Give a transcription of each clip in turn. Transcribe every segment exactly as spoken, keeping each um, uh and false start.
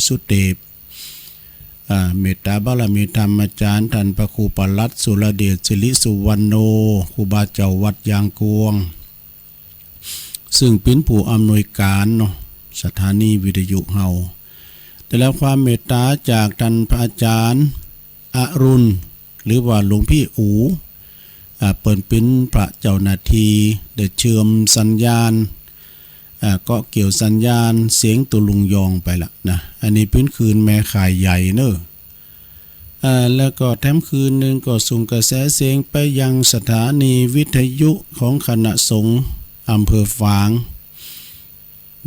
สุเตพ อ่า เมตตาบารมีธรรมอาจ๋ารย์ต้านพระครูปลัดสุรเดช สิริสุวรรณโณ ครูบาเจ้าวัดยางกวง ซึ่งเป๋นผู้อำนวยก๋านเนาะ สถานีวิทยุเฮา ได้รับความเมตตาจากต้านพระอาจ๋ารย์อรุณ หรือว่าหลวงพี่อู๋ อ่า เปิ้นเป๋นพระเจ้าหน้าตี้ ได้เชื่อมสัญญาณ อ่า เกาะเกี่ยวสัญญาณเสียงตุ๊ลุงยองไปละนะ อันนี้เป๋นคลื่นแม่ข่ายใหญ่เนาะ อ่า แล้วก็แถมคลื่นนึ่งก็ส่งกระแสเสียงไปยังสถานีวิทยุของคณะสงฆ์อำเภอฝาง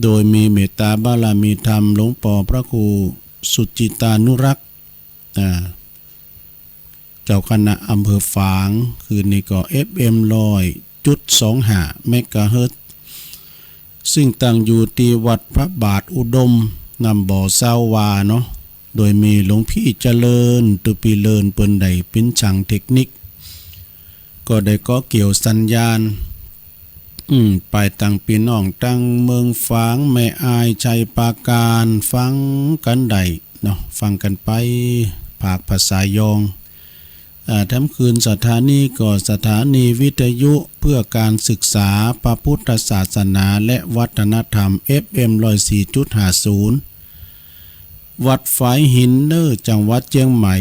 โดยมีเมตตาบารมีธรรมหลวงป้อพระครูสุจิตานุรักษ์ อ่า เจ้าคณะอำเภอฝาง คลื่นนี้ก็ เอฟเอ็ม ร้อยจุดสองห้า เมกะเฮิรตซ์ ซึ่งตั้งอยู่ตี้วัดพระบาทอุดม น้ำบ่อซาววาเนาะ โดยมีหลวงพี่เจริญ ตุปีเลิน เปิ้นได้เป๋นช่างเทคนิค ก็ได้เกาะเกี่ยวสัญญาณ อืม ไปตังปี้น้องตังเมืองฝาง แม่อาย ชัยปราการ ฟังกั๋นได้เนาะ ฟังกั๋นไป ภาคภาษายอง อ่า แถมคลื่นสถานีก็สถานีวิทยุเพื่อการศึกษาพระพุทธศาสนาและวัฒนธรรม เอฟเอ็ม ร้อยสี่จุดห้าศูนย์ วัดฝายหินเน่อ จังหวัดเจียงใหม่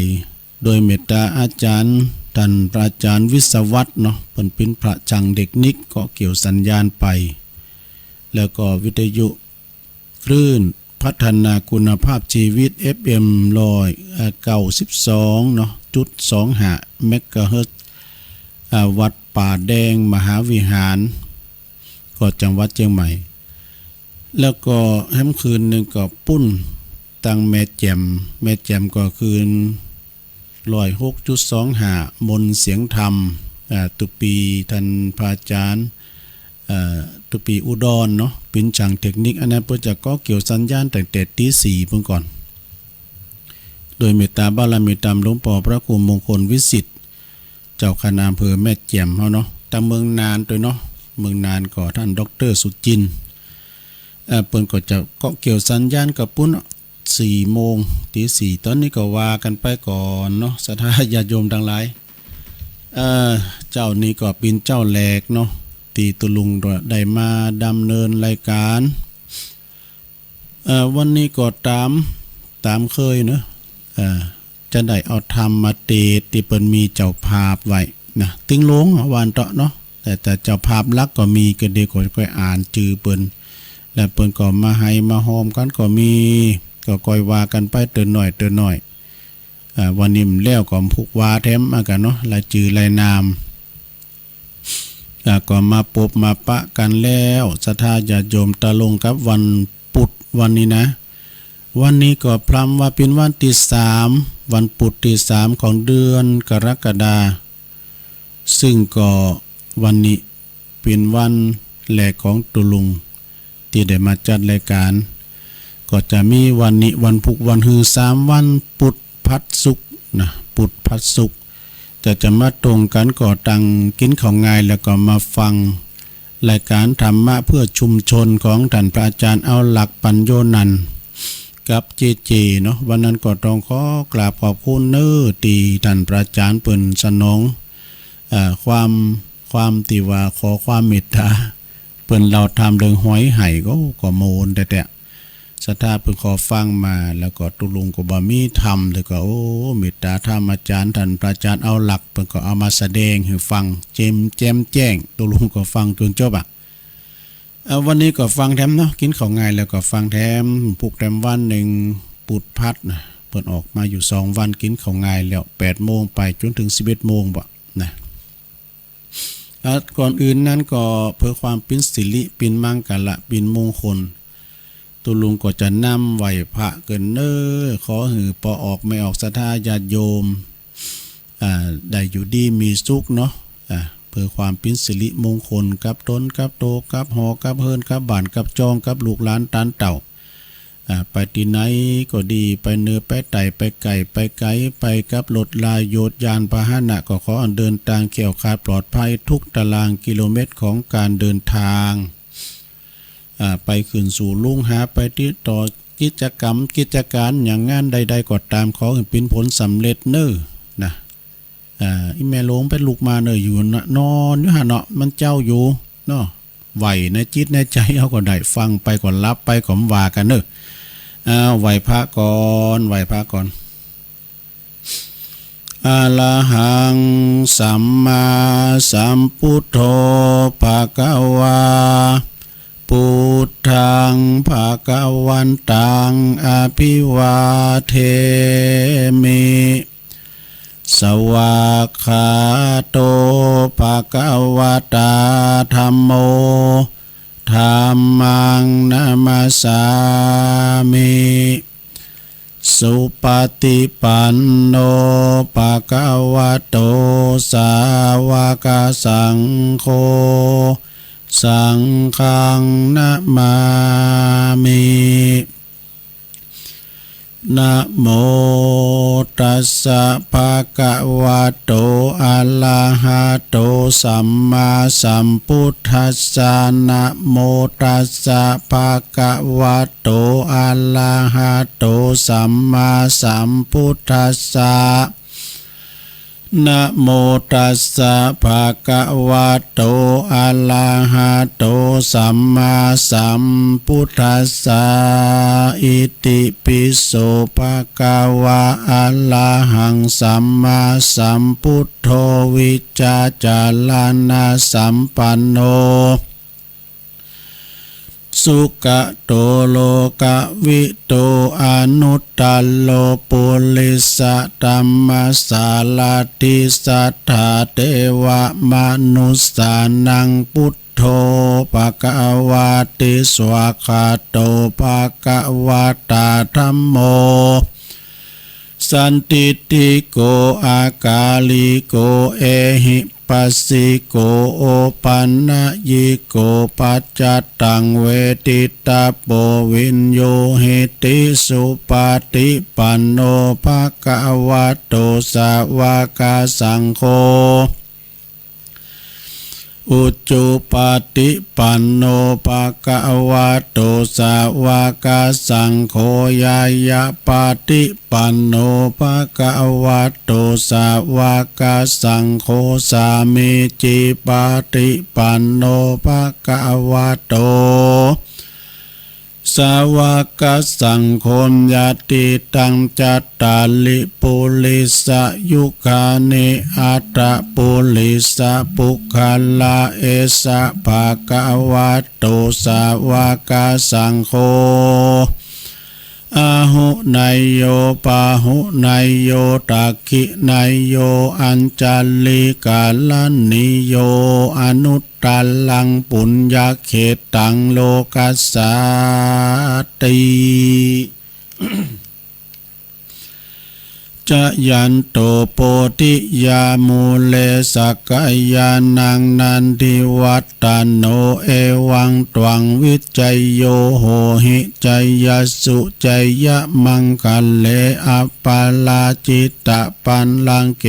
โดยเมตตาอาจ๋ารย์ ต้านพระอาจ๋ารย์วิศวัฒน์เนาะ เปิ้นเป๋นพระช่างเทคนิค เกาะเกี่ยวสัญญาณไป แล้วก็วิทยุคลื่นพัฒนาคุณภาพชีวิต เอฟเอ็ม ร้อย เอ่อ เก้าสิบสองเนาะ จุดสองห้า เมกะเฮิรตซ์ อ่า วัดป่าแดงมหาวิหาร ก็จังหวัดเจียงใหม่ แล้วก็แถมคลื่นนึ่งก็ปุ้นตังแม่แจ่ม แม่แจ่มก็คลื่น ร้อยหกจุดสองห้า มนต์เสียงธรรม อ่า ตุปีต้านพระอาจ๋ารย์ เอ่อ ตุปีอุดรเนาะ เป๋นช่างเทคนิค อันนั้นเปิ้นจะเกาะเกี่ยวสัญญาณตั้งแต่ตี๋สี่ปู้นก่อน โดยเมตตาบารมีธรรมหลวงป้อพระครูมงคลวิสิทธิ์ เจ้าคณะอำเภอแม่แจ่มเฮาเนาะ ตังเมืองน่านตวยเนาะ เมืองน่านก็ต้านด็อกเตอร์สุจินต์ เอ่อ เปิ้นก็จะเกาะเกี่ยวสัญญาณกับปุ้นเนาะ สี่โมง ตี๋สี่ ต๋อนนี้ก็ว่ากั๋นไปก่อนเนาะ ศรัทธาญาติโยมตังหลาย เอ่อ เจ๊านี้ก็เป๋นเจ๊าแรกเนาะ ตี้ตุ๊ลุงได้มาดำเนินรายก๋าน เอ่อ วันนี้ก็ต๋าม ต๋ามเกยเนาะ เอ่อ จะได้เอาธรรมมาเตสน์ตี้เปิ้นมีเจ้าภาพไว้นะ ตึงโลงว่าอั้นเถาะเนาะ แต่ แต่เจ้าภาพหลักก็มี ก็เดี๋ยวก็ก้อยอ่านจื้อเปิ้น แล้วเปิ้นก็มาไห้มาฮอมกั๋นก็มี ก็ก้อยว่ากั๋นไปเตื้อน้อยเตื้อน้อย อ่า วันนี้มันแล้วก็ผูกว่าแถมมากั๋นเนาะ รายจื้อรายนาม อ่า ก็มาปบมาปะกั๋นแล้ว ศรัทธาญาติโยม ตรงกับวันปุธวันนี้นะ วันนี้ก็พลันว่าเป๋นวันตี้สาม วันปุธตี้สามของเดือนกรกฎา ซึ่งก็วันนี้เป๋นวันแรกของตุ๊ลุงตี้ได้มาจัดรายก๋าน ก็จะมีวันนี้วันพุธวันฮือ สามวัน ปุธ ผัด ศุกร์นะ ปุธ ผัด ศุกร์ จะ จะมาตรงกั๋นก็ตังกิ๋นข้าวงายแล้วก็มาฟังรายก๋านธรรมะเพื่อชุมชนของต้านพระอาจ๋ารย์เอาหลัก ปัญโญนันท์ กับเจเจเนาะ วันนั้นก็ต้องขอกราบขอบคุณเน้อ ตี้ต้านพระอาจ๋ารย์เปิ้นสนอง เอ่อ ความ ความตี้ว่าขอความเมตต๋า เปิ้นเล่าธรรมเรื่องหอยไหก็ ก็โมนแต๊ๆ ศรัทธาเปิ้นขอฟังมา แล้วก็ตุ๊ลุงก็บ่มีธรรม แล้วก็ โอ้ เมตต๋าธรรมอาจ๋ารย์ ต้านพระอาจ๋ารย์เอาหลัก เปิ้นก็เอามาแสดงหื้อฟัง เจ๋ม แจ่มแจ้ง ตุ๊ลุงก็ฟังจ๋นจบอะ เอ่อ วันนี้ก็ฟังแถมเนาะ กิ๋นข้าวงายแล้วก็ฟังแถม พุธแถมวันนึ่ง ปุธ ผัดนะ เปิ้นออกมาอยู่สองวัน กิ๋นข้าวงายแล้ว แปดโมงไปจ๋นเถิงสิบเอ็ดโมงบ่นะ อ่ะ ก่อนอื่นนั้นก็เพื่อความเป๋นสิริ เป๋นมังคละ เป๋นมงคล ตุ๊ลุงก็จะนำไหว้พระเกินเน้อ ขอหื้อป้อออกแม่ออกศรัทธาญาติโยม อ่า ได้อยู่ดีมีสุขเนาะ อ่า เพื่อความเป๋นสิริมงคลกับตน กับโต กับหอ กับเฮือน กับบ้าน กับจอง กับลูกหลานตานเต้า อ่า ไปตี้ไหนก็ดี ไปเหนือไปใต้ ไปใก้ไปไก๋ ไปกับรถราโยชน์ยานพาหนะ ก็ขออันเดินตางแคล้วคลาดปลอดภัยทุกตารางกิโลเมตรของก๋านเดินตาง อ่า ไปขึ้นสู่ลุ่งหา ไปติดต่อ กิจก๋รรมกิจก๋านอย่างงานใดๆ ก็ต๋าม ขอหื้อเป๋นผลสำเร็จเน่อ นะ อ่า อี่แม่หลวงเปิ้นลุกมาเน่อ อยู่นะ นอนอยู่หั้นเนาะ มันเจ๊าอยู่เนาะ ไหว้ในจิตในใจ๋เฮาก็ได้ ฟังไปก็หลับไปก็บ่ว่ากั๋นเน่อ อ่า ไหว้พระก่อน ไหว้พระก่อน อะระหัง สัมมาสัมพุทโธ ภะคะวา พุทธัง ภะคะวันตัง อะภิวาเทมิ สวากขาโต ภะคะวะตา ธัมโม ธัมมัง นะมัสสามิ สุปะติปันโน ภะคะวะโต สาวะกะสังโฆ สังฆัง นะมามิ นะโมตัสสะ ภะคะวะโต อะระหะโต สัมมาสัมพุทธัสสะ นะโมตัสสะ ภะคะวะโต อะระหะโต สัมมาสัมพุทธัสสะ นะโมตัสสะ ภะคะวะโต อะระหะโต สัมมาสัมพุทธัสสะ อิติปิโส ภะคะวะ อะระหัง สัมมาสัมพุทโธ วิจจาจารณะสัมปันโน สุขะโต โลกะวิทู อนุตตะโร ปุริสะธัมมะสารถิ สัทธาเตวะมะนุสสานัง พุทโธ ภะคะวาติ สวากขาโต ภะคะวะตา ธัมโม สันทิฏฐิโก อะกาลิโก เอหิปัสสิโก โอปันนยิโก ปัจจัตตัง เวทิตะโป วิญญูหิติ สุปะติปันโน ภะคะวะโต สาวะกะสังโฆ อุจุปะติปันโน ภะคะวะโต สาวะกะสังโฆ ญาณะปะติปันโน ภะคะวะโต สาวะกะสังโฆ สามีจิปะติปันโน ภะคะวะโต สาวะกะสังโฆ ญาติตัง จัตตาริ ปุริสะยุคานิ อัตถะปุริสะปุคคละ เอสะ ภะคะวะโต สาวะกะสังโฆ อาหุเนยโย ปาหุเนยโย ทักขิเนยโย อัญชะลีกะรณีโย อนุตตะรัง ปุญญะเขตตัง โลกัสสาติ จะยันโต โพธิยามูเล สักกายานัง นันทิวัตตะโน เอวังตวัง วิจโย โหหิ จยสสุ จยะมังคะเล อัปปะราจิตะปัลลังเก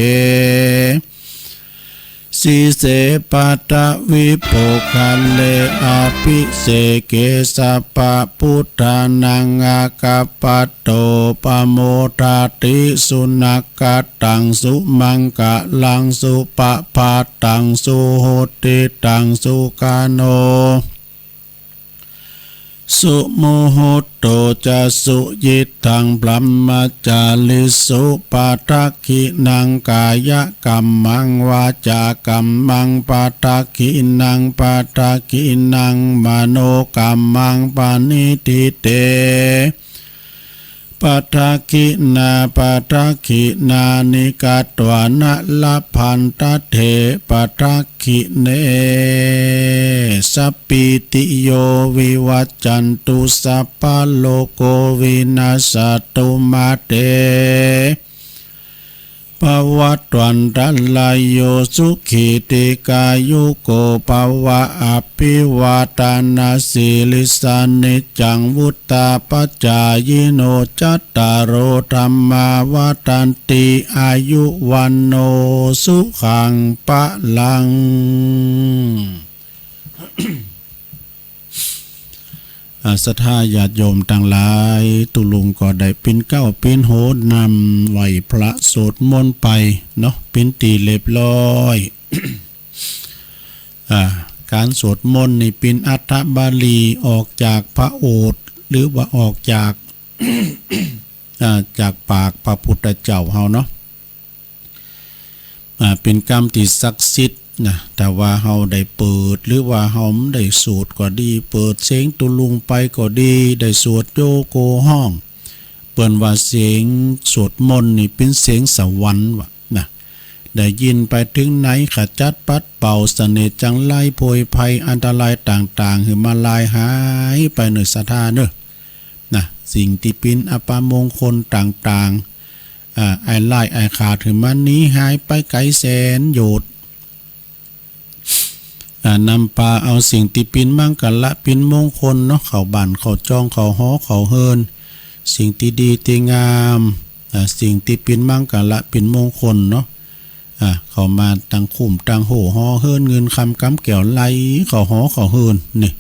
สีเส ปัตถะวิโภคะเล อะภิเสเก สัพพะพุทธานัง อาคัปปะโต ปะโมทะติ สุนะกะตัง สุมังคะลัง สุปะพาตัง สุหุติตัง สุขะโน สุมุหุตโต จะ สุยิตถัง บรหมจาริสุ ปะทักขิณัง กายะกัมมัง วาจากัมมัง ปะทักขิณัง ปะทักขิณัง มโนกัมมัง ปะนิฏฐิเต ปะทักขิณา ปะทักขิณานิ กัตวานะ ละพันทะเถ ปะทักขิเณ สัปปีติโย วิวัจจันตุ สัพพะโรโค วินัสสะตุ มาเต ภะวัตวันตะราโย สุขี ทีฆายุโก ภะวะ อะภิวาทะนะสีลิสสะ นิจจัง วุฑฒาปะจายิโน จัตตาโร ธัมมา วัฑฒันติ อายุ วัณโณ สุขัง พะลัง อา ศรัทธาญาติโยมตังหลาย ตุ๊ลุงก็ได้ปินเก๊าปินโหนำไหว้พระสวดมนต์ไปเนาะ ปินตี้เรียบร้อย อา ก๋านสวดมนต์นี่ปินอัฏฐบาลีออกจากพระโอษฐ์ หรือว่าออกจาก อา จากปากพระพุทธเจ้าเฮาเนาะ อา เป๋นกำตี้ศักดิ์สิทธิ์นะ ถ้าว่าเฮาได้เปิด หรือว่าเฮาบ่ได้สวดก็ดี เปิดเสียงตุ๊ลุงไปก็ดี ได้สวดโยโกฮ้อง เปิ้นว่าเสียงสวดมนต์นี่เป๋นเสียงสวรรค์ว่านะ ได้ยินไปเถิงไหน ขจัดปัดเป่าเสน่ห์จังไร โพยภัยอันตรายต่างๆ หื้อมันลายหายไปเน่อศรัทธาเน่อ นะ สิ่งตี้เป๋นอัปมงคลต่างๆ อา อันร้ายอันขาดหื้อมันหนีหายไปไก๋แสนโยชน์ อา นำปาเอาสิ่งตี้เป๋นมังกละเป๋นมงคลเนาะ เข้าบ้านเข้าจองเข้าหอเข้าเฮือน สิ่งตี้ดีตี้งาม อา สิ่งตี้เป๋นมังกละเป๋นมงคลเนาะ อา เข้ามาตังคุ้มตังโฮ่ หอเฮือนเงินคำก๋ำแก้วไหลเข้าหอเข้าเฮือนนี่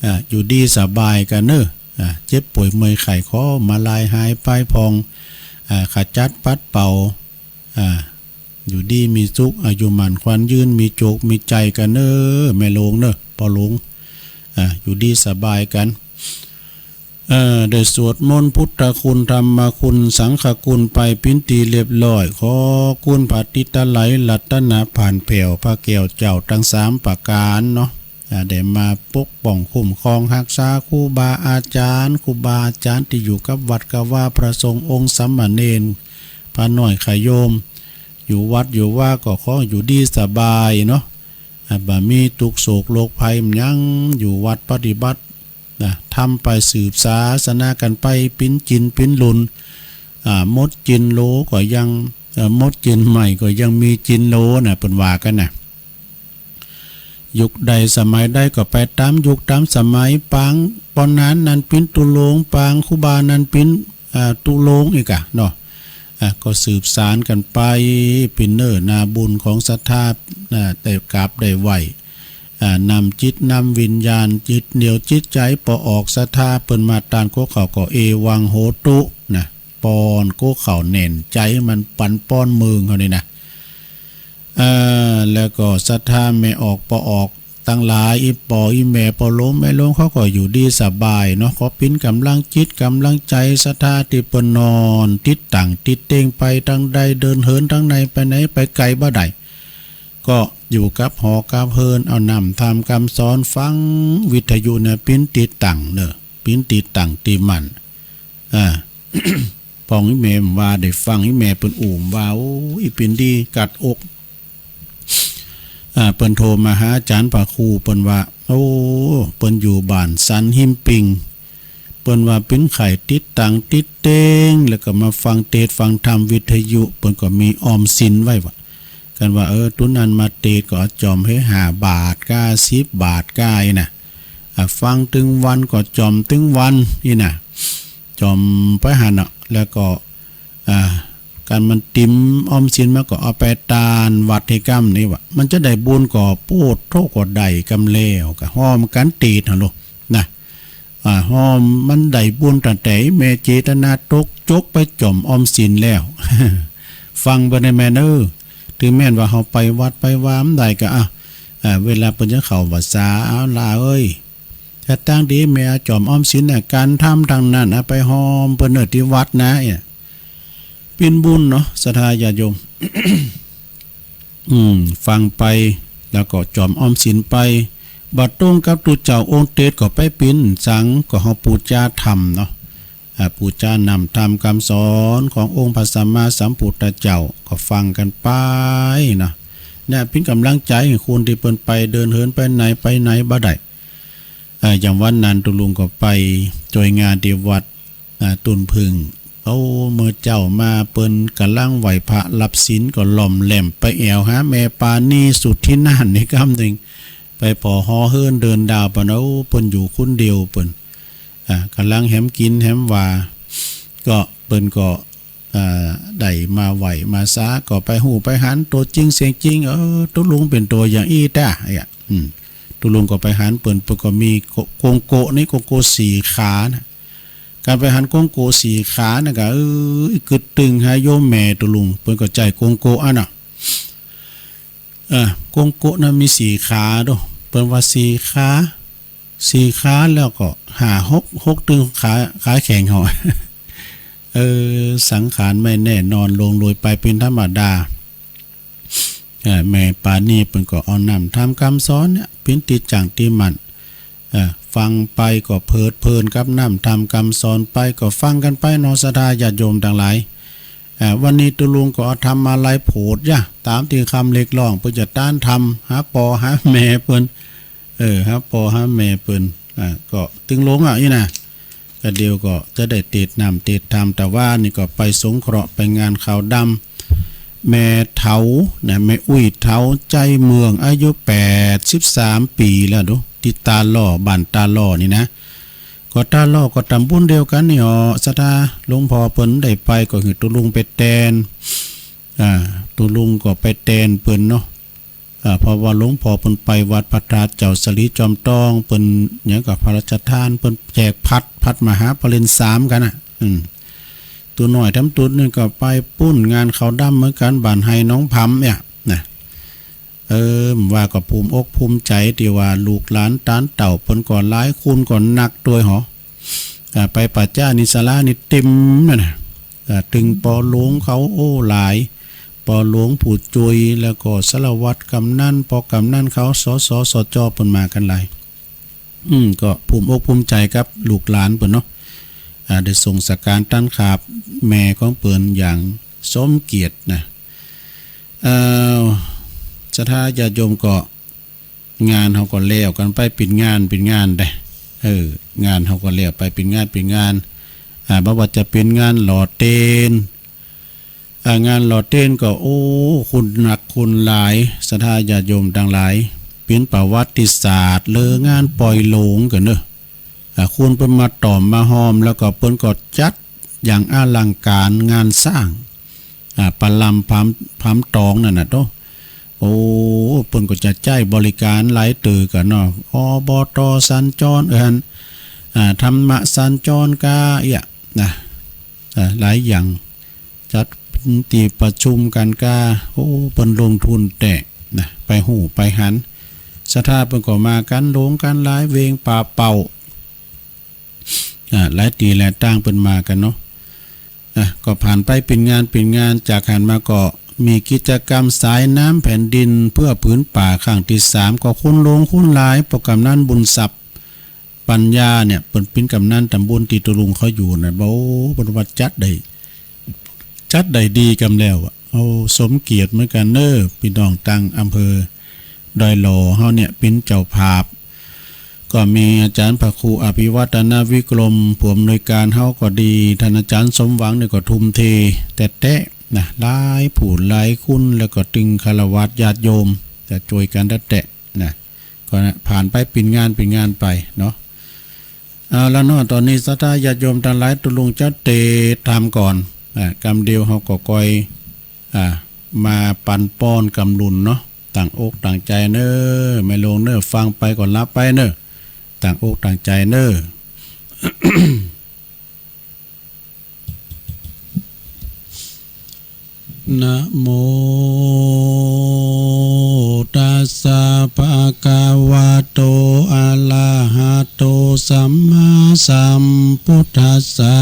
อา อยู่ดีสบายกั๋นเน่อ อา เจ็บป่วยเมื่อยไข้ก็มันลายหายไปพ่อง อา ขจัดปัดเป่า อา อยู่ดีมีสุข อายุหมั้นขวัญยืน มีโจคมีชัยกั๋นเน่อ แม่หลวงเน่อ ป้อหลวง อา อยู่ดีสบายกั๋น เออ ได้สวดมนต์พุทธคุณ ธรรมคุณ สังฆคุณไปเป๋นตี้เรียบร้อย ขอคุณพระติตะไลยรัตนะผ่านแผ้ว พระแก้วเจ้าตังสามประก๋านเนาะ อา ได้มาปกป้องคุ้มครองฮักษาครูบาอาจ๋ารย์ ครูบาอาจ๋ารย์ตี้อยู่กับวัดกับวา พระสงฆ์องค์สามเณร พระน้อยญาติโยม อยู่วัดอยู่วาก็ขออยู่ดีสบายเนาะ อา บ่มีตุ๊กข์โศกโรคภัยหยัง อยู่วัดปฏิบัติ นะ ธรรมไปสืบศาสนากั๋นไป เป๋นจิณเป๋นหลุน อา หมดจิณโหลก็ยัง เอ่อ หมดจิณใหม่ก็ยังมีจิณโหลนะ เปิ้นว่ากั๋นนะ ยุคใดสมัยใดก็ไปต๋ามยุคต๋ามสมัย ปางป้อหนานนั้นเป๋นตุ๊ลง ปางครูบานั้นเป๋น อ่า ตุ๊ลงอีกอะเนาะ อ่า ก็สืบสานกั๋นไป เป๋นเนื้อนาบุญของศรัทธา อ่า ได้กราบได้ไหว้ อ่า นำจิตนำวิญญาณ ยึดเหนี่ยวจิตใจ๋ ปอออกศรัทธาเปิ้นมาตานก๊กเข่าก็เอวังโหตุนะ ป้อนก๊กเข่าแหน่นใจ๋มันปันป้อนเมืองเฮานี่นะ เอ่อ แล้วก็ศรัทธาแม่ออกป้อออกตังหลาย อี่ป้ออี่แม่ ป้อหลวงแม่หลวง เขาก็อยู่ดีสบายเนาะ ขอเป๋นก๋ำลังจิตก๋ำลังใจ๋ ศรัทธาตี้เปิ้นนอนติดตั้งติดเต็งไปตังใด เดินเหินตังในไปไหนไปไก๋บ่ได้ ก็อยู่กับหอกับเฮือน เอาน้ำธรรมกำสอนฟังวิทยุเนี่ย เป๋นตี้ตั้งเน่อ เป๋นตี้ตั้งตี้มั่น อ่า ป้องอี่แม่บ่าได้ฟัง อี่แม่เปิ้นอู้บ่า โอ้ย เป๋นตี้กัดอก อ่า เปิ้นโทรมาหาอาจ๋ารย์พระครู เปิ้นว่า โอ้ เปิ้นอยู่บ้านสันหิมปิง เปิ้นว่าเป๋นไข้ติดตั้งติดเต็ง แล้วก็มาฟังเตสน์ฟังธรรมวิทยุ เปิ้นก็มีออมสินไว้ว่า กั๋นว่า เออ ตุ๊นั้นมาเตสน์ก็เอาจ่อมหื้อห้าบาทก้า สิบบาทก้าอี้นะ อ่า ฟังตึงวันก็จ่อมตึงวันอี้นะ จ่อมไปหั้นเนาะ แล้วก็ อ่า กั๋นมันติ๋มออมสินมาก็เอาไปตานวัดหื้อก้ำนี่ว่า มันจะได้บุญก็โปดโธ่ก็ได้กำแล้ว ก็ฮ้อมกั๋นเตสน์หั้นโลนะ อ่า ฮ้อมมันได้บุญตั้งแต่แม่เจตนาตกจกไปจ่อมออมสินแล้ว ฟังไปในแม่เน่อ ถึงแม้นว่าเฮาไปวัดไปวาบ่ได้ก็ อ่ะ อ่า เวลาเปิ้นจะเข้าพรรษา เอาหล้าเอ้ย จะตั้งดีแม่จ่อมออมสินน่ะ ก๋านธรรมตังนั้น เอาไปฮ้อมเปิ้นเน่อตี้วัดนะ เนี่ย เป๋นบุญเนาะ ศรัทธาญาติโยม อืม ฟังไป แล้วก็จ่อมออมสินไป บ่ตรงกับตุ๊เจ้าองค์เตสน์ก็ไปเป๋นสัง ก็เฮาปู๋จาธรรมเนาะ อ่า ปู๋จาน้ำธรรมกำสอนขององค์พระสัมมาสัมพุทธเจ้า ก็ฟังกั๋นไปเนาะ เนี่ย เป๋นก๋ำลังใจ๋หื้อคนตี้เปิ้นไปเดินเหินไปไหนไปไหนบ่ได้ อ่า อย่างวันนั้นตุ๊ลุงก็ไปจ้วยงานตี้วัด อ่า ต้นผึ้ง โอ้ เมื่อเจ๊ามาเปิ้นก่ำลังไหว้พระหลับศีล ก็ล่อมแล่มไปแอ่วหาแม่ปาณีสุทธินาถนี่กำนึ่ง ไปผ่อหอเฮือนเดินดาวเปิ้น โอ้ เปิ้นอยู่คนเดียวเปิ้น อ่า ก่ำลังแหมกิ๋นแหมว่า ก็เปิ้นก็ อ่า ได้มาไหว้มาสา ก็ไปฮู้ไปหันตั๋วจริงเสียงจริง เออ ตุ๊ลุงเป๋นตั๋วอย่างอี้แต๊ เนี่ย อืม ตุ๊ลุงก็ไปหันเปิ้น เปิ้นก็มีโก กงโกะนี่ กงโกะสี่ขานะ การไปหันกงโกะสี่ขานะก็ เออ กึ๊ดตึงหาโยมแม่ตุ๊ลุง เปิ้นก็ใจ๊กงโกะอันน่ะ เออ กงโกะนั้นมีสี่ขาโด เปิ้นว่าสี่ขา สี่ขาแล้วก็ห้าหก หกตึงขา ขาแข็งเฮา เออ สังขารไม่แน่นอน หลงโลยไปเป๋นธรรมดา เออ แม่ปานีเปิ้นก็เอาน้ำธรรมกำสอนเนี่ย เป๋นตี้จั่งตี้มั่น เออ ฟังไปก็เพลิดเพลินกับน้ำธรรมกำสอนไป ก็ฟังกั๋นไปเนาะ ศรัทธาญาติโยมตังหลาย เออ วันนี้ตุ๊ลุงก็เอาธรรมาลัยโผดยะ ต๋ามตี้กำเรียกร้อง เปิ้นจะต้านธรรม หาป้อหาแม่เปิ้น เออ หาป้อหาแม่เปิ้น อ่า ก็ตึงลงอ่ะ อี้นะ ก็เดี๋ยวก็จะได้เตสน้ำเตสธรรม แต่ว่านี่ก็ไปสงเคราะห์ไปงานขาวดำ แม่เฒานะ แม่อุ๊ยเฒา ใจเมือง อายุแปดสิบสามปี๋แล้วโด ตี้ตาหล่อ บ้านตาหล่อนี่นะ ก็ตาหล่อก็ต๋ำบลเดียวกั๋นนี่อ๋อ ศรัทธา หลวงพ่อเปิ้นได้ไป ก็หื้อตุ๊ลุงไปแตน อ่า ตุ๊ลุงก็ไปแตนเปิ้นเนาะ อ่า เพราะว่าหลวงพ่อเปิ้นไปวัดพระธาตุเจ้าสะหลีจอมตอง เปิ้นหยังก็พระราชทาน เปิ้นแจกพัด พัดมหาปริญญาสามกั๋นน่ะ อืม ตั๋วน้อยต๋ำตุ๊ดนี่ก็ไปปู๊น งานขาวดำเหมือนกั๋น บ้านไฮ่หนองผำเนี่ยนะ เออ ว่าก็ภูมิอกภูมิใจ๋ ตี้ว่าลูกหลานตานเต้าเปิ้นก็หลาย คนก็นักตวยหอ อ่า ไปป่าจ๊านี่ ศาลานี่เต๋มนั่นน่ะ อ่า ตึงป้อหลวงเขา โอ้ หลาย ป้อหลวงผู้จุย แล้วก็สารวัตรกำนัน ป้อกำนันเขา สส สจ เปิ้นมากั๋นหลาย อืม ก็ภูมิอกภูมิใจ๋กับลูกหลานเปิ้นเนาะ อ่า ได้ส่งสักการะต้านขาบแม่ของเปิ้นอย่างสมเกียรตินะ เอ่อ ศรัทธาญาติโยม ก็งานเฮาก็แล้วกั๋นไปเป๋นงานเป๋นงานเด้ เออ งานเฮาก็แล้วไปเป๋นงานเป๋นงาน อ่า บ่ว่าจะเป๋นงานหล่อเตน อ่า งานหล่อเตนก็ โอ้ คนนักคนหลาย ศรัทธาญาติโยมตังหลาย เป๋นประวัติศาสตร์เลย งานปอยโหลงกั๋นเนาะ อ่า คนเปิ้นมาต่อมมาฮอม แล้วก็เปิ้นก็จัดอย่างอลังการ งานสร้าง อ่า ประลำผำ ผำตองนั่นน่ะโต โอ้ เปิ้นก็จะใจ๊บริการหลายเตื้อกั๋นเนาะ อบต.สัญจร เอิ้น อ่า ธรรมสัญจร ก้าเอี้ยนะ อ่า หลายอย่าง จัดตี้ประชุมกั๋นก้า โอ้ เปิ้นลงทุนแต๊นะ ไปฮู้ไปหัน ศรัทธาเปิ้นก็มากั๋นหลวงกั๋นหลาย เวงป่าเป้า อ่า หลายตี้แลต้างเปิ้นมากั๋นเนาะ อ่ะ ก็ผ่านไปเป๋นงานเป๋นงาน จากหั้นมาก็มีกิจกรรมสายน้ำแผ่นดินเพื่อผืนป่าครั้งตี้สาม ก็คนหลวงคนหลาย ป้อกำนันบุญทรัพย์ปัญญาเนี่ย เปิ้นเป๋นกำนันต๋ำบลตี้ตุ๊ลุงเขาอยู่น่ะ โอ้ เปิ้นว่าจัดได้ จัดได้ดีกำแล้วอะ โอ้ สมเกียรติเหมือนกั๋นเน้อ ปี้น้องตังอำเภอดอยหล่อเฮาเนี่ยเป๋นเจ้าภาพ ก็มีอาจ๋ารย์พระครูอภิวัฒนวิกรม ผู้อำนวยการเฮาก็ดี ต้านอาจ๋ารย์สมหวังเนี่ยก็ทุ่มเทแต๊ๆ นะ หลายผู้หลายคน แล้วก็ตึงฆราวาสญาติโยม จะจ้วยกั๋นแต๊ๆ นะ ก็นะ ผ่านไปเป๋นงานเป๋นงานไปเนาะ เอาละเนาะ ต๋อนนี้ศรัทธาญาติโยมตังหลาย ตุ๊ลุงจะเตสธรรมก่อน อ่า กำเดียวเฮาก็ก่อย อ่า มาปันป้อนกำลุนเนาะ ตั้งอกตั้งใจ๋เน้อ แม่โยมเน้อ ฟังไปก็หลับไปเน้อ ตั้งอกตั้งใจ๋เน้อ นะโมตัสสะ ภะคะวะโต อะระหะโต สัมมาสัมพุทธัสสะ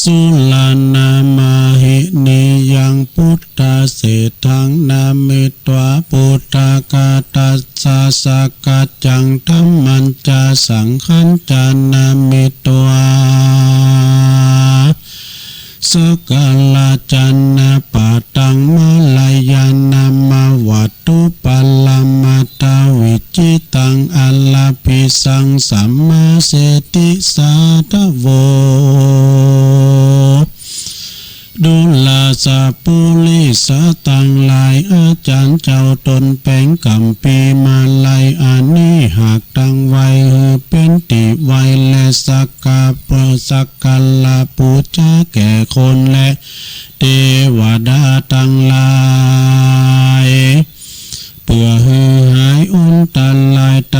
สุรานามาหินียัง พุทธาเสฏฐัง นามิตวา ปุทธาคาตัสสะ สักกัจจัง ธัมมัญจะ สังฆัญจะ นามิตวา สักการะจะนะ ปะทัง มะระยะ นะมะ วัตถุปะระมะทะ วิจจิตัง อะระภิสัง สัมมาเสฏฐิสาทะโว ดูราสะปุริสะตังหลาย อาจ๋ารย์เจ้าต๋นแป๋ง กัมภีร์มาลัยอันนี้ หากตังไว้หื้อเป๋นตี้ไหว้ และสักกา สักการะปู๋จาแก่คนและเตวดาตังหลาย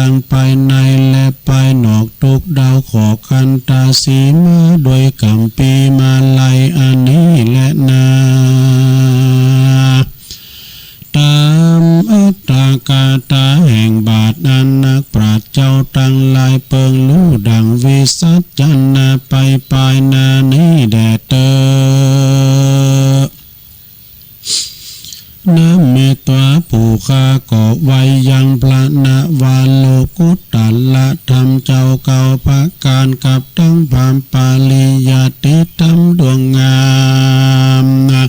ตังภายในและภายนอก ทุกเดาขอคันธสีมา ด้วยกัมภีร์มาลัยอันนี้แลนา ต๋ามอัตถกถาแห่งบาทอันนักปราชญ์เจ้าตังหลายเปิงฮู้ดั่งวิสัชนาไปภายหน้านี้แด่เต๊อะ นะเมตตา ผู้ข้าก็ไหว้ยังพระนวโลกุตตรธรรมเจ้าเก้าประก๋าน กับตังพระปริยัติธรรมดวงงามนะ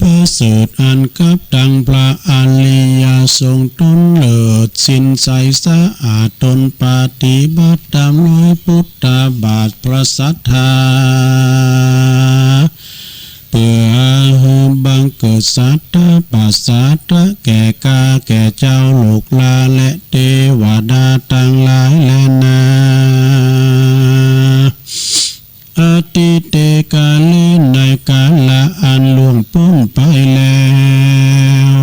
ประเสริฐอันกับตังพระอริยสงฆ์ต๋นเลิศ ศีลใสสะอาด ต๋นปฏิบัติต๋ามรอยพุทธบาท พระศาสดา เปื้อหื้อบังเกิดศรัทธาปัสสาทะแก่ข้าแก่เจ้าลูกหลานและเตวดาตังหลายแลนา อตีเตกาเล ในกาละอันล่วงป๊นไปแล้ว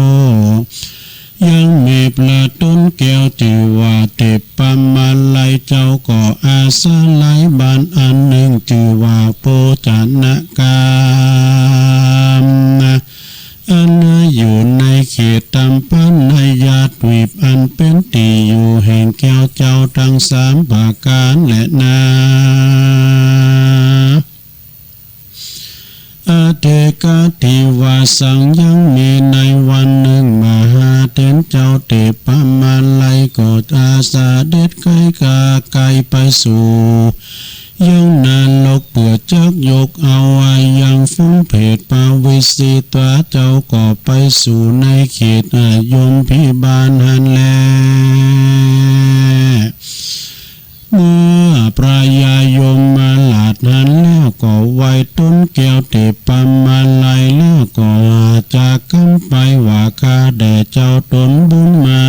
ยังมีพระต้นแก้วจื้อว่าทิพพมาลัย เจ้าก็อาศัยบานอันนึ่งจื้อว่าโภชนกรรม อันอยู่ในเขตตัมปะนายาทวีป อันเป๋นตี้อยู่แห่งแก้วเจ้าตังสามประก๋านแลนา อเถกะทิวาสัง ยังมีในวันนึ่ง มหาเถรเจ้าทิพพมาลัยก็อาเสด็จไกลกาไกลไปสู่ยังนรก เปื้อจักยกเอายังฝูงเปรต พระวิสิตวาเจ้าก็ไปสู่ในเขตยมพิบาลหั้นแล เมื่อพญายมราชหันแล้วก็ไหว้ต้นแก้วทิพพมาลัยแล้วก็จากกำไปว่า ข้าแด่เจ้าตนบุญมา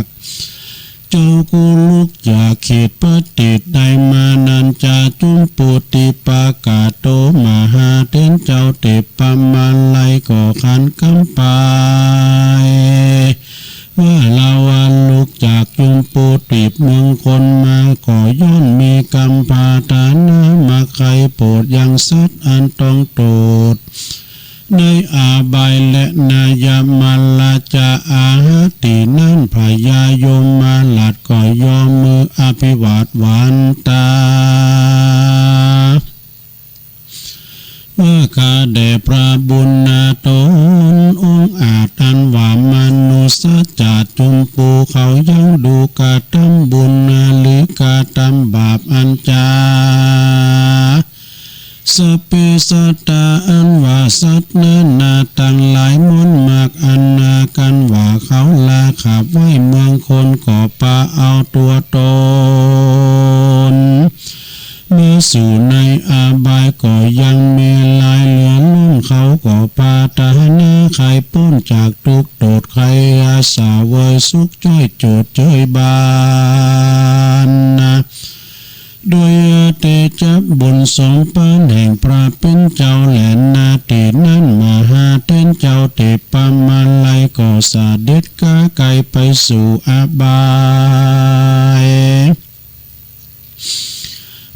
ก เจ้ากู้ลุกจากเขตปฏิสนธิมานัญจจุมพูทธิปกาโต มหาเถรเจ้าทิพพมาลัยก็ขันกำไป ว่าลาวาลุกจากจุมพูทธิเมืองคนมา ก็ย้อนมีกำปรารถนามาใค่โปรดยังสัตว์อันต้องโตษในอบายและนรก มรรจะอาหาตี้นั้น พญายมราชก็ยกมืออภิวาทวาทา ว่าข้าแด่พระบุญนาต๋นองอาจอันว่ามนุสสะจาตุจุมพูเขายังดูกระตำบุญนาหรือกระตำบาปอันจา สัพเพสัตตาอันว่าสัตว์นานาตังหลายมวลมากอันนากันว่าเขาลักขับไว้เมืองคนก็ปะเอาตั๋วต๋น มาสู่ในอบายก็ยังมีหลายเหลือล้น เขาก็ปรารถนาใค่ป๊นจากตุ๊กข์โตษใค่อาเสวยสุขจ้อยโจทย์เจยบานนา โดยเตชะบุญสองปานแห่งพระเป๋นเจ้าแลนา ตี้นั้นมหาเถรเจ้าทิพพมาลัยก็เสด็จก้าวไกลไปสู่อบาย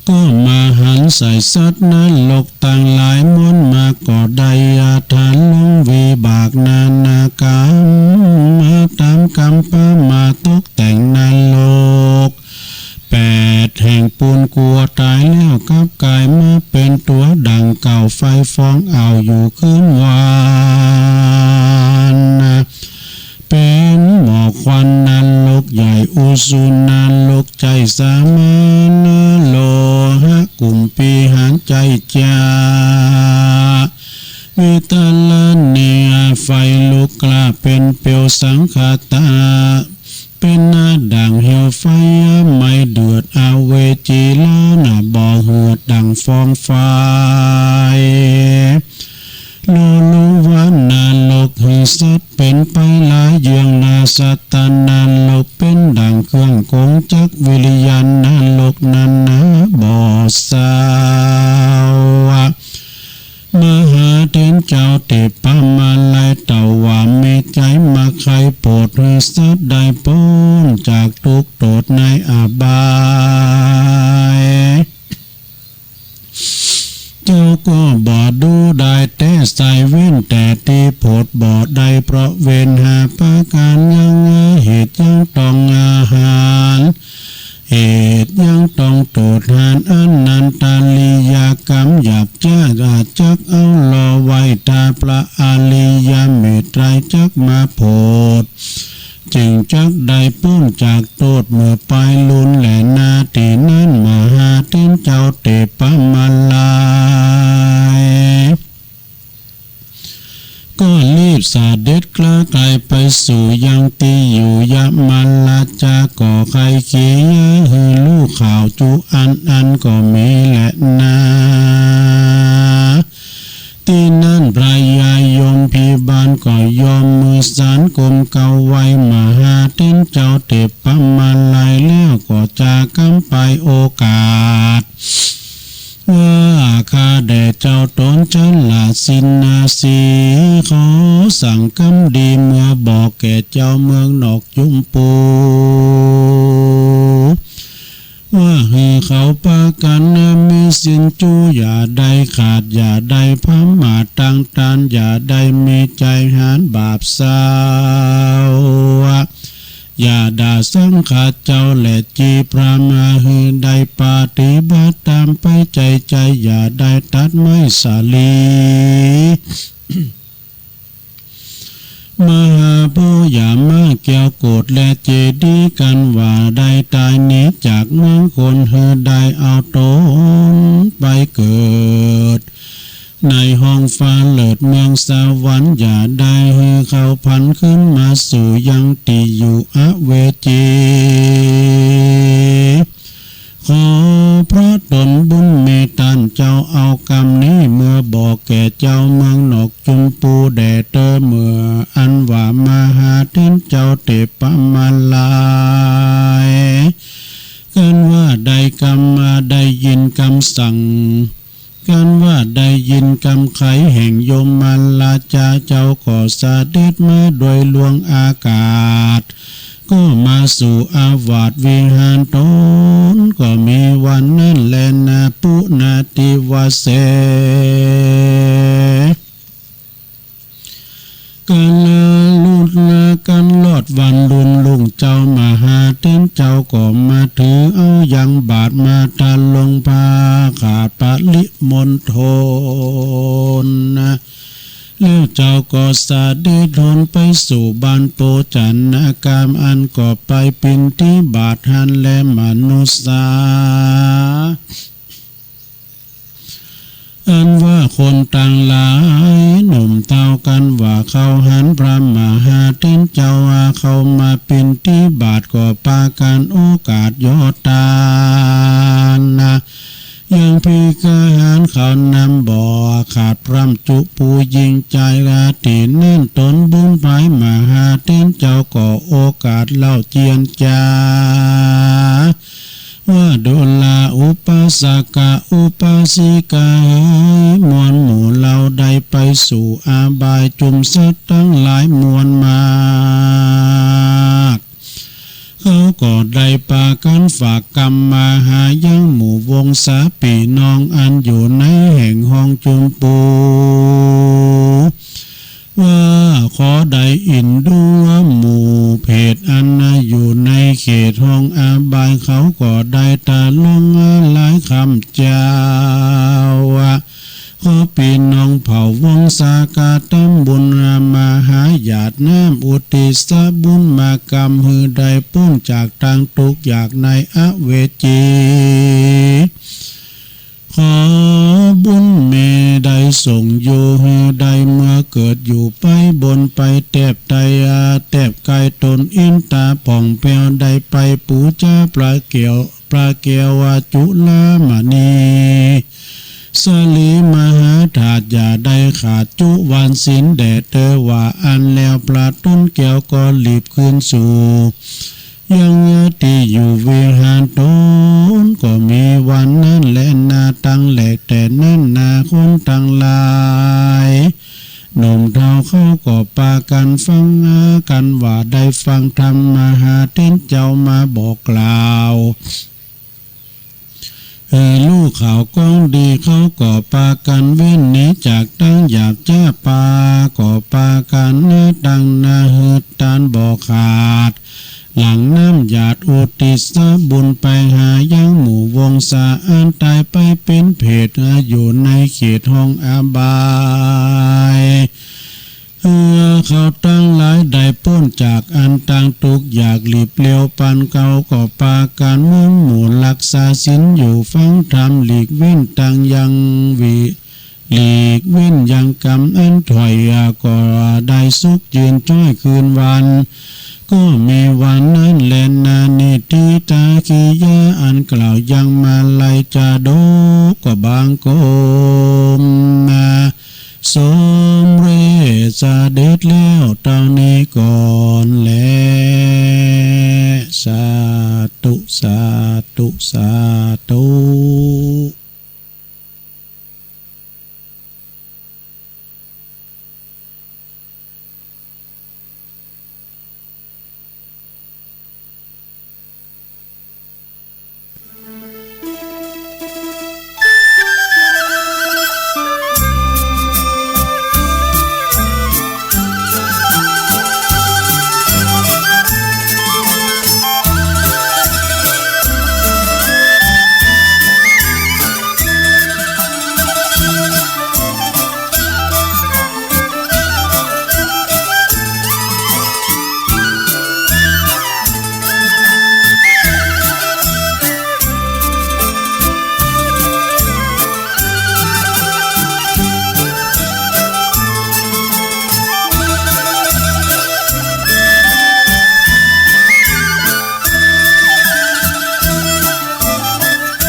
ก็มาหันใส่สัตว์นรกตังหลายมวลมากก็ได้ยาทานลงวิบากนานาก๋รรม มาต๋ามก๋รรมปะมาตกแต่งนรกแปดแห่งปูนกั๋วต๋ายแล้วกลับก๋ายมาเป๋นตั๋วดั่งเก่า ใฝ่ฟองเอาอยู่คืนวันนา เป๋นหมอกควันนรกใหญ่ อุชุนรก ใจ๊สามัญ โลหะ กุมภีหาร ใจ๊จ๊า วิตาลานิ ไฟลุกกล้าเป๋นเปลวสังคตะ เป๋นหน้าดั่งเหวไฟไหม้เดือด อเวจี ลาวนา บ่อเหือดดั่งฟองไฟ โลลุวะนรก หื้อสัตว์เป๋นไปหลายเยื่องนา สัตตนรก เป๋นดั่งเครื่องกงจักร วิริยนรก นั้นนาบ่เศร้า มหาเถรเจ้าทิพพมาลัยเต้าว่ามีใจ๋มัก ใค่โผดหื้อสัตว์ได้ป๊นจากตุ๊กข์โต้ษในอบาย เจ้าก็บ่ดูได้แต๊ ใส่เว้นแต่ตี้โผดบ่ได้ เพราะเว้นห้าประก๋านยัง เหตุยังต้องอาหาร เหตุยังต้องโต้ษหาร อันนันตริยกรรมหยาบจ๊า จักเอาหล่อไว้ ถ้าพระอริยเมตไตรจักมาโผด จึงจักได้ป๊นจากโต้ษ เมื่อไปลุนแลนา ตี้นั้นมหาเถรเจ้าเตปะมาลัย ก็รีบเสด็จคลาไคลไปสู่ยังตี้อยู่ ยมราชาก็ใค่เขียหื้อฮู้ข่าวจุอันอันก็มีแลนา ตี้นั้นพญายมพิบาลก็ยอมมือสานกลมเกล้าไหว้มหาเถรเจ้าเตปะมาลัย แล้วก็จ๋ากำไปโอกาส ว่าข้าแด่เจ้าต๋นชลาสินาสี ขอสั่งกำดีเมือบอกแก่เจ้าเมืองนอกจุมปู ว่าหื้อเขาปากั๋นมีศีลจุ อย่าได้ขาด อย่าได้พร่ำมาตางตาน อย่าได้มีใจ๋หาญบาปเศร้า อย่าด่าสังฆาเจ้า และจีพร่ำมาหื้อได้ปฏิบัติต๋ามไปใจ๋ใจ๋ อย่าได้ตัดไม้สาลี มหาโพธิ์อย่ามาเกี่ยวโกฏ และเจดีกั๋นว่าได้ต๋ายหนีจากเมืองคน หื้อได้เอาต๋นไปเกิด ในห้องฟ้าเลิศเมืองสวรรค์ อย่าได้หื้อเขาผันคืนมาสู่ยังตี้อยู่อเวจี ขอพระต๋นบุญมีต้านเจ้าเอากำนี้เมือบอกแก่เจ้าเมืองนอกจุมปูแด่เต๊อะ เมื่ออันว่ามหาเถรเจ้าเตปะมาลัย กันว่าได้กำมา ได้ยินกำสั่ง กันว่าได้ยินกำไขแห่งยมราชา เจ้าก็เสด็จมาโดยล่วงอากาศ ก็มาสู่อาวาสวิหารต๋น ก็มีวันนั้นแลนา ปุนาติวาเส กั๋นลุนนากั๋นลอดวันรุ่นรุ่ง เจ้ามหาเถรเจ้าก็มาถือเอายังบาตรมาทรงผ้าขาดปริมณฑล แล้วเจ้าก็เสด็จหนไปสู่บ้านโปจันนากาม อันก็ไปปิณฑิบาตหั้นแล มนุสสา อันว่าคนตังหลายหนุ่มเต้า กันว่าเขาหันพระมหาเถรเจ้าว่าเขามาปิณฑิบาต ก็ปากั๋นโอกาสเหยาะตานนา ยังภิกขาหารเขานำบ่ขาดพร่ำจุผู้หญิงจาย ตี้นั้นต๋นบุญผายมหาเถรเจ้าก็โอกาสเล่าเจียรจา ว่าดูราอุปาสกะอุปาสิกาเอ๋ย มวลหมู่เฮาได้ไปสู่อบาย จุมสัตว์ตังหลายมวลมาก เขาก็ได้ปากั๋นฝากกำมาหายังหมู่วงศาปี้น้องอันอยู่ในแห่งห้องจุมปู ว่าขอได้อินดูว่าหมู่เปรตอันอยู่ในเขตห้องอบาย เขาก็ได้ตะลงหลายคำเจ้า ว่าขอปี้น้องเผ่าวงศากาตำบุญมหาหยาดน้ำอุทิศบุญมากำหื้อได้ป๊นจากตังตุ๊กข์อยากในอเวจี ขอบุญมีได้ส่งอยู่หื้อได้เมือเกิดอยู่ไปบนไปแต๊บใต้แต๊บใก้ต๋นอินต๋าผ่องแผ้วได้ไปปู๋จาปลาแก้ว ปลาแก้วว่าจุลามณี สลีมหาธาตุอย่าได้ขาดจุวันศีลแด่เต๊อะ ว่าอั้นแล้วพระต้นแก้วก็รีบคืนสู่ ยังตี้อยู่วิหารต๋น ก็มีวันนั้นแลนา ตังแหลกแต่นั้นนาคนตังหลาย หนุ่มเฒ่า เขาก็ปากั๋นฟังกั๋นว่าได้ฟังธรรมมหาเถรเจ้ามาบอกกล่าว หื้อฮู้ข่าวของดี เขาก็ปากั๋นเว้นหนีจากตางหยาบจ๊า ปา ก็ปากั๋นตั้งหน้าหื้อตานบ่ขาด หลั่งน้ำหยาดอุทิศบุญไปหายังหมู่วงศาอันต๋ายไปเป๋นเปรตอยู่ในเขตห้องอบาย หื้อเขาตังหลายได้ป๊นจากอันตางตุ๊กข์ยากหลีบเปลี่ยวปัน เขาก็ปากั๋นม้วนหมู่ฮักษาศีลอยู่ฟังธรรม หลีกเว้นตางยังวิ หลีกเว้นยังกรรมอันถ้อย ก็ได้สุขจื้นจ้อยคืนวัน ก็มีวันนั้นแลนา นิฏฐิตากิริยาอันกล่าวยังมาลัยจาดกก็บังคมนา สมเร็จเสด็จแล้วเต้านี้ก่อนแล สาธุ สาธุ สาธุ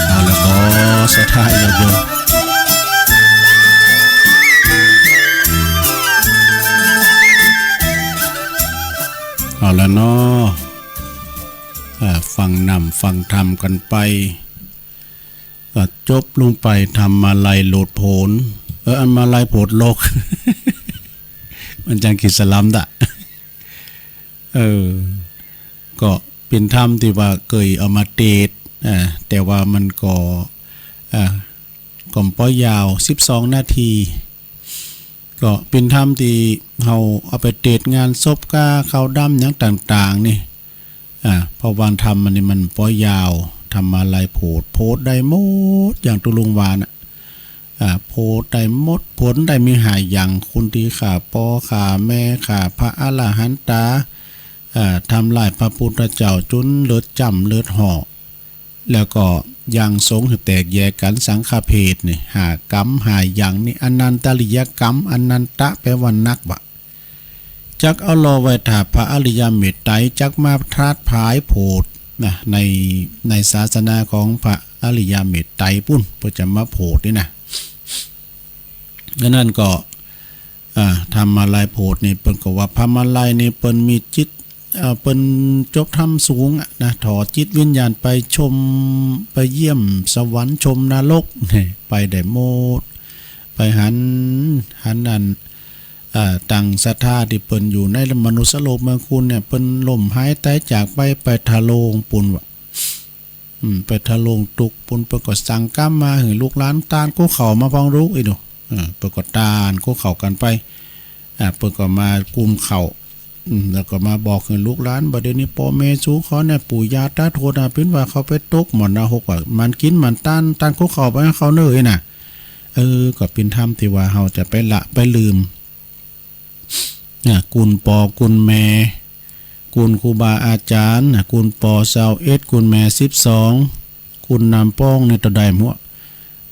เอาละเนาะ ศรัทธาญาติโยม เอาละเนาะ อ่า ฟังนำฟังธรรมกั๋นไป ก็จบลงไปธรรมาลัยโผดโผน เออ อันมาลัยโผดโลก มันจังกึ๊ดสลัมดะ เออ ก็เป๋นธรรมตี้ว่าเกยเอามาเตสน์ อ่า แต่ว่ามันก็ อ่า ก็บ่ยาว สิบสองนาที ก็เป๋นธรรมตี้เฮาเอาไปเตสน์งานศพก้า ข้าวดำหยังต่างๆ นี่ อ่า เพราะว่าธรรมอันนี้มันบ่ยาว ธรรมาลัยโผด โผดได้หมด อย่างตุ๊ลุงว่าน่ะ อ่า โผดได้หมด โผดได้มีห้าอย่าง คนตี้ฆ่าป้อฆ่าแม่ ฆ่าพระอรหันตา อ่า ทำร้ายพระพุทธเจ้าจ๋นเลือดจ้ำเลือดห่อ แล้วก็ยังสงฆ์หื้อแตกแยกกั๋น สังฆเพทนี่ ห้ากรรมห้าอย่างนี่ อนันตริยกรรม อนันตะแปล๋ว่านักวะ จักเอาล่อไว้ถ้าพระอริยเมตไตร จักมาทราดผายโผดนะ ใน ในศาสนาของพระอริยเมตไตรปุ้น เปิ้นจะมาโผดนี่นะ อันนั้นก็ อ่า ธรรมาลัยโผดนี่ เปิ้นก็ว่าธรรมาลัยนี่เปิ้นมีจิต เอ่อ เปิ้นจบธรรมสูงอะนะ ถ่อจิตวิญญาณไปชม ไปเยี่ยมสวรรค์ชมนรก ไปได้หมด ไปหัน หันอัน เอ่อ ตังศรัทธาตี้เปิ้นอยู่ในมนุษย์โลกเมืองคุณเนี่ย เปิ้นล้มหายต๋ายจากไป ไปทะโลงปุ้นวะ อืม ไปทะโลงตุ๊กปุ้น เปิ้นก็สั่งกำมาหื้อลูกหลานตานกู้เข้ามาพ่องลูก อี้หนู เออ เปิ้นก็ตานกู้เข้ากั๋นไป อ่า เปิ้นก็มากุมเข้า อืม แล้วก็มาบอกหื้อลูกหลาน บ่าเดี่ยวนี้ป้อแม่สูเขาเนี่ย ปู่ย่าต๋าทวดน่ะ เปิ้นว่าเขาไปตกหม่อนนรกว่ะ หมั่นกิ๋นหมั่นตาน ตานกู้เข้าไปหื้อเขาเน่อ อี้หนะ เออ ก็เป๋นธรรมตี้ว่าเฮาจะไปละไปลืม เนี่ย กุณป้อกุณแม่ กุณครูบาอาจ๋ารย์ กุณป้อซาวเอ็ด กุณแม่สิบสอง กุณนำป้องนี่เต้าใดหมด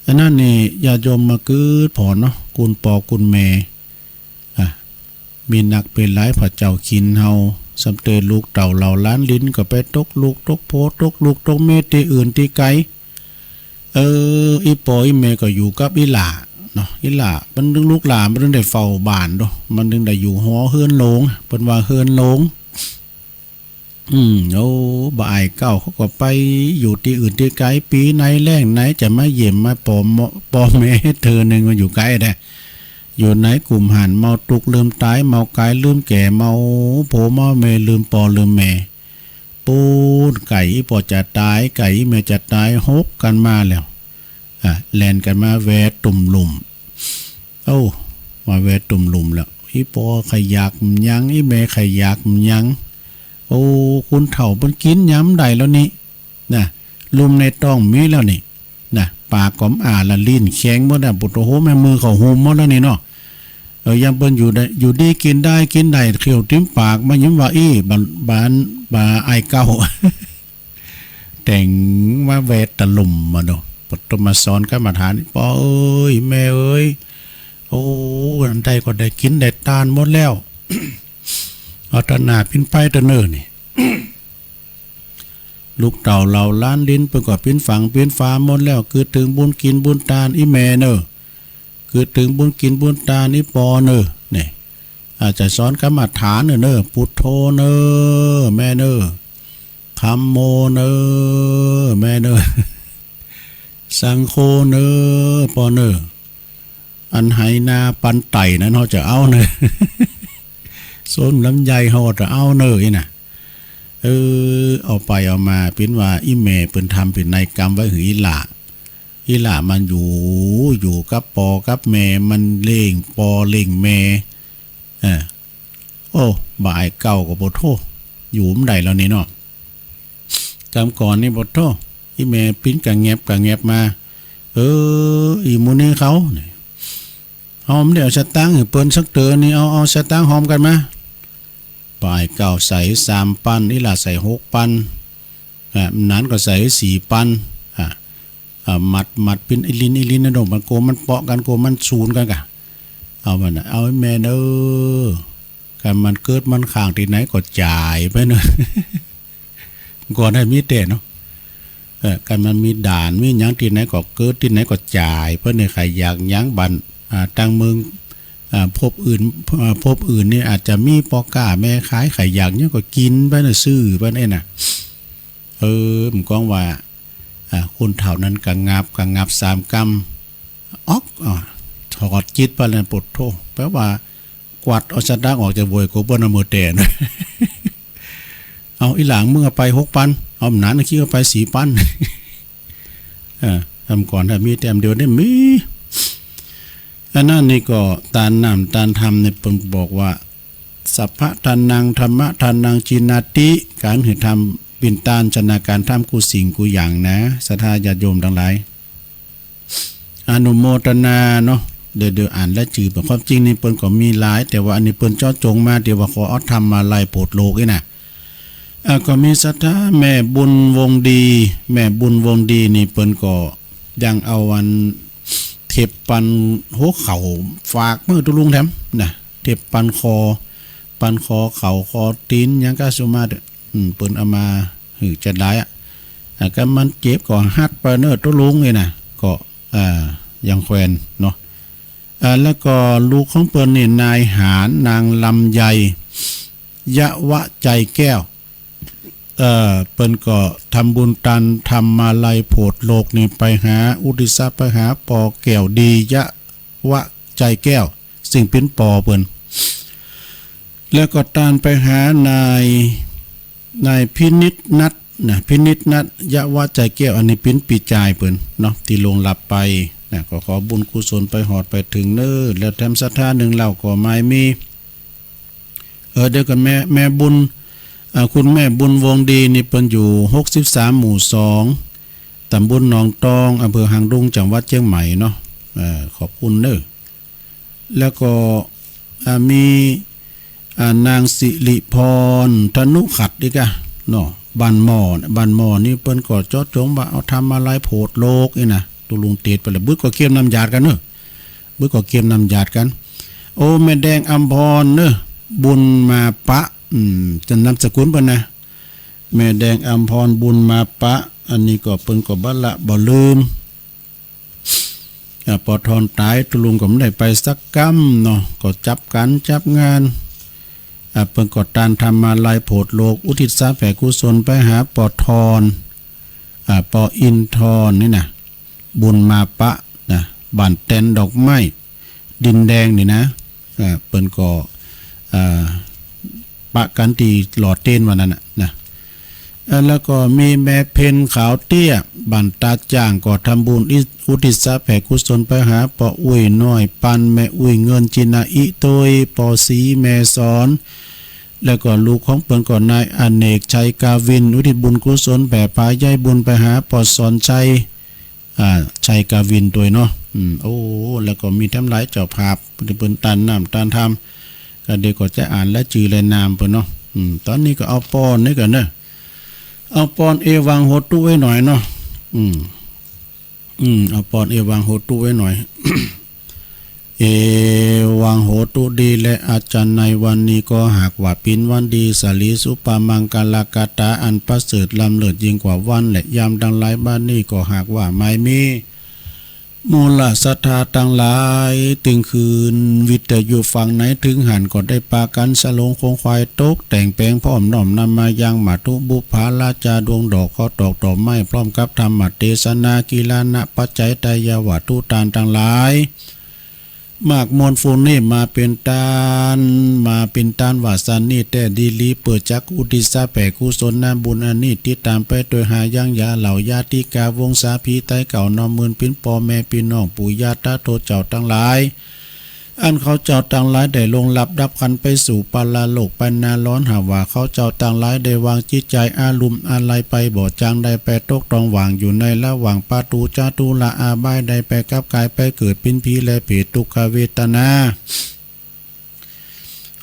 อันนั้นนี่ญาติโยมมากื๊ดผ่อนเนาะ กุณป้อกุณแม่ อ่ะ มีนักเป๋นหลาย พระเจ้าขินเฮา ซ้ำเตอลูกเต้าเหล่าหลานหลินก็ไปตกลูกตกผัว ตกลูกตกเมียตี้อื่นตี้ไก๋ เออ อี่ป้ออี่แม่ก็อยู่กับอี่หล้าเนาะ อี่หล้า มันตึงลูกหล้า มันตึงได้เฝ้าบ้านโด มันตึงได้อยู่หอเฮือนโหลง เปิ้นว่าเฮือนโหลง อืม โอ้ บ่าอ้ายเก้าเขาก็ไปอยู่ตี้อื่นตี้ไก๋ ปี๋ไหนแล้งไหนจะมาเยี่ยมมาป้อ ป้อแม่เทื่อนึ่ง มันอยู่ไก๋แต๊ อยู่ในกุมหั้น เมาตุ๊กลืมต๋าย เมากายลืมแก่ เมาผัวเมาเมีย ลืมป้อลืมแม่ ปู๊น ใก้อี่ป้อจะต๋าย ใก้อี่แม่จะต๋าย หบกั๋นมาแล้ว อ่ะ แล่นกั๋นมาแวะตุ่มลุ่ม โอ้ มาแวะตุ่มลุ่มแล้ว อี่ป้อใค่อยากหยัง อี่แม่ใค่อยากหยัง โอ้ คนเฒ่าเปิ้นกิ๋นหยังบ่ได้แล้วนี่ นะ ลุ่มในต๊องมีแล้วนี่ นะ ปากก็บ่อ้าละ ลิ้นแข็งหมดอะ ปุโตโฮ แม่มือเขาหุมหมดแล้วนี่เนาะ เออ ยังเปิ้นอยู่ได้ อยู่ดีกิ๋นได้ กิ๋นได้ เขี้ยวเต็มปาก บ่าหยิบว่าอี้ บ่า บ่า บ่าอ้ายเก้า แต่งมาแวะตะลุ่มมาเนาะ ปฐมสอนกรรมฐาน ป้อเอ๋ย แม่เอ๋ย โอ้ อันใดก็ได้กิ๋นได้ตานหมดแล้ว เอาเต๊อะนา เป๋นไปเต๊อะเน่อนี่ ลูกเต้าเหล่าหลานหลิ้นเปิ้นก็เป๋นฝั่งเป๋นฝาหมดแล้ว กึ๊ดเถิงบุญกิ๋นบุญตาน อี่แม่เน่อ กึ๊ดเถิงบุญกิ๋นบุญตาน อี่ป้อเน่อ นี่ อาจจะสอนกรรมฐานเน่อ เน่อ ปุโทเน่อ แม่เน่อ ธัมโมเน่อ แม่เน่อ สังโฆเน่อ ป้อเน่อ อันไหนาปันไต่นั้นเฮาจะเอาเน่อ ส้นลำไยเฮาจะเอาเน่อ อี้น่ะ เออ เอาไปเอามา เป๋นว่าอี่แม่เปิ้นทำพินัยกรรมไว้หื้ออี่หล้า อี่หล้ามันอยู่ อยู่กับป้อกับแม่ มันเลี้ยงป้อเลี้ยงแม่ เออ โอ้ บ่าอ้ายเก้าก็ ปุโท อยู่บ่ได้แล้วนี่เนาะ กำก่อนนี่ ปุโท อี่แม่ปิ๊นกะแงบกะแงบมา เออ อี่หมู่นี้เขา เฮาบ่ได้เอาสตางค์หื้อเปิ้นสักเต๋อนี่ เอา เอาสตางค์หอมกั๋นมา ป้ออ้ายเก้าใส่สามปัน อี่หล้าใส่หกปัน อ่า หนานก็ใส่สี่ปัน อ่า อ่า มัด มัดเป๋นอี่ลิ้น อี่ลิ้นนะเน่อ มันกั๋วมันเปาะกั๋น กั๋วมันสูญกั๋นก่ะ เอามันน่ะ เอาแม่เน่อ กันมันเกิดมันข้างตี้ไหนก็จ่ายไปเน่อ ก่อนนั้นมีแต่เนาะ เออ กันมันมีด่านมีหยังตี้ไหนก็เกิดตี้ไหนก็จ่ายไปเน่อ ใค่อยากหยังบัด อ่า ตางเมือง อ่า ภพอื่น อ่า ภพอื่นนี่อาจจะมีป้อก๊าแม่ขาย ใค่อยากหยังก็กิ๋นไปเน่อ ซื้อไปเน่อน่ะ เออ มันก็ว่า อ่า คนเฒ่านั้นกะงับ กะงับสามกำ ออก อ่า ถอดจิตไปแล้ว ปุโท แปลว่า กวัดเอาสตางค์ออกจากบ่วยโกเปิ้นเอามือแตะ เอาอี่หล้ามึงเอาไปหกปัน เอาหนานขี้เอาไปสี่ปัน เออ ทำก่อนถ้ามีแต้มเดียวได้มี อันนั้นนี่ก็ตานน้ำตานธรรมนี่เปิ้นบอกว่า สัพพะทานัง ธัมมะทานัง จีนาติ ก๋านหื้อทำเป๋นตาน ชนะก๋านทำกู้สิ่งกู้อย่างนะ ศรัทธาญาติโยมตังหลาย อนุโมทนาเนาะ เดี๋ยว เดี๋ยวอ่านรายจื่อ ความจริงนี่เปิ้นก็มีหลาย แต่ว่าอันนี้เปิ้นเจาะจงมา เดี๋ยวว่าขอเอาธรรมาลัยโผดโลกนี่นะ อ่า ก็มีศรัทธาแม่บุญวงศ์ดี แม่บุญวงศ์ดีนี่เปิ้นก็ยังเอาอันเทปปันหัวเข่าฝากมาหื้อตุ๊ลุงแถมนะ เทปปันคอ ปันคอเข่าคอตี๋นหยังก้าสุมาเต๊อะ อืม เปิ้นเอามาหื้อจะได้อะ อ่า ก็มันเจ็บก็หัดไปเน่อตุ๊ลุงนี่นะ ก็ อ่า ยังแควนเนาะ อ่า แล้วก็ลูกของเปิ้นนี่ นายหาญ นางลำไย ยะวะใจแก้ว เอ่อ เปิ้นก็ทำบุญตานธรรมาลัยโผดโลกนี่ไปหา อุทิศไปหาป้อแก้วดี ยะวะใจแก้ว ซึ่งเป๋นป้อเปิ้น แล้วก็ตานไปหานาย นายพินิจนัทนะ พินิจนัท ยะวะใจแก้ว อันนี้เป๋นปี้จายเปิ้นเนาะ ตี้ล่วงลับไปนะ ก็ขอบุญกุศลไปฮอดไปเถิงเน่อ แล้วแถมศรัทธานึ่งเล่าก็หมายมี เออ เดี๋ยวก่อน แม่ แม่บุญ อ่า คุณแม่บุญวงศ์ดีนี่เปิ้นอยู่หกสิบสาม หมู่สอง ตำบลหนองตอง อำเภอหางดง จังหวัดเจียงใหม่เนาะ เอ่อ ขอบคุณเน่อ แล้วก็ อ่า มี อ่า นางสิริพร ธนุขัตติกะ เนาะ บ้านหม้อ บ้านหม้อนี่เปิ้นก็เจาะจงว่าเอาธรรมาลัยโผดโลกนี่นะ ตุ๊ลุงเตดไปแล้ว บึดก็เกียมน้ำหยาดกั๋นเน่อ บึดก็เกียมน้ำหยาดกั๋น โอ้ แม่แดงอำพรเน่อ บุญมาปะ อืม จะนามสกุลเปิ้นนะ แม่แดงอำพร บุญมาปะ อันนี้ก็เปิ้นก็บ่ละบ่ลืม อ่า ป้อทอนต๋าย ตุ๊ลุงก็บ่ได้ไปสักกำเนาะ ก็จับก๋านจับงาน อ่า เปิ้นก็ตานธรรมาลัยโผดโลก อุทิศแผ่กุศลไปหาป้อทอน อ่า ป้ออินทรนี่นะ บุญมาปะนะ บ้านแตนดอกไม้ ดินแดงนี่นะ อ่า เปิ้นก็ อ่า ปะกั๋นตี้หล่อเตียนวันนั้นน่ะนะ เอ่อ แล้วก็มีแม่เพ็ญขาวเตี้ย บ้านตาจ่าง ก็ทำบุญอิ- อุทิศแผ่กุศลไปหาป้ออุ๊ยน้อยปัน แม่อุ๊ยเงิน จินาอิ ตวยป้อศรีแม่สอน แล้วก็ลูกของเปิ้นก็นายอเนก ชัยกาวิน อุทิศบุญกุศลแผ่พายายบุญไปหาป้อสอนชัย อ่า ชัยกาวินตวยเนาะ อืม โอ้ แล้วก็มีแถมหลายเจ้าภาพ เปิ้นตานน้ำตานธรรม ก็เดี๋ยวก็จะอ่านรายจื้อรายนามเปิ้นเนาะ อืม ต๋อนนี้ก็เอาปอนนี่ก่อนเนาะ เอาปอนเอวังโหตุไว้หน่อยเนาะ อืม อืม เอาปอนเอวังโหตุไว้หน่อย เอวังโหตุ ดีแลอาจารย์ ในวันนี้ก็หากว่าเป๋นวันดี สะหลีสุปะมังคละคาถาอันประเสริฐล้ำเลิศยิ่งกว่าวันและยามตังหลาย บัดนี้ก็หากว่าหมายมี มูลศรัทธาตังหลาย ตึงคืนวิทยุฟังใน เถิงหั้นก็ได้ปากั๋นสะหลงขงขวาย ตกแต่งแป๋งพร้อมน้อมนำมายังมัตถุบุปผาราจาดวงดอก ข้าวตอกดอกไม้ พร้อมกับธรรมเตสนา กิลานะปัจจัย ไตรยวัตถุตานตังหลาย มากมวลฝูงนี้มาเป๋นตาน มาเป๋นตานว่าสันนี้แต๊ดีหลี เปื้อจักอุทิศแผ่กุศลนำบุญอันนี้ ติดต๋ามไปตวยหายังยาเหล่าญาติกาวงศาผีไตเก่า น้อมมื่นเป๋นป้อแม่ปี้น้องปู่ย่าตาโตเจ้าตังหลาย อันเขาเจ้าตังหลายได้ล่วงลับดับขันไปสู่ปรโลกไปนาร้อน หากว่าเขาเจ้าตังหลายได้วางจิตใจ๋อาลุ่มอาลัยไปบ่จาง ได้ไปตกต้องหว่างอยู่ในระหว่างปะตู๋จาตุรอาบาย ได้ไปกับก๋ายไปเกิดเป๋นผีและเปรต ทุกขเวทนา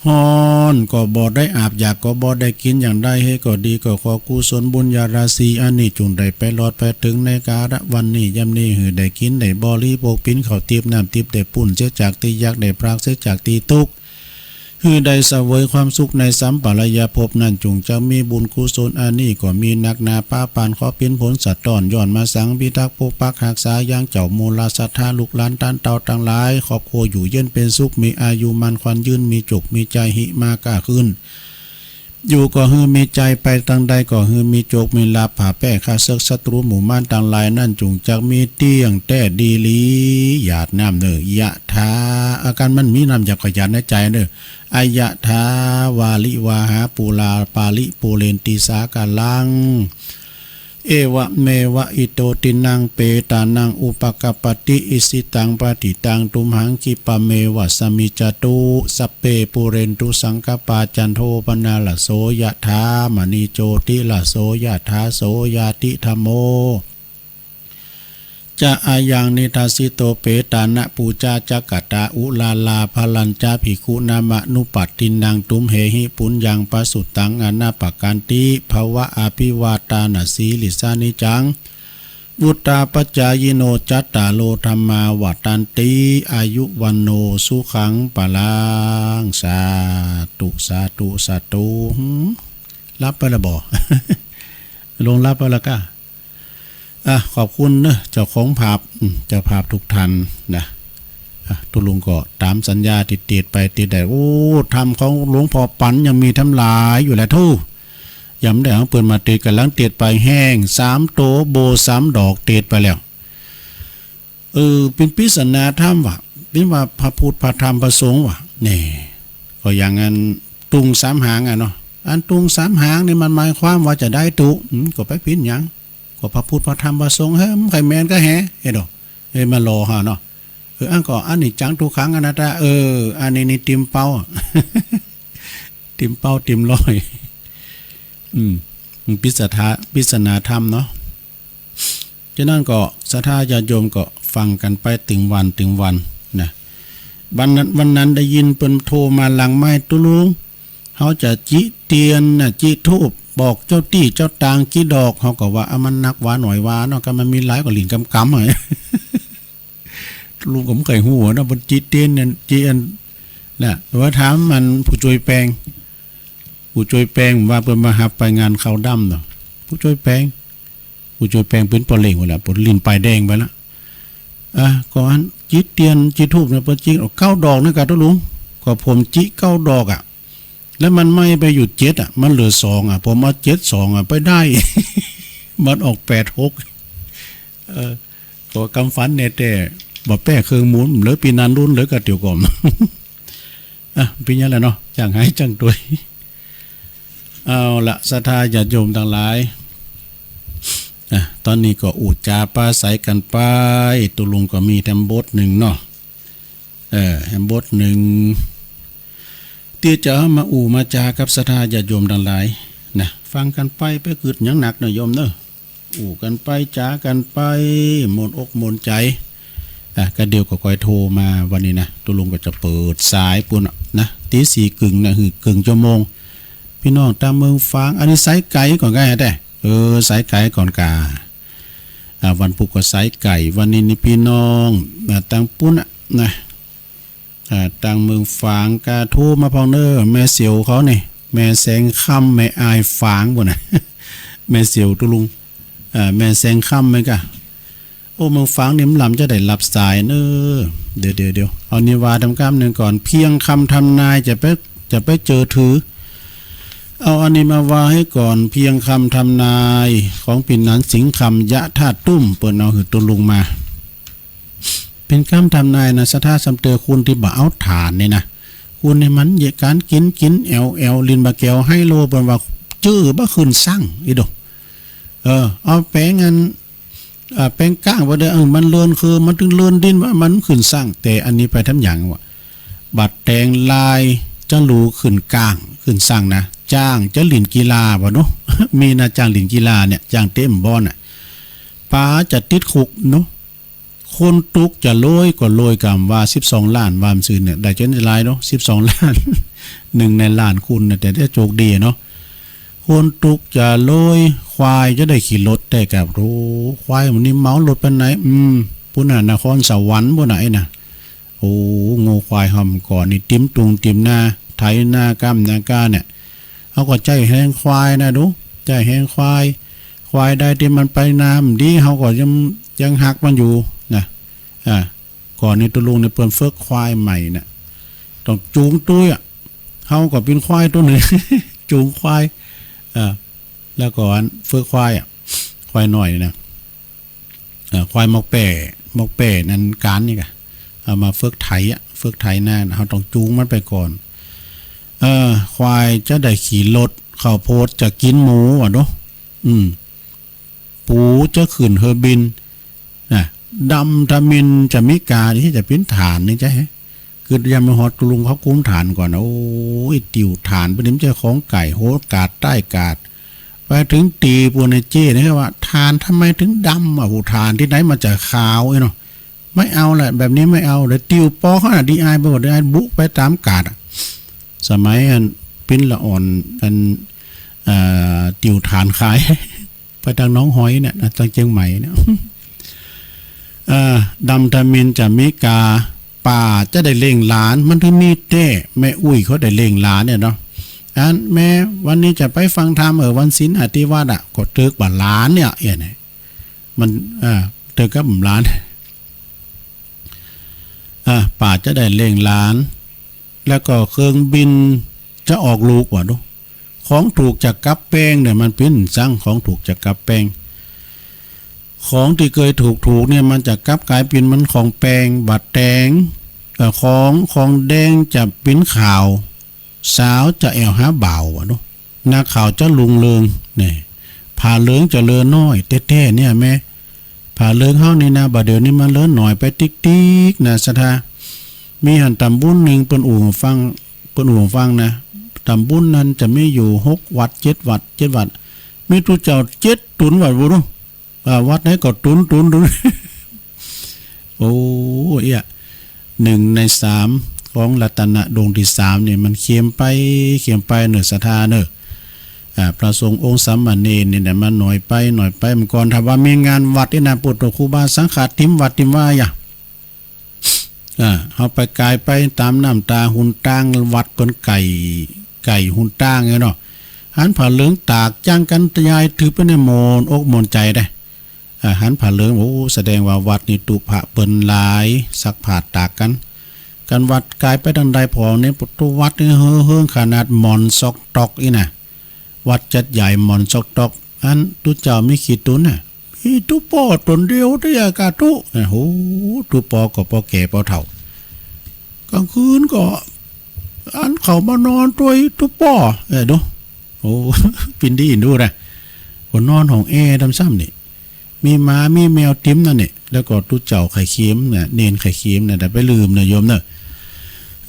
ฮ้อนก็บ่ได้อาบ อยากก็บ่ได้กิ๋น อย่างใดเหตุก็ดี ก็ขอกุศลบุญญาราศีอันนี้ จุ่งได้ไปรอดไปเถิงในกาละวันนี้ยามนี้ หื้อได้กิ๋นได้บริโภค เป๋นข้าวติ๊บน้ำติ๊บ ได้ปู้นเสียจากตี้ยาก ได้พรากเสียจากตี้ตุ๊กข์ หื้อได้เสวยความสุขในสัมปรายภพนั้น จุ่งจักมีบุญกุศลอันนี้ ก็มีนักหนาปาปาน ขอเป๋นผลสะต้อน ย้อนมาสังพิทักษ์ปกปักฮักษายังเจ้ามูลศรัทธาลูกหลานตานเต้าตังหลาย ครอบครัวอยู่เย็นเป๋นสุข มีอายุมั่นขวัญยืน มีโจคมีใจ๋ หิมาก้าขึ้น อยู่ก็หื้อมีใจ๋ ไปตางใดก็หื้อมีโจคมีลาภ ผ่าแป้ข้าเสิกศัตรูหมู่มารตังหลายนั้น จุ่งจักมีเตี้ยงแต๊ดีหลี หยาดน้ำเน่อ ยะถา อาก๋านมันมีน้ำหยาดก็หยาดในใจ๋เน่อ อะยะถา วาริวาหาปูรา ปาริปูเรนติสาคารัง เอวะเมวะ อิโต ทินนัง เปตานัง อุปะกัปปะติ อิจฉิตัง ปัตถิตัง ตุมหัง คิปะเมวะ สะมิจจตุ สัพเพ ปูเรนตุ สังกัปปา จันโท ปะนะระโส ยะถา มะณิ โจติระโส ยะถา โส ยะติ ธัมโม จะ อะยัง นิทัสสิโต เปตานะ ปูจา จะกะตา อุรารา ภะรัญจะ ภิกขุนามะนุปัฏฐินัง ตุมเหหิ ปุญญัง ปะสุตัง อนาปะกันติ ภะวะ อะภิวาตานะสีลิสสะ นิจจัง วุฑฒาปะจายิโน จัตตาโร ธัมมา วัฑฒันติ อายุ วัณโณ สุขัง พะลัง สาธุ สาธุ สาธุ หืม หลับไปแล้วบ่ ลงหลับไปแล้วก้า อ่ะ ขอบคุณเนอะ เจ้าของภาพ อืม เจ้าภาพทุกท่านนะ อ่ะ ตุ๊ลุงก็ต๋ามสัญญาตี้เตียดไปเตียดได้ โอ้ ธรรมของหลวงพ่อปั๋นยังมีแถมหลายอยู่แหละทู่ ยังบ่ได้เอาเปิ้นมาเตียด ก่ำลังเตียดไปแฮง สามโต โบสามดอก เตียดไปแล้ว เออ เป๋นปริศนาธรรมว่ะ เป๋นว่าพระพุทธ พระธรรม พระสงฆ์ว่ะ แน่ ก็อย่างอันตุงสามหางอะเนาะ อันตุงสามหางนี่มันหมายความว่าจาใดตุ๊ อืม ก็ไปผิดหยัง ก็พระพุทธ พระธรรม พระสงฆ์ เฮ้ย มันใค่แม่นก้าแฮะ เฮ้ยดอก เฮ้ย มาหล่อเฮาเนาะ เออ อันก็อนิจจัง ทุกขัง อนัตตา เออ อันนี้นี่ติ่มเป้า ติ่มเป้า ติ่มร้อย อืม มันปริศนา ปริศนาธรรมเนาะ ฉะนั้นก็ศรัทธาญาติโยมก็ฟังกั๋นไปตึงวันตึงวันนะ วันนั้น วันนั้นได้ยินเปิ้นโทรมาหลังไมค์ ตุ๊ลุง เฮาจะจิเตียนน่ะ จิธูป บอกเจ้าตี้เจ้าตางกี่ดอก เฮาก็ว่า อะ มันนักวาหน่อยวาเนาะ ก็มันมีหลายก็หลิ้นกำๆ อะ ลุงก็บ่เกยฮู้เนาะ เปิ้นจิเตียนเนี่ย จิอัน น่ะ แต่ว่าถามมันผู้จ้วยแปง ผู้จ้วยแปงว่าเปิ้นมาฮับไปงานเข้าดำเนาะ ผู้จ้วยแปง ผู้จ้วยแปงเป๋นป้อเล็งไปแล้ว เปิ้นหลิ้นปายแดงไปแล้ว อ่ะ ก็อันจิเตียนจิธูปเนี่ย เปิ้นจิเอาเก้าดอกนั่นกะตุ๊ลุง ก็ผมจิเก้าดอกอะ แล้วมันไหม้ไปอยู่เจ็ดอะ มันเหลือสองอะ ผมเอาเจ็ดสองอะไปได้ มันออกแปดหก เออ ก็กำฝันแน่แต๊ บ่แป๊เคิงหมุน เหลือปี้นันลุนเหลือก้าเตียวก่อม อ่ะ เป๋นอย่างนั้นแหละเนาะ จ้างหายจ้างตวย เอาละ ศรัทธาญาติโยมตังหลาย อ่ะ ต๋อนนี้ก็อู้จ๋าปราศรัยกั๋นไป ตุ๊ลุงก็มีแถมบทนึ่งเนาะ เออ แถมบทนึ่ง ตี้จะเอามาอู้มาจ๋ากับศรัทธาญาติโยมตังหลายนะ ฟังกั๋นไป ไปกึ๊ดหยังหนักเนาะโยมเนาะ อู้กั๋นไป จ๋ากั๋นไป ม่วนอกม่วนใจ๋ อ่ะ ก็เดี๋ยวก็ค่อยโทรมาวันนี้นะ ตุ๊ลุงก็จะเปิดสายปู๊นน่ะนะ ตี๋สี่เกิ่งนะ หื้อเกิ่งชั่วโมง ปี้น้องตางเมืองฝาง อันนี้สายไก๋ก่อนก็ได้ เออ สายไก๋ก่อนก่า อ่า วันพุธก็สายไก๋ วันนี้นี่ปี้น้อง อ่า ตางปู๊นน่ะนะ อ่า ตางเมืองฝางก็โทรมาพ่องเน่อ แม่เสียวเขานี่ แม่แสงคำ แม่อายฝางปู๊นน่ะ แม่เสียวตุ๊ลุง อ่า แม่แสงคำแม่นก่า โอ้ เมืองฝางนี่มันลำจะได้รับสายเน่อ เดี๋ยว เดี๋ยว เดี๋ยว เอานี่ว่าต๋ามกำนึ่งก่อน เพียงคำทำนายจะไป จะไปเจื้อถือ เอาอันนี้มาว่าหื้อก่อน เพียงคำทำนายของปี้นันสิงห์คำ ยะธาตุตุ้ม เปิ้นเอาหื้อตุ๊ลุงมา เป๋นกำทำนายนะ ศรัทธา ซ้ำเตื้อคนตี้บ่เอาถ่านนี่นะ คนนี่มันเยียะก๋านกิ๋น กิ๋นแอ๋วแอ๋ว ลิ้นบ่าแก๋วไฮโล เปิ้นว่าจื้อบ่ขึ้นซั้ง อีโด เออ เอาแป๋งอัน อ่า แป๋งก้างไปเด้อ เออ มันเลินคือ มันตึงเลินดินว่ามันขึ้นซั้ง แต่อันนี้ไปทำหยังวะ บ่าแต๋งลายจะหลูขึ้นก้าง ขึ้นซั้งนะ จ้างจะหลิ้นกีฬาบ่าเนาะ มีนะ จ้างหลิ้นกีฬาเนี่ย จ้างเตะบอลน่ะ ป๋าจะติดคุกเนาะ คนตุ๊กจะรวยก็รวยกำว่าสิบสองล้าน ว่ามันซื่อเนี่ย ได้จะหลายเนาะ สิบสองล้าน นึ่งในล้านคนน่ะ แต่ถ้าโจคดีเนาะ คนตุ๊กจะรวย ควายจะได้ขี่รถ แต่กับ โอ้ ควายมันนี่เมารถปานไหน อืม ปู๊นน่ะ นครสวรรค์ปู๊นน่ะ ไอ้น่ะ โอ้ งัวควายเฮาก่อนนี่ ติ๊มตุงติ๊มนา ไถนาก้ำนาก้าเนี่ย เฮาก็ใจ๊แฮงควายนะดู ใจ๊แฮงควาย ควายใดตี้มันไปนาบ่ดี เฮาก็ยัง ยังฮักมันอยู่นะ อ่า ก่อนนี้ตุ๊ลุงนี่เปิ้นฝึกควายใหม่น่ะ ต้องจูงตุ๊ยอะ เฮาก็เป๋นควายตั๋วนึ่ง จูงควาย อ่า แล้วก็อันฝึกควายอะ ควายน้อยนี่นะ เอ่อ ควายหมอกแป้ หมอกแป้นั้นก๋านนี่ก่ะ เอามาฝึกไถอะ ฝึกไถนาน่ะ เฮาต้องจูงมันไปก่อน เออ ควายจะได้ขี่รถ ข้าวโพดจะกิ๋นหมูอะเนาะ อืม ปู๋จะขึ้นเฮอบิน นะ ดำทมิฬจะมีกา ตี้จะเป๋นถ่านนี่ใจ้ กึ๊ดยามมาฮอดตุ๊ลุงเขากุมถ่านก่อนนะ โอ้ย ติวถ่านเปิ้นนี่มันใจ้ของไก๋ หัวกาดใต้กาด ไปเถิงตี๋ปู๊นไอ้เจ้นี่ว่า ถ่านทำไมถึงดำอะ โห ถ่านตี้ไหนมันจะขาวไอ้เนาะ ไม่เอาแหละ แบบนี้ไม่เอา เดี๋ยวติวปอเขาน่ะ ดีอายไปหมด ดีอายบุไปต๋ามกาดอะ สมัยอันปิ้นละอ่อน อัน เอ่อ ติวถ่านขาย ไปตางหนองหอยเนี่ยนะ ตางเจียงใหม่เนี่ย เอ่อ ดำทมิฬจะมีกา ป้าจะได้เลี้ยงหลาน มันถึงมีแต๊ แม่อุ๊ยเขาได้เลี้ยงหลานเนี่ยเนาะ อันแม่วันนี้จะไปฟังธรรม เออ วันศีลอะ ตี้วัดอะ ก็เถิงบ่าหลานเนี่ย เอี้ยเนี่ย มัน เอ่อ เถิงกับหลาน อ่า ป้าจะได้เลี้ยงหลาน แล้วก็เครื่องบินจะออกลูกว่าดู ของถูกจะกลับแปงเนี่ย มันเป๋นซั้ง ของถูกจะกลับแปง ของตี้เกยถูกๆ เนี่ย มันจะกลับก๋ายเป๋นเหมือนของแปง บ่าแต๋ง เอ่อ ของ ของแดงจะเป๋นขาว สาวจะแอ่วหาบ่าวว่าดู นาข่าวจะรุ่งเรือง เนี่ย ผ้าเหลืองจะเหลือน้อยแต๊ๆ เนี่ยแม่ ผ้าเหลืองเฮานี่นะ บ่าเดี่ยวนี้มันเหลือน้อยไปติ๊กๆ นะ ศรัทธา มีหั้นต๋ำบุญนึ่ง เปิ้นอู้หื้อฟัง เปิ้นอู้หื้อฟังนะ ต๋ำบุญนั้นจะมีอยู่หกวัด เจ็ดวัด เจ็ดวัด มีตุ๊เจ้าเจ็ดตุ๊นวัดบ่ดู อ่า วัดไหนก็ตุ๊น ตุ๊น ตุ๊น โอ้ เอี้ย นึ่งในสามของรัตนดวงตี้สามนี่ มันเขียมไป เขียมไปเน่อ ศรัทธาเน่อ อ่า พระสงฆ์องค์สามเณรนี่นะ มันน้อยไป น้อยไป เมื่อก่อนถ้าว่ามีงานวัดนี่นะ โปะโตครูบาสังฆะ เตียมวัดเตียมวาอะ อ่า เฮาไปก๋ายไปต๋ามน้ำต๋าหุนตาง วัดเปิ้นไก๋ ไก๋หุนตางเนี่ยเนาะ หันผ้าเหลืองตากจ้างกั๋นตะยายถือไปเนี่ย ม่วนอกม่วนใจ๋ได้ อ่า หันผ้าเหลือง โอ้ แสดงว่าวัดนี่ตุ๊พระเปิ้นหลาย ซักผ้าตากกั๋น กั๋นวัดก๋ายไปตางใดผ่อเนี่ย ประตูวัดนี่เฮ่อเฮิงขนาด หมอนซอกตอกอี้นะ วัดจัดใหญ่หมอนซอกตอก อันตุ๊เจ้ามีขี้ตุ๊นน่ะ อีตุ๊ป้อต๋นเดียวเตื้อกาตุ๊ โอ้โห ตุ๊ป้อก็ปอแก่ปอเฒ่า ก๋างคืนก็ อันเข้ามานอนตวยตุ๊ป้อ เออ ดู โอ้ ปิ้นดีดูนะ ก็นอนห้องแอร์ดำซ้ำนี่ มีหมามีแมวติ๋มนั่นนี่ แล้วก็ตุ๊เจ้าไข่เค็มน่ะ เณรไข่เค็มน่ะ แต่ไปลืมนะโยมเนอะ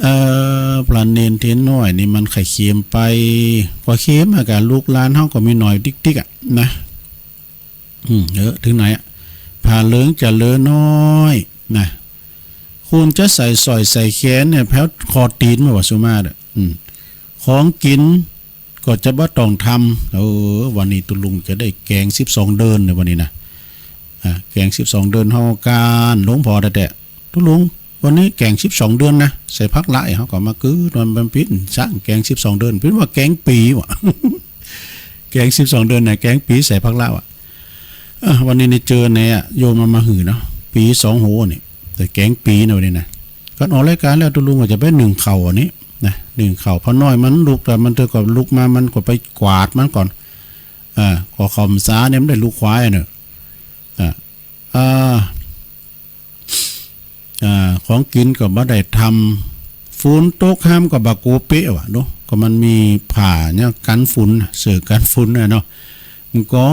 เอ่อ พระเณรเณรน้อยนี่มันไข่เค็มไป ก็เค็มอะกะ ลูกหลานเฮาก็มีน้อยติ๊กๆ อะนะ อืม เออ เถิงไหนอะ ผ้าเหลืองจะเหลือน้อยนะ ควรจะใส่สร้อยใส่แขนเนี่ย แผวคอตี๋นมาว่าสุมาตรอะ อืม ของกิ๋นก็จะบ่ต้องทำ เออ วันนี้ตุ๊ลุงจะได้แก๋งสิบสองเดินเนี่ยวันนี้นะ อ่า แก๋งสิบสองเดินเฮาก้านหลวงพ่อแต๊ๆ ตุ๊ลุง วันนี้แก๋งสิบสองเดินนะ ใส่ผักละ เฮาก็มากื๊ดมัน มันปิ้น สร้างแก๋งสิบสองเดิน ปิ้นว่าแก๋งปี๋วะ แก๋งสิบสองเดินน่ะ แก๋งปี๋ใส่ผักละวะ อ่ะ วันนี้นี่เจอแน่อะ โยมเอามาหื้อเนาะ ปี๋สองโหนี่ แต่แก๋งปี๋นะวันนี้นะ ก่อนออกรายก๋านแล้วตุ๊ลุงก็จะไปนึ่งข้าวอันนี้นะ นึ่งข้าว พอน้อยมันลุก แต่มันเถิงก็ลุกมา มันก็ไปกวาดมันก่อน อ่า ก็ข้าวสารเนี่ยมันได้ลูกควายอะเนอะ อ่า อ่า อ่า ของกิ๋นก็บ่ได้ทำ ฝนตกห้ามก็บ่กั๋วเปะวะเนาะ ก็มันมีผ้าเนี่ยกั๋นฝุ่น เสื้อกั๋นฝุ่นน่ะเนาะ เมื่อก่อ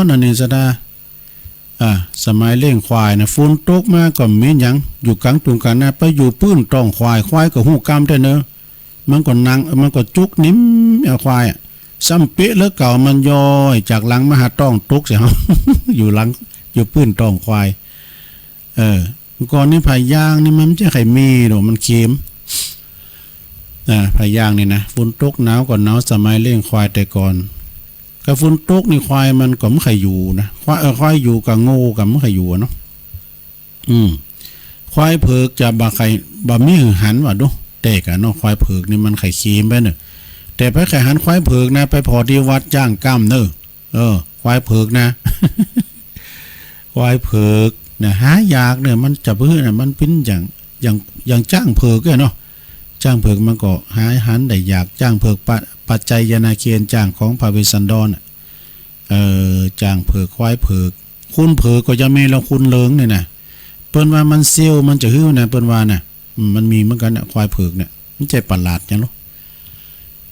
นอันนี้สะดา อ่า สมัยเลี้ยงควายนะ ฝนตกมาก็บ่มีหยัง อยู่ก๋างตุ่งก๋างนา ไปอยู่ปื้นต๊องควาย ควายก็ฮู้กำแต๊เนอะ มันก็นั่ง มันก็จุกนิ่มเอาควายอะ ซ้ำเปะเหลือเก่า มันย้อยจากหลังมาหาต๊องตกใส่เฮา อยู่หลัง อยู่ปื้นต๊องควาย เออ เมื่อก่อนนี่ผ้ายางนี่มันบ่ใจ้ใค่มีดอก มันเค็ม อ่า ผ้ายางนี่นะ ฝนตกหนาวก็หนาว สมัยเลี้ยงควายแต่ก่อน กะฝนตกนี่ควายมันก็บ่ใค่อยู่นะ ควาย เออ ควายอยู่กะโง่กะบ่ใค่อยู่อะเนาะ อืม ควายเผือกจะบ่ใค่ บ่มีหื้อหันวะดู แต่กะเนาะ ควายเผือกนี่มันไข่เค็มไปเนอะ แต่ไผใค่หันควายเผือกนะ ไปผ่อตี้วัดจ้างก้ำเนอะ เออ ควายเผือกนะ ควายเผือกนะ หายากเนอะ มันจะปื้อนะ มันปิ้นอย่าง อย่าง อย่างจ๊างเผือกอะเนาะ จ๊างเผือกมันก็หาหันได้ยาก จ๊างเผือกปะ ปัจจัยยานาเคน จ๊างของพระเวสสันดรน่ะ เอ่อ จ๊างเผือก ควายเผือก คุณเผือกก็จะมี แล้วคุณเหลืองเนี่ยนะ เปิ้นว่ามันเสี้ยว มันจะหื้อนะ เปิ้นว่านะ อืม มันมีเหมือนกั๋นนะ ควายเผือกเนี่ย มันจะประหลาดหยังหรอ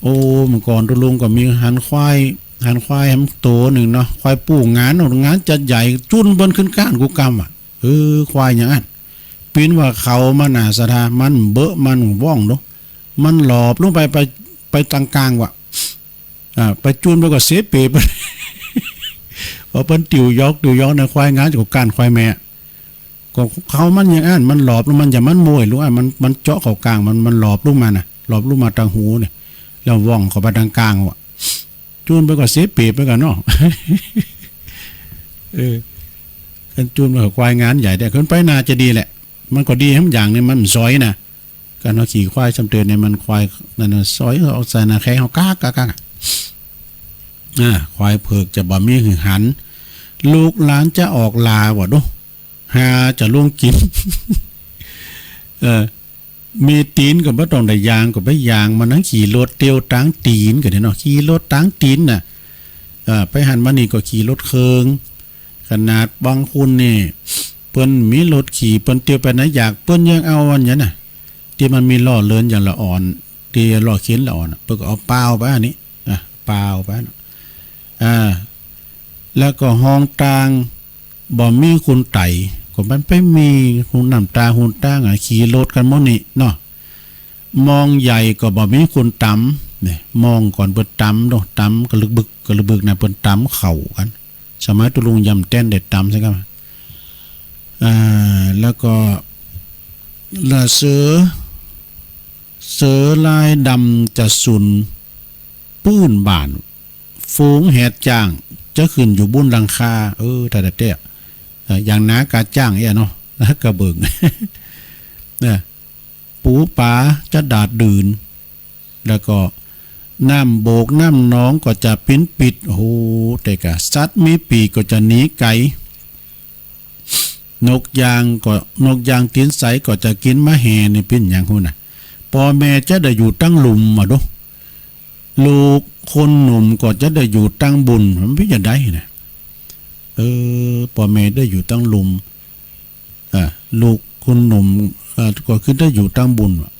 โอ้ เมื่อก่อนตุ๊ลุงก็มีหันควาย หันควายหันโตนึ่งเนาะ ควายปู้งานเนาะ งานจัดใหญ่ จูนเปิ้นขึ้นก้านกู้กำอะ เออ ควายอย่างอั้น ปิ้นว่าเขามันน่ะสะดา มันเบอะ มันว่องเนาะ มันหลอบลงไป ไป ไปตางก้างวะ อ่า ไปจูนไปก็เสเปไป พอเปิ้นติวหยอกติวหยอกนะ ควายงานก็ก้านควายแม่ ก็เขามันอย่างอั้น มันหลอบลง มันจะมันโมยลูกอะ มัน มันเจาะเข้าก้าง มัน มันหลอบลงมาน่ะ หลอบลงมาตางหูเนี่ย แล้วว่องเข้าไปตางก้างวะ จูนไปก็เสเปไปกั๋นเนาะ เออ คันจูนไปก็ควายงานใหญ่แต๊ ขึ้นไปน่าจะดีแหละ มันก็ดีแหมอย่างนี่ มันสอยน่ะ ก๋านเฮาขี่ควายซ้ำเติมเนี่ย มันควายนั่นน่ะ สอยเอาใส่หน้าแข้งเฮากากๆๆ อะ อ่า ควายเผือกจะบ่มีหื้อหัน ลูกหลานจะออกหล้าวะดู หาจะลงกิ๋น เออ มีตี๋นก็บ่ต้องได้ย่าง ก็ไปย่างมัน นั่งขี่รถเตียวตางตี๋นก็ได้เนาะ ขี่รถตางตี๋นน่ะ เออ ไปหั้นมานี่ก็ขี่รถเคิง ขนาดบางคนนี่ เปิ้นมีรถขี่ เปิ้นเตียวไปไหนอยาก เปิ้นยังเอาอันนั้นน่ะ ตี้มันมีล้อเลื่อนอย่างละอ่อน ตี้ล้อเข็นละอ่อนน่ะ เปิ้นก็เอาปาวไปอันนี้ อ่ะ ปาวไปน่ะ อ่า แล้วก็ห้องตาง บ่มีคนไต่ ก็มันไปมีคนน้ำตาคนตางอะ ขี่รถกั๋นหมดนี่เนาะ มองใหญ่ก็บ่มีคนตำ เนี่ย มองก่อนเปิ้นตำเนาะ ตำกะลึกบึก กะลึกบึกน่ะ เปิ้นตำข้าวกั๋น สมัยตุ๊ลุงยำแต้นได้ตำใช่ไหม อ่า แล้วก็ ละเสือ เสือลายดำจะสุนปื้นบ้าน ฝูงแหดจ้างจะขึ้นอยู่บุ้นหลังคา เออ ถ้าได้เตี้ย เอ่อ อย่างหนากาจ้างเอี้ยเนาะ กะเบิ่ง นะ ปูป๋าจะดาดดื่น แล้วก็น้ำโบกน้ำหนองก็จะปิ้นปิด โอ้โห แต่กะสัตว์มีปีกก็จะหนีไก๋ นกยางก็ นกยางตี๋นใสก็จะกิ๋นมะแหนี่ปิ้นอย่างฮู้น่ะ ป้อแม่จะได้อยู่ตังลุ่มอะดู ลูกคนหนุ่มก็จะได้อยู่ตังบุญ มันปิ้นจะได้น่ะ เออ ป้อแม่ได้อยู่ตังลุ่ม อ่า ลูกคนหนุ่ม อ่า ก็คือได้อยู่ตังบุญว่ะ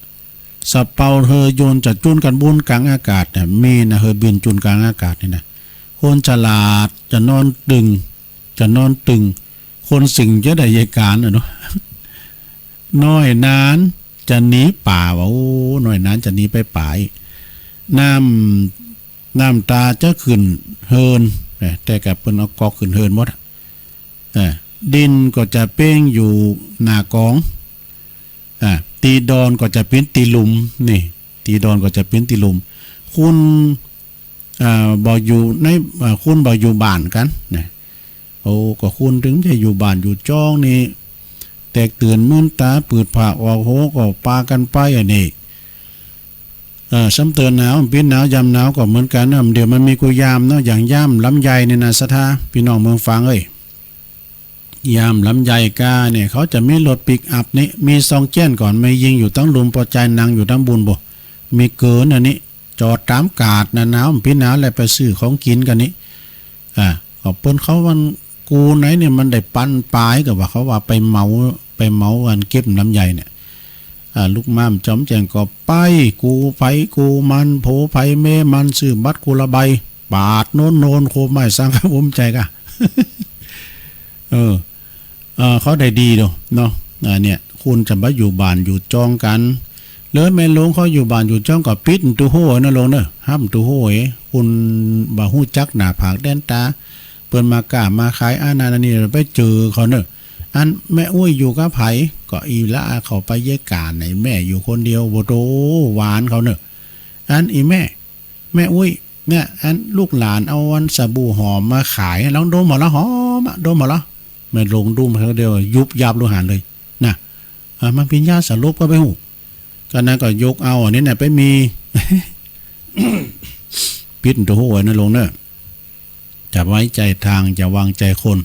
สะเปาเฮอโยนจะจุนกั๋นบุญก๋างอากาศเนี่ย มีนะ เฮอบินจุนก๋างอากาศเนี่ยนะ คนฉลาดจะนอนตึง จะนอนตึง คนสิ่งจะได้เยาะก๋านน่ะเนาะ น้อยหนานจะหนีป่าว่ะ โอ้ น้อยหนานจะหนีไปป่า น้ำ น้ำต๋าจะขึ้นเฮิน นะ แต่ก็เปิ้นเอาก๊อกขึ้นเฮินหมดอะ อ่า ดินก็จะเป๊งอยู่หน้ากอง อ่า ตี้ดอนก็จะเป๋นตี้ลุ่ม นี่ ตี้ดอนก็จะเป๋นตี้ลุ่ม คน อ่า บ่อยู่ใน อ่า คนบ่อยู่บ้านกั๋น นะ โอ้ ก็คนตึงจะอยู่บ้านอยู่จ้องนี่ แตกตื่นมื่นต๋า ปืดผาออกโห ก็ปากั๋นไปอันนี้ เออ ซ้ำเติ่นหนาว เป๋นหนาว ยามหนาวก็เหมือนกั๋นนะ เดี๋ยวมันมีกู้ยามเนาะ อย่างยามลำไยเนี่ยนะ ศรัทธา ปี้น้องเมืองฝางเอ้ย ยามลำไยก้าเนี่ย เขาจะมีรถปิกอัพนี่ มีซองแจ้นก่อน แม่ญิงอยู่ตังลุ่ม ป้อจายนั่งอยู่ตังบุญบ่ มีเก๋ออันนี้ จอดต๋ามกาดนะ หนาว เป๋นหนาว แล้วไปซื้อของกิ๋นกั๋นนี่ อ่า ก็เปิ้นเขาวันกูไหนเนี่ย มันได้ปันป๋าย ก็ว่าเขาว่าไปเหมา ไปเหมาอันเก็บลำไยเนี่ย อ่า ลูกหม่ามจอมแจ้งก็ไป กู้ใผกู้มัน โผใผแม่มัน ซื้อบัตรคนละใบ ปาดโน้นโน้น โคไม้สังคภูมิใจก่ะ เออ เออ เขาได้ดีเนาะ เนาะ อ่า เนี่ย คนจะบ่อยู่บ้านอยู่จ้องกั๋น แล้วแม่หลวงเขาอยู่บ้านอยู่จ้องก็ปิดประตู๋โฮ่ไว้นะหลวงเนอะ หับประตู๋โฮ่ไว้ คนบ่ฮู้จักหน้าผากแดนต๋า เปิ้นมาก้ามาขายอันนั้นอันนี้ ไปเจอเขาเนอะ อันแม่อุ๊ยอยู่กับใผ ก็อีหละเขาไปเยียะก๋านไหน แม่อยู่คนเดียว โบโตหวานเขาเนอะ อันอีแม่ แม่อุ๊ย เนี่ย อันลูกหลานเอาอันสบู่หอมมาขาย ลองดมหมดละ หอมอะ ดมหมดละ แม่หลวงดมเฮอเดียว ยุบยับลูกหันเลย นะ อ่ะ มันเป๋นยาสลบก็ไปฮู้ ก็นั้นก็ยกเอาอันนี้เนี่ยไปมี ปิดประตู๋โฮ่ไว้นะหลวงเนอะ จะไว้ใจ๋ตาง จะวางใจ๋คน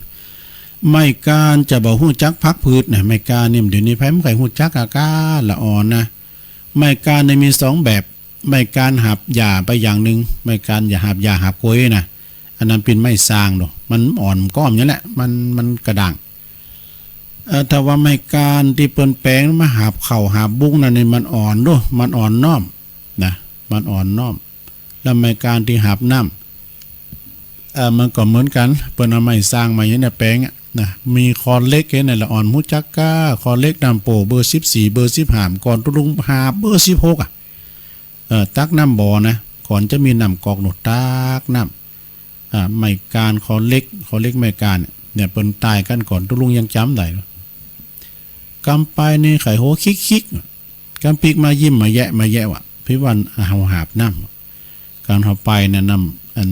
ไม้ก้านจะบ่ฮู้จักพักผืดนะ ไม้ก้านนี่เดี๋ยวนี้ใผบ่ใค่ฮู้จักอะ ก้าละอ่อนนะ ไม้ก้านนี่มีสองแบบ ไม้ก้านหาบหญ้าไปอย่างนึ่ง ไม้ก้านหาบหญ้าหาบกล้วยนะ อันนั้นเป๋นไม้ซางเนาะ มันอ่อนก้อมอย่างนี้แหละ มัน มันกระด้าง เอ่อ ถ้าว่าไม้ก้านตี้เปิ้นแป๋งมาหาบข้าวหาบบุ้งนั่นนี่ มันอ่อนเนาะ มันอ่อนน้อม นะ มันอ่อนน้อม แล้วไม้ก้านตี้หาบน้ำ เอ่อ มันก็เหมือนกั๋น เปิ้นเอาไม้ซางมาอย่างนี้เนี่ยแป๋งอะ นะ มีคอเหล็กอย่างนี้แหละ อ่อนฮู้จักก้า คอเหล็กน้ำโป้เบอร์สิบสี่ เบอร์สิบห้า ก่อนตุ๊ลุงหาบเบอร์สิบหกอะ เอ่อ ตักน้ำบ่อนะ ก่อนจะมีน้ำก๊อกโน่น ตักน้ำ อ่า ไม้ก้านคอเหล็ก คอเหล็กไม้ก้านเนี่ย เนี่ย เปิ้นต๋ายกั๋นก่อนตุ๊ลุงยังจ๋ำได้ กำไปนี่ใค่หัวคิกๆ กำปิ๊กมายิ้มมาแยะมาแยะว่ะ พี่วันเฮาหาบน้ำ ก๋านเฮาไปเนี่ยน้ำอัน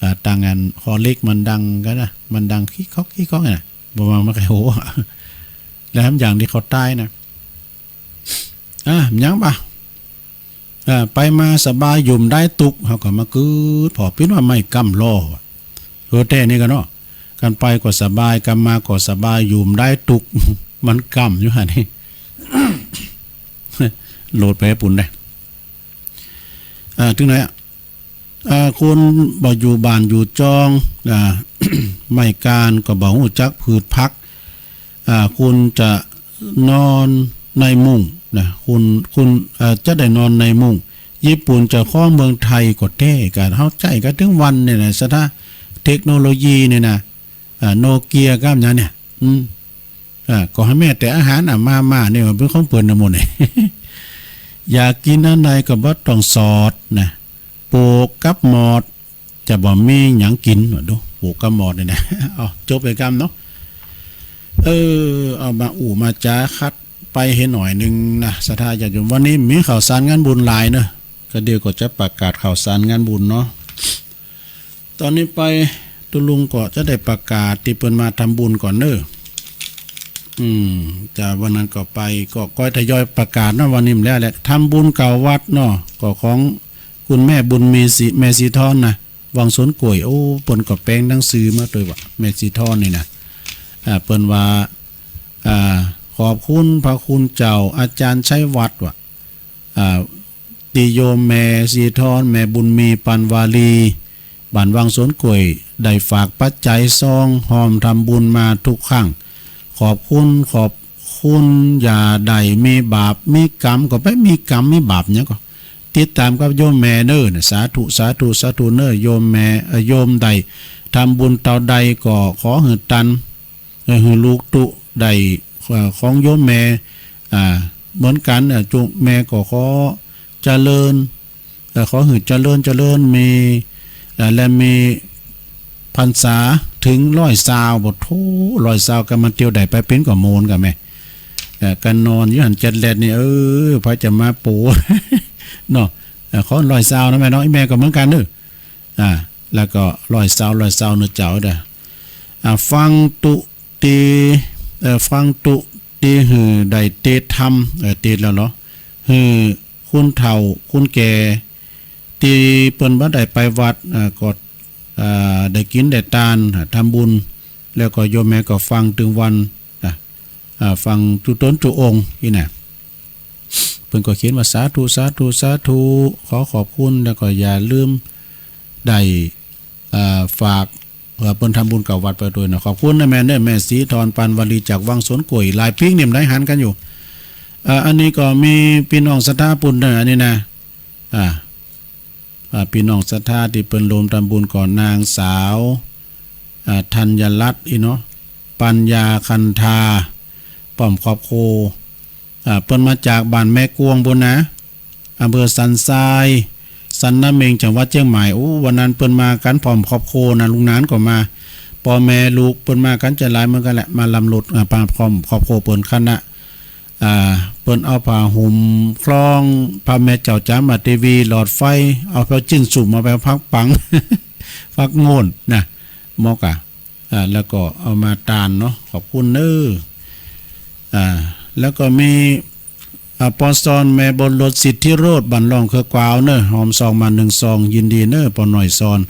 อ่า ตังอันคอเหล็กมันดังกั๋นนะ มันดังคิกคอกคิกคอกนะ บ่ว่ามันใค่หัว แล้วแถมอย่างตี้เขาต๋ายนะ อ่ะ ยังบ่า อ่า ไปมาสบาย อยู่บ่ได้ตุ๊ก เฮาก็มากื๊ดผ่อ เป๋นว่าไม้ก้านลอว่ะ เออ แต๊นี่ก่ะเนาะ ก๋านไปก็สบาย ก๋านมาก็สบาย อยู่บ่ได้ตุ๊ก มันก้านอยู่หั่นนี่ โหลดไปให้ปุ้นได้ อ่า ถึงไหนอะ อ่า คนบ่อยู่บ้านอยู่จ้อง อ่า ไม้ก้านก็บ่ฮู้จักผืดผัก อ่า คนจะนอนในมุ้งนะ คน คน อ่า จะได้นอนในมุ้ง ญี่ปุ่นจะครองเมืองไทยก็แต๊ ก็เฮาใจ๊กั๋นตึงวันเนี่ยนะ ศรัทธา เทคโนโลยีเนี่ยนะ อ่า โนเกียกับหยังเนี่ย อืม อ่า ก็หื้อแม่แต่อาหารอะ มาม่าเนี่ยมันเป๋นของเปิ้นนะหมดเนี่ย อยากกิ๋นอันใดก็บ่ต้องสอดนะ ปลูกกับหมอด จะบ่มีหยังกิ๋น ว่าดู ปลูกกับหมอดเนี่ยนะ เอา จบไปกำเนาะ เออ เอามาอู้มาจ๋าขัดไปหื้อหน่อยนึ่งนะ ศรัทธาญาติโยม วันนี้มีข่าวสารงานบุญหลายเนาะ ก็เดี๋ยวก็จะประกาศข่าวสารงานบุญเนาะ ต๋อนนี้ไปตุ๊ลุงก็จะได้ประกาศตี้เปิ้นมาทำบุญก่อนเนาะ อืม จ้ะ วันนั้นก็ไป ก็ก้อยทยอยประกาศเนาะ วันนี้มันแล้วแหละ ทำบุญเก่าวัดเนาะ ก็ของคุณแม่บุญมีศรี แม่ศรีทอนนะ วังสวนกล้วย โอ้ เปิ้นก็แป๋งหนังสือมาตวยว่ะ แม่ศรีทอนนี่นะ อ่า เปิ้นว่า อ่า ขอบคุณพระคุณเจ้าอาจ๋ารย์ชัยวัฒน์ว่ะ อ่า ตี้โยมแม่ศรีทอน แม่บุญมี ปันวาลี บ้านวังสวนกล้วย ได้ฝากปัจจัยซอง ฮ่อมทำบุญมาทุกครั้ง ขอบคุณ ขอบคุณ อย่าได้มีบาปมีกรรม ก็บ่มีกรรมมีบาปหยัง ก็ติดต๋ามกับโยมแม่เน้อนะ สาธุ สาธุ สาธุเน้อ โยมแม่ เอ่อ โยมได้ทำบุญเต้าใดก็ขอหื้อตัน เอ่อ หื้อลูกตุ๊ได้ เอ่อ ของโยมแม่ อ่า เหมือนกั๋น เอ่อ จุแม่ก็ขอเจริญ เอ่อ ขอหื้อเจริญ เจริญ มี เอ่อ และมีพรรษาเถิงร้อยซาว บ่โธ่ ร้อยซาว ก็มันเตียวได้ไปเป๋นก็โมนก่ะแม่ เอ่อ ก็นอนอยู่หั้นแจ๊ดแลดนี่ เออ ใผจะมาโป๋ เนาะ เอ่อ ขอร้อยซาวนะแม่เนาะ อีแม่ก็เหมือนกั๋นเน้อ อ่า แล้วก็ร้อยซาว ร้อยซาวเน้อเจ้าเด้อ อ่า ฟังตุ๊ ตี้ เอ่อ ฟังตุ๊ตี้หื้อได้เตศน์ธรรม เอ่อ เตศน์แล้วเหรอ หื้อคุณเฒ่าคุณแก่ ตี้เปิ้นบ่ได้ไปวัด เอ่อ ก็ เอ่อ ได้กิ๋นได้ตาน อ่า ทำบุญ แล้วก็โยมแม่ก็ฟังตึงวัน อ่ะ อ่า ฟังตุ๊ต๋นตุ๊องค์อี้นะ เปิ้นก็เขียนว่า สาธุ สาธุ สาธุ ขอขอบคุณ แล้วก็อย่าลืมได้ เอ่อ ฝาก เอ่อ เปิ้นทำบุญกับวัดไปตวยเนาะ ขอบคุณนะแม่เน้อ แม่ศรีธร ปานวลี จากวังสวนกล้วย หลายปี๋นี่บ่ได้หันกั๋นอยู่ เอ่อ อันนี้ก็มีปี้น้องศรัทธาปุ้นเน้อ อันนี้นะ อ่า อ่า ปี้น้องศรัทธาตี้เปิ้นรวมทำบุญก็นางสาว อ่า ธัญรัตน์อี้เนาะ ปัญญาคันธา ป้อมครอบครัว อ่า เปิ้นมาจากบ้านแม่กวงปุ้นนะ อำเภอสันทราย สันน้ำเม็ง จังหวัดเจียงใหม่ โอ้ วันนั้นเปิ้นมากั๋นพร้อมครอบครัวนะ ลุงหนานก็มา ป้อแม่ลูกเปิ้นมากั๋นจะหลายเหมือนกั๋นแหละ มาลำรถ อ่า มาพร้อมครอบครัวเปิ้นคณะ อ่า เปิ้นเอาผ้าห่มคล้อง พระแม่เจ้าจ๋ามาเตวี หลอดไฟ เอาผ้าจิ๊นสุมมาไปพักปัง พักโง่นนะ มอกะ อ่า แล้วก็เอามาตานเนาะ ขอบคุณเน้อ อ่า แล้วก็มี อ่า ปอซอน แม่บนรถ สิทธิโรจน์ บ้านร่องเคือกวาวเน้อ หอมซองมาหนึ่งซอง ยินดีเน้อ ปอน้อยซอน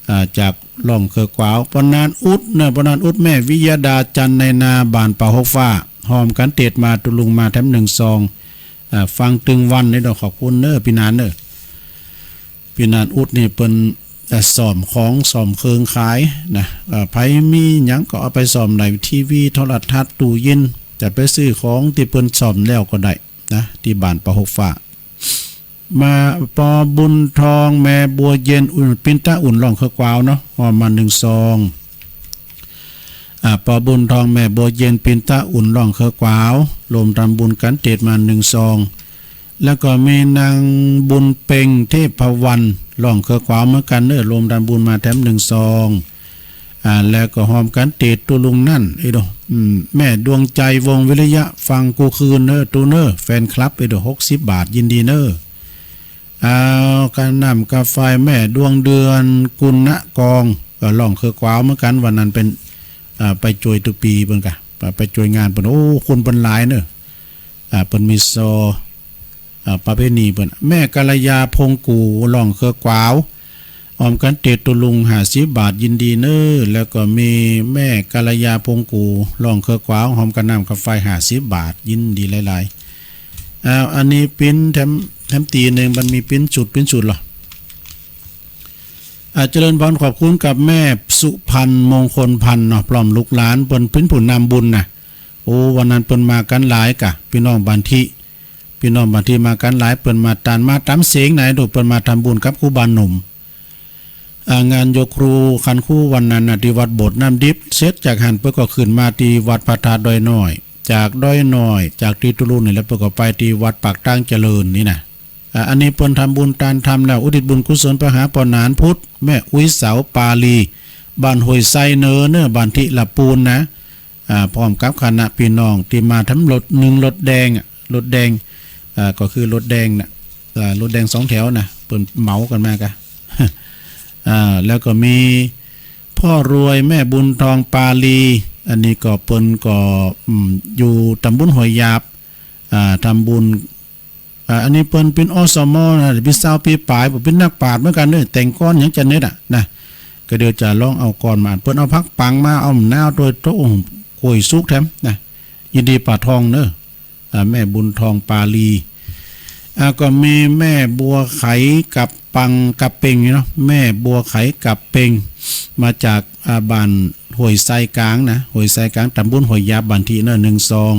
อ่า จากร่องเคือกวาว ปอนานอุดเน้อ ปอนานอุด แม่วิยดา จันในนา บ้านป่าหกฟ้า หอมกั๋นเตศน์มาตุ๊ลุงมาแถมหนึ่งซอง อ่า ฟังตึงวันนี่เนาะ ขอบคุณเน้อ ปี้นานเน้อ ปี้นานอุดนี่เปิ้น เอ่อ ซ่อมของซ่อมเครื่องขายนะ เอ่อ ใผมีหยังก็เอาไปซ่อมได้ ทีวี โทรทัศน์ ตู้เย็น จะไปซื้อของตี้เปิ้นซ่อมแล้วก็ได้นะ ตี้บ้านป่าหกฟ้า มา ปอบุญทอง แม่บัวเย็น อุ่น ปินตาอุ่น ร่องเคือกวาวเนาะ หอมมาหนึ่งซอง อ่า ปอบุญทอง แม่บัวเย็น ปินตาอุ่น ร่องเคือกวาว รวมทำบุญกั๋นเตศน์มาหนึ่งซอง แล้วก็มีนางบุญเพ็ง เทพวรรณ ร่องเคือกวาวเหมือนกั๋นเน้อ รวมทำบุญมาแถมหนึ่งซอง อ่า แล้วก็หอมกั๋นเตศน์ตุ๊ลุงนั่น เอ้ยโด อืม แม่ดวงใจ วงศ์วิริยะ ฟังกู้คืนเน้อ ตุ๊เน้อ แฟนคลับ เอ้ยโด หกสิบบาท ยินดีเน้อ อ้าว กาน้ำกาไฟ แม่ดวงเดือน กุณกอง ก็ร่องเคือกวาวเหมือนกั๋น วันนั้นเปิ้น อ่า ไปจ้วยตุ๊ปี๋เปิ้นกะ ไป ไปจ้วยงานเปิ้น โอ้ คนเปิ้นหลายเน้อ อ่า เปิ้นมีซอ อ่า ประเพณีเปิ้น แม่กัลยา พงกู่ ร่องเคือกวาว หอมกั๋นเตศน์ตุ๊ลุงห้าสิบบาท ยินดีเน้อ แล้วก็มีแม่กัลยา พงกู่ ร่องเคือกวาว หอมกาน้ำกาไฟห้าสิบบาท ยินดีหลายๆ อ้าว อันนี้ปิ๊นแถม แถมตี้นึ่ง มันมีปิ๊นสุด ปิ๊นสุดเหรอ อ่า เจริญพร ขอบคุณกับแม่สุพรรณ มงคลพันธ์เนาะ พร้อมลูกหลาน เปิ้นปิ๊นผู้นำบุญนะ โอ้ วันนั้นเปิ้นมากั๋นหลายกะ ปี้น้องบ้านตี้ ปี้น้องบ้านตี้มากั๋นหลาย เปิ้นมาตาน มาต๋ามเสียงไหนดู เปิ้นมาทำบุญกับครูบาหนุ่ม อ่า งานยกครู ขันครูวันนั้นน่ะ ตี้วัดโบสถ์น้ำดิบ เสร็จจากหั้นเปิ้นก็ขึ้นมาตี้วัดพระธาตุดอยน้อย จากดอยน้อย จากตี้ตุ๊ลุงนี่แหละ เปิ้นก็ไปตี้วัดปากตางเจริญนี่นะ อ่า อันนี้เปิ้นทำบุญตานธรรมแล้ว อุทิศบุญกุศลไปหาป้อหนานพุทธ แม่อุ๊ยเสา ปาลี บ้านห้วยไซเน้อ เน้อ บ้านตี้ละปูนนะ อ่า พร้อมกับคณะปี้น้องตี้มาทำรถนึ่งรถแดงอะ รถแดง อ่า ก็คือรถแดงน่ะ อ่า รถแดงสองแถวนะ เปิ้นเหมากั๋นมากะ อ่า แล้วก็มีพ่อรวย แม่บุญทอง ปาลี อันนี้ก็เปิ้นก็ อืม อยู่ตำบลห้วยหยาบ อ่า ทำบุญ อ่า อันนี้เปิ้นปิ๊น อสม นะ ปิ๊นซาวปี๋ป๋าย เปิ้นปิ๊นนักปราชญ์เหมือนกั๋นเน้อ แต่งกลอนหยังจะเน็ดอะนะ ก็เดี๋ยวจะลองเอากลอนมาอ่าน เปิ้นเอาผักปังมา เอาหม้อนาวตวย โต๊ะ โอ้โห กล้วยสุกแถมนะ ยินดีป้าทองเน้อ อ่า แม่บุญทอง ปาลี อ่า ก็มีแม่บัวไขกับ ปังกะเปงนี่เนาะ แม่บัวไขกะเปง มาจาก อ่า บ้านห้วยไซก๋างนะ ห้วยไซก๋าง ตำบลห้วยหยาบ บ้านตี้เนาะ นึ่งซอง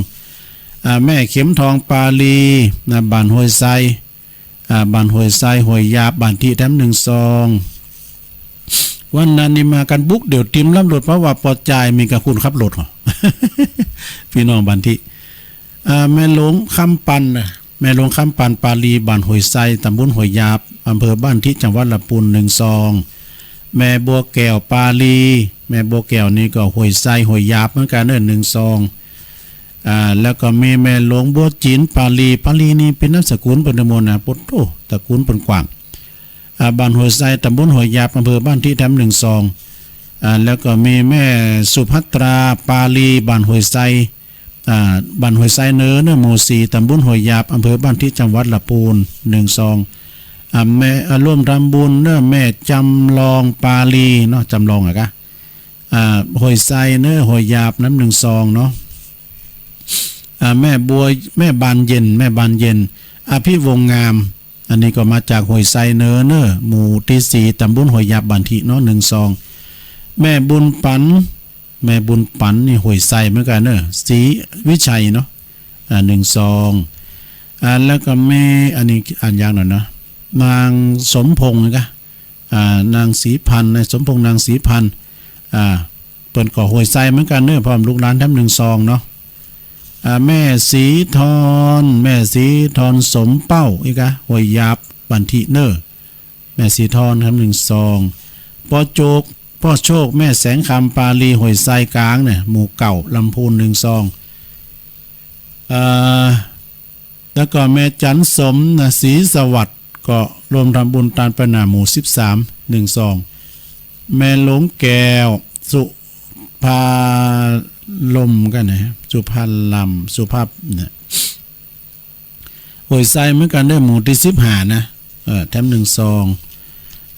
อ่า แม่เข็มทองปาลีนะ บ้านห้วยไซ อ่า บ้านห้วยไซ ห้วยหยาบ บ้านตี้แถมนึ่งซอง วันนั้นนี่มากั๋นบุกเดี่ยวติมลำรถ เพราะว่าปอจ่ายมีกั๋นคนขับรถเหรอ ปี้น้องบ้านตี้ อ่า แม่หลวงคำปันนะ แม่หลวงคำปันปาลี บ้านห้วยไซ ตำบลห้วยหยาบ อำเภอบ้านตี้ จังหวัดละปูน นึ่งซอง แม่บัวแก้วปาลี แม่บัวแก้วนี่ก็ห้วยไซ ห้วยหยาบเหมือนกั๋นเนาะ นึ่งซอง อ่า แล้วก็มีแม่หลวงบัวจิ๋นปาลี ปาลีนี่เป๋นนามสกุลเปิ้นตะมนนะ โป๊ดโธ่ ตระกูลเปิ้นกว้าง อ่า บ้านห้วยไซ ตำบลห้วยหยาบ อำเภอบ้านตี้ แถมนึ่งซอง อ่า แล้วก็มีแม่สุภัตราปาลี บ้านห้วยไซ อ่า บ้านห้วยไซเหนือเนาะ หมู่สี่ ตำบลห้วยหยาบ อำเภอบ้านตี้ จังหวัดละปูน นึ่งซอง อ่า แม่ อ่า ร่วมทำบุญเนาะ แม่จำลองปาลีเนาะ จำลองอะกะ อ่า ห้วยไซเนาะ ห้วยหยาบ นำนึ่งซองเนาะ อ่า แม่บัว แม่บานเย็น แม่บานเย็น อภิวงศ์งาม อันนี้ก็มาจากห้วยไซเหนือเนาะ หมู่ตี้สี่ ตำบลห้วยหยาบ บ้านตี้เนาะ นึ่งซอง แม่บุญปั๋น แม่บุญปั๋นนี่ห้วยไซเหมือนกั๋นเนาะ ศรีวิชัยเนาะ อ่า นึ่งซอง อ่า แล้วก็แม่ อันนี้อ่านยากหน่อยเนาะ นางสมพงษ์นะกะ อ่า นางศรีพันธ์นะ สมพงษ์ นางศรีพันธ์ อ่า เปิ้นก็ห้วยไซเหมือนกั๋นเนาะ พร้อมลูกหลานแถมนึ่งซองเนาะ อ่า แม่ศรีทอน แม่ศรีทอนสมเป้า อีกอะ ห้วยหยาบ บ้านตี้เนาะ แม่ศรีทอน แถมนึ่งซอง ป้อโจก ป้อโชค แม่แสงคำปาลี ห้วยไซก๋างเนี่ย หมู่เก้า ลำพูน นึ่งซอง อ่า แล้วก็แม่จันสมนะ ศรีสวัสดิ์ ก็ร่วมทำบุญตานไปนา หมู่สิบสาม นึ่งซอง แม่หลวงแก้ว สุภาลมกั๋นนะ สุภาลม สุภาพเนี่ย ห้วยไซเหมือนกั๋นเนาะ หมู่ตี้สิบห้านะ เออ แถมนึ่งซอง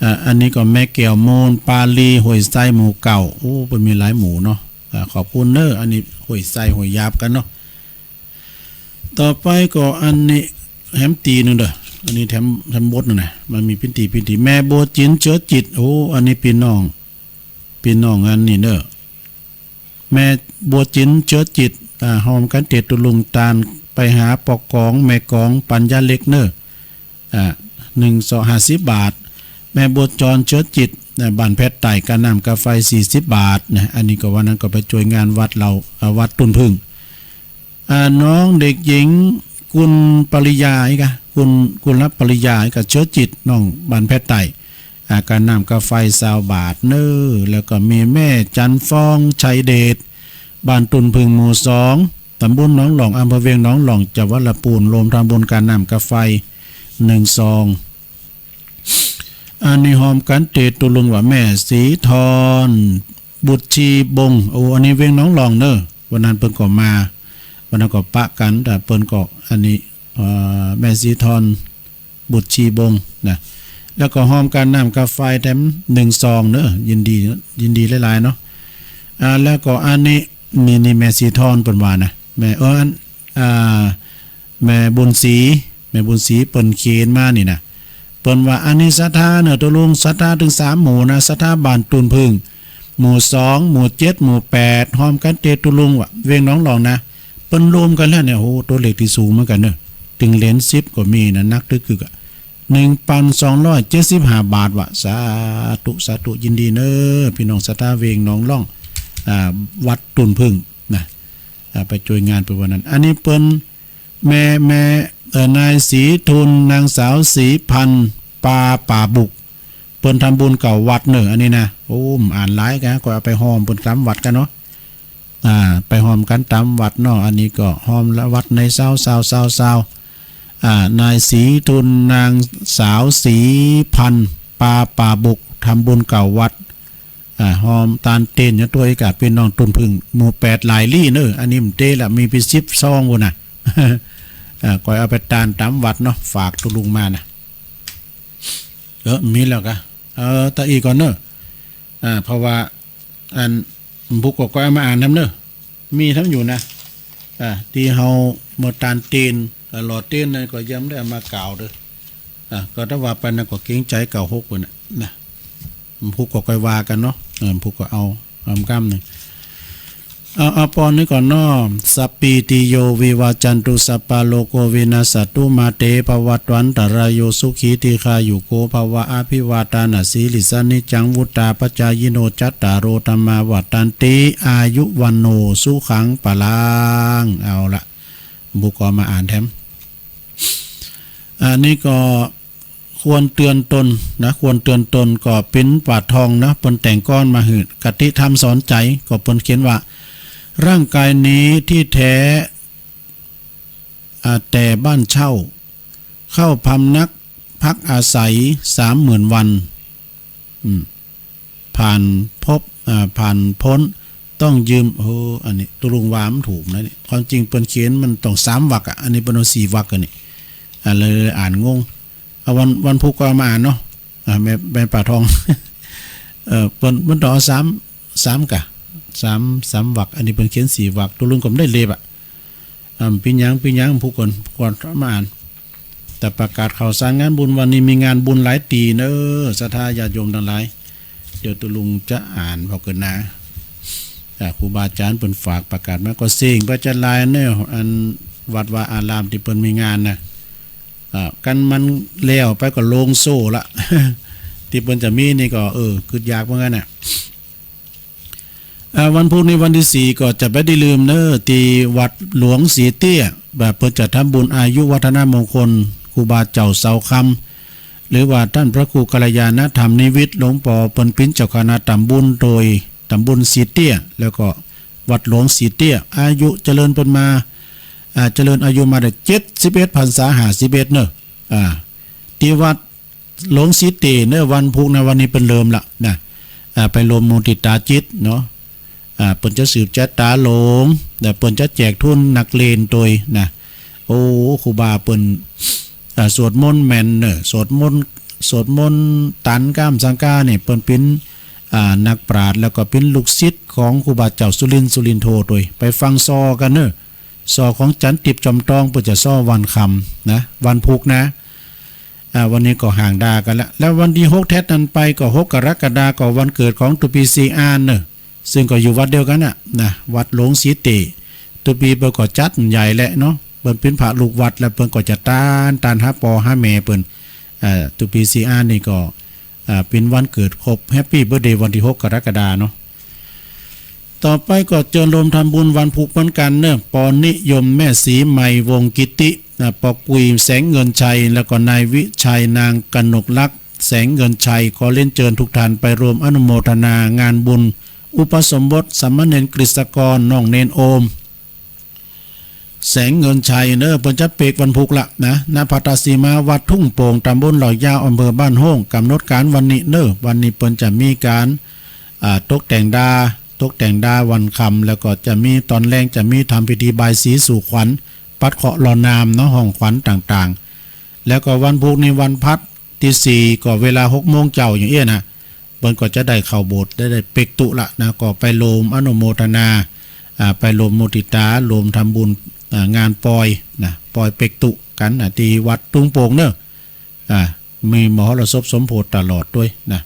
อ่า อันนี้ก็แม่แก้วมูลปาลี ห้วยไซ หมู่เก้า โอ้ เปิ้นมีหลายหมู่เนาะ อ่า ขอบคุณเนาะ อันนี้ห้วยไซ ห้วยหยาบกั๋นเนาะ ต่อไปก็อันนี้แถมตี้นึ่งเด้อ อันนี้แถม แถมบทนึ่งนะ มันมีปิ้นตี้ ปิ้นตี้ แม่บัวจิ๋น เชื้อจิต โอ้ อันนี้ปี้น้อง ปี้น้องอันนี้เนาะ แม่บัวจิ๋น เชื้อจิต อ่า ฮอมกั๋นเตตุรงค์ตาน ไปหาป้อกอง แม่กอง ปั๋นยาเล็กเนาะ อ่า นึ่งซอง ห้าสิบบาท แม่บัวจร เชื้อจิต อ่า บ้านแพดใต้ ก้าน้ำก้าไฟ สี่สิบบาทนะ อันนี้ก็วันนั้นก็ไปจ้วยงานวัดเฮา อ่า วัดตุ่นผึ้ง อ่า น้องเด็กหญิง กุลปริยา อีกอะ กุล กุลปริยา อีกอะ เชื้อจิต น้องบ้านแพดใต้ อ่า ก้าน้ำก้าไฟ ซาวบาทเนาะ แล้วก็มีแม่จันฟอง ชัยเดช บ้านตุ่นผึ้ง หมู่สอง ตำบลหนองหล่อง อำเภอเวียงหนองหล่อง จังหวัดละปูน ร่วมทำบุญก้าน้ำก้าไฟ นึ่งซอง อันนี้ฮอมกั๋นเตตุรงค์ว่าแม่ศรีทอน บุตรชีบง โอ้ อันนี้เวียงหนองหล่องเนาะ วันนั้นเปิ้นก็มา วันนั้นก็ปะกั๋น แต่เปิ้นก็อันนี้ เอ่อ แม่ศรีทอน บุตรชีบงนะ แล้วก็ฮอมก้าน้ำก้าไฟแถมนึ่งซองเนาะ ยินดี ยินดีหลายๆ เนาะ อ่า แล้วก็อันนี้ นี่ นี่แม่ศรีทอนเปิ้นว่านะ แม่ เออ อัน อ่า แม่บุญศรี แม่บุญศรีเปิ้นเขียนมานี่นะ เปิ้นว่าอันนี้ศรัทธาเนาะ ตกลงศรัทธาตึงสามหมู่นะ ศรัทธาบ้านตุ่นผึ้ง หมู่สอง หมู่เจ็ด หมู่แปด ฮอมกั๋นเตตุรงค์ว่าเวียงหนองหล่องนะ เปิ้นรวมกั๋นแล้วเนี่ย โอ้ ตั๋วเลขตี้สูงเหมือนกั๋นเนาะ ตึงเหรียญสิบก็มีนะ นักตึกกึกอะ หนึ่งพันสองร้อยเจ็ดสิบห้าบาทว่ะ สาธุ สาธุ ยินดีเนาะ ปี้น้องศรัทธาเวียงหนองหล่อง อ่า วัดตุ่นผึ้งนะ อ่า ไปจ้วยงานเปิ้นวันนั้น อันนี้เปิ้น แม่ แม่ เอ่อ นายศรีทุน นางสาวศรีพันธ์ ปาป่าบุก เปิ้นทำบุญเก้าวัดเนาะ อันนี้นะ โอ้ อ่านหลายกะ ก็เอาไปฮอมเปิ้นต๋ามวัดกั๋นเนาะ อ่า ไปฮอมกั๋นต๋ามวัดเนาะ อันนี้ก็ฮอมละวัดในซาว ซาว ซาว ซาว อ่า นายศรีทุน นางสาวศรีพันธ์ ปาป่าบุก ทำบุญเก้าวัด อ่า ฮอมตานเตนอยู่ตวยกะปี้น้องตุ่นผึ้ง หมู่แปดหลายลี้เนาะ อันนี้มันเตละ มีปี้สิบซองปู้นน่ะ อ่า ก็เอาไปตานต๋ามวัดเนาะ ฝากตกลงมานะ เออ มีแล้วกะ เออ ตะอี้ก่อนเนาะ อ่า เพราะว่า อัน บุกก็ ก็เอามาอ่านนำเนาะ มีแถมอยู่นะ อ่า ตี้เฮาเมื่อตานเตน อ่า หล่อเตนนั่นก็ยังบ่ได้เอามากล่าวเด้อ อ่ะ ก็ถ้าว่าไปนะก็เกรงใจ๋เก้าหกเปิ้นน่ะนะ พุกก็ค่อยว่ากั๋นเนาะ เออ พุกก็เอา เอาก้ำนึ่ง เอา เอาปอนนี้ก่อนเนาะ สัพพีติโยวิวัจจันตุ สัพพะโรโควินัสสะตุ มาเตภวัตวันตะราโย สุขีทีฆายุโกภะวะ อะภิวาทานะสีลิสสะ นิจจังวุฑฒาปะจายิโน จัตตาโรธัมมาวัฑฒันติ อายุวัณโณสุขังพะลัง เอาละ พุกก็มาอ่านแถม อันนี้ก็ควรเตือนตนนะ ควรเตือนตน ก็เป๋นป่าทองนะ เปิ้นแต่งกลอนมาหื้อ คติธรรมสอนใจ๋ ก็เปิ้นเขียนว่า ร่างกายนี้ที่แท้ อ่า แต่บ้านเช่า เข้าพำนักพักอาศัยสามหมื่นวัน อืม ผ่านพบ อ่า ผ่านพ้นต้องยืม โอ้ อันนี้ตกลงว่ามันถูกนะเนี่ย ความจริงเปิ้นเขียนมันต้องสามวรรคอะ อันนี้เปิ้นเอาสี่วรรคอะนี่ อ่า เลยอ่านงง เอาวัน วันพุกก็เอามาอ่านเนาะ อ่า แม่ แม่ป่าทอง เอ่อ เปิ้น เปิ้นต้องเอาสาม สามกะ สาม สามวรรค อันนี้เปิ้นเขียนสี่วรรค ตกลงก็บ่ได้เล็บอะ อ่า เป๋นหยัง เป๋นหยัง พุกก่อน พุกก่อนมาอ่าน แต่ประกาศข่าวสารงานบุญ วันนี้มีงานบุญหลายตี้เน้อ ศรัทธาญาติโยมตังหลาย เดี๋ยวตกลงจะอ่านผ่อเกินนา อ่า ครูบาอาจ๋ารย์เปิ้นฝากประกาศมา ก็เซ้งไปจัดหลายเน้อ อันวัดวาอารามตี้เปิ้นมีงานนะ อ่า กันมันแล้วไปก็โลงโซ่ละ ตี้เปิ้นจะมีนี่ก็ เออ กึ๊ดอยากเหมือนกั๋นน่ะ อ่า วันพุกนี้วันตี้สี่ก็จะบ่ได้ลืมเน้อ ตี้วัดหลวงสีเตี้ย แบบเปิ้นจะทำบุญอายุวัฒนมงคล ครูบาเจ้าเสาคำ หรือว่าต้านพระครูกัลยาณธรรมนิวิต หลวงปอเปิ้นเป๋นเจ้าคณะตำบุญโตย ตำบุญสีเตี้ย แล้วก็วัดหลวงสีเตี้ย อายุเจริญเปิ้นมา อ่า เจริญอายุมาได้เจ็ดสิบเอ็ดพรรษาห้าสิบเอ็ดเน้อ อ่า ตี้วัด หลวงสีเตี้ยเน้อ วันพุกนะ วันนี้เปิ้นเริ่มละนะ อ่า ไปรวมมุติตาจิตเนาะ อ่า เปิ้นจะสืบจะต๋าหลวง แล้วเปิ้นจะแจกทุนนักเรียนโตยนะ โอ้ ครูบาเปิ้น อ่า สวดมนต์แม่นเน้อ สวดมนต์ สวดมนต์ตันก้ามสังกาเนี่ย เปิ้นเป๋น อ่า นักปราชญ์ แล้วก็เป๋นลูกศิษย์ของครูบาเจ้าสุรินทร์ สุรินโทโตย ไปฟังซอกั๋นเน้อ ซอของจันทร์ติ๊บจอมตอง เปิ้นจะซอวันค่ำนะ วันพุกนะ อ่า วันนี้ก็ห่างดากั๋นละ แล้ววันตี้หกแต๊ดนั้นไปก็หกกรกฎาก็วันเกิดของตุ๊ปีศรีอานเน้อ ซึ่งก็อยู่วัดเดียวกั๋นน่ะนะ วัดหลวงสีเตี้ย ตุ๊ปีเปิ้นก็จัดใหญ่แหละเนาะ เปิ้นเป๋นพระลูกวัด แล้วเปิ้นก็จะตาน ตานหาป้อหาแม่เปิ้น อ่า ตุ๊ปีศรีอานนี่ก็ อ่า เป๋นวันเกิดครบ แฮปปี้เบิร์ธเดย์ วันตี้หกกรกฎาเนาะ ต่อไปก็เจิญรวมทำบุญวันพุกเหมือนกั๋นเน้อ ปอนิยม แม่ศรีไมย วงศ์กิตติ นะ ปอกุย แสงเงินชัย แล้วก็นายวิชัย นางกนกลักษณ์ แสงเงินชัย ขอเรียนเจิญทุกท่านไปรวมอนุโมทนางานบุญอุปสมบทสามเณรกฤษกร น้องเณรโอม แสงเงินชัยเน้อ เปิ้นจะเปกวันพุกละนะ ณ ภัททสีมา วัดทุ่งโป่ง ตำบลเหล่ายาว อำเภอบ้านโฮ่ง ก๋ำหนดก๋านวันนี้เน้อ วันนี้เปิ้นจะมีก๋าน อ่า ตกแต่งดา ตกแต่งดาวันค่ำ แล้วก็จะมีต๋อนแลงจะมีทำพิธีบายสีสู่ขวัญ ปัดเคราะห์ลอน้ำเนาะ ฮ้องขวัญต่างๆ แล้วก็วันพุกนี้วันพัดตี้สี่ ก็เวลาหกโมงเจ๊าอย่างเอี้ยนะ เปิ้นก็จะได้เข้าโบสถ์ ได้ ได้เปกตุ๊ละนะ ก็ไปรวมอนุโมทนา อ่า ไปรวมมุติตา รวมทำบุญ อ่า งานปอยนะ ปอยเปกตุ๊กั๋นนะ ตี้วัดทุ่งโป่งเน้อ อ่า มีมหรสพสมโภชตลอดตวยนะ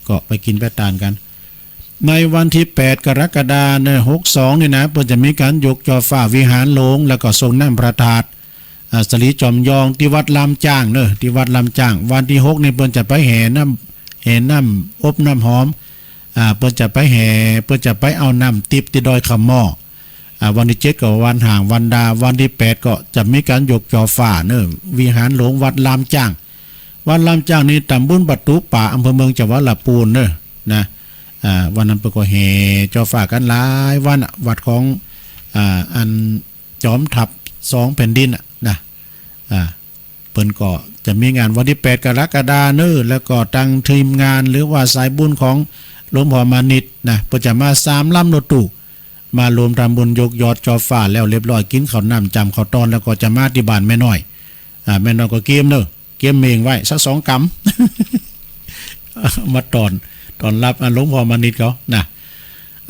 ก็ไปกิ๋นไปตานกั๋น ในวันตี้แปดกรกฎาเน้อ หกสองนี่นะ เปิ้นจะมีก๋านยกจอฟ้าวิหารหลวง แล้วก็ส่งน้ำพระธาตุ อ่า สะหลีจ๋อมยอง ตี้วัดลามจ้างเน้อ ตี้วัดลามจ้าง วันตี้หกนี่เปิ้นจะไปแห่น้ำ แห่น้ำอบน้ำหอม อ่า เปิ้นจะไปแห่ เปิ้นจะไปเอาน้ำติ๊บตี้ดอยขะหม้อ อ่า วันตี้เจ็ดก็วันห่างวันดา วันตี้แปดก็จะมีก๋านยกจอฟ้าเน้อ วิหารหลวงวัดลามจ้าง วัดลามจ้างนี่ตำบลประตู๋ป่า อำเภอเมือง จังหวัดละปูนเน้อ นะ อ่า วันนั้นเปิ้นก็แห่จอฟ้ากั๋นหลายวันอะ วัดของ อ่า อัน จอมทัพสองแผ่นดินอะนะ อ่า เปิ้นก็จะมีงานวันตี้แปดกรกฎาเน้อ แล้วก็ตังทีมงานหรือว่าสายบุญของหลวงพ่อมานิตย์นะ เปิ้นจะมาสามลำรถตู้ มารวมทำบุญยกยอดจอฟ้าแล้วเรียบร้อย กิ๋นข้าวน้ำจ้ำข้าวต้อน แล้วก็จะมาตี้บ้านแม่น้อย อ่า แม่น้อยก็เกียมเน้อ เกียมเม่งไว้สักสองกำ มาต้อน ต้อนรับ อ่า หลวงพ่อมานิตย์เขานะ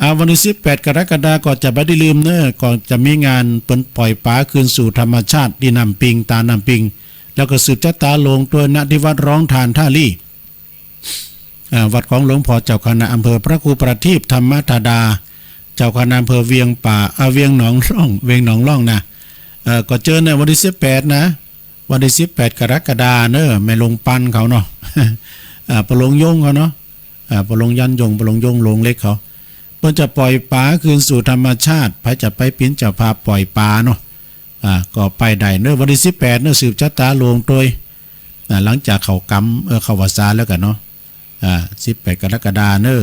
อ่า วันตี้สิบแปดกรกฎาก็จะบ่ได้ลืมเน้อ ก็จะมีงานเปิ้นปล่อยป๋าคืนสู่ธรรมชาติตี้น้ำปิง ตาน้ำปิง แล้วก็สืบจะต๋าโลงตวย ณ ตี้วัดร้องถ่านท่าลี่ อ่า วัดของหลวงพ่อเจ้าคณะอำเภอพระครูประทีปธรรมธาดา เจ้าคณะอำเภอเวียงป่า อ่า เวียงหนองล่อง เวียงหนองล่องนะ เอ่อ ก็เจิญในวันตี้สิบแปดนะ วันตี้สิบแปดกรกฎาเนอะ แม่โรงปันเขาเนาะ อ่า ปะโลงยงเขาเนาะ อ่า ปะโลงยันยง ปะโลงยงโรงเหล็กเขา เปิ้นจะป่อยป๋าคืนสู่ธรรมชาติ ใผจะไปเป๋นเจ้าภาพป่อยป๋าเนาะ อ่า ก็ไปได้เนอะ วันตี้สิบแปดเนอะ สืบจะต๋าโลงตวย อ่า หลังจากเข้ากรรม เออ เข้าพรรษาแล้วกั๋นเนาะ อ่า สิบแปดกรกฎาเนอะ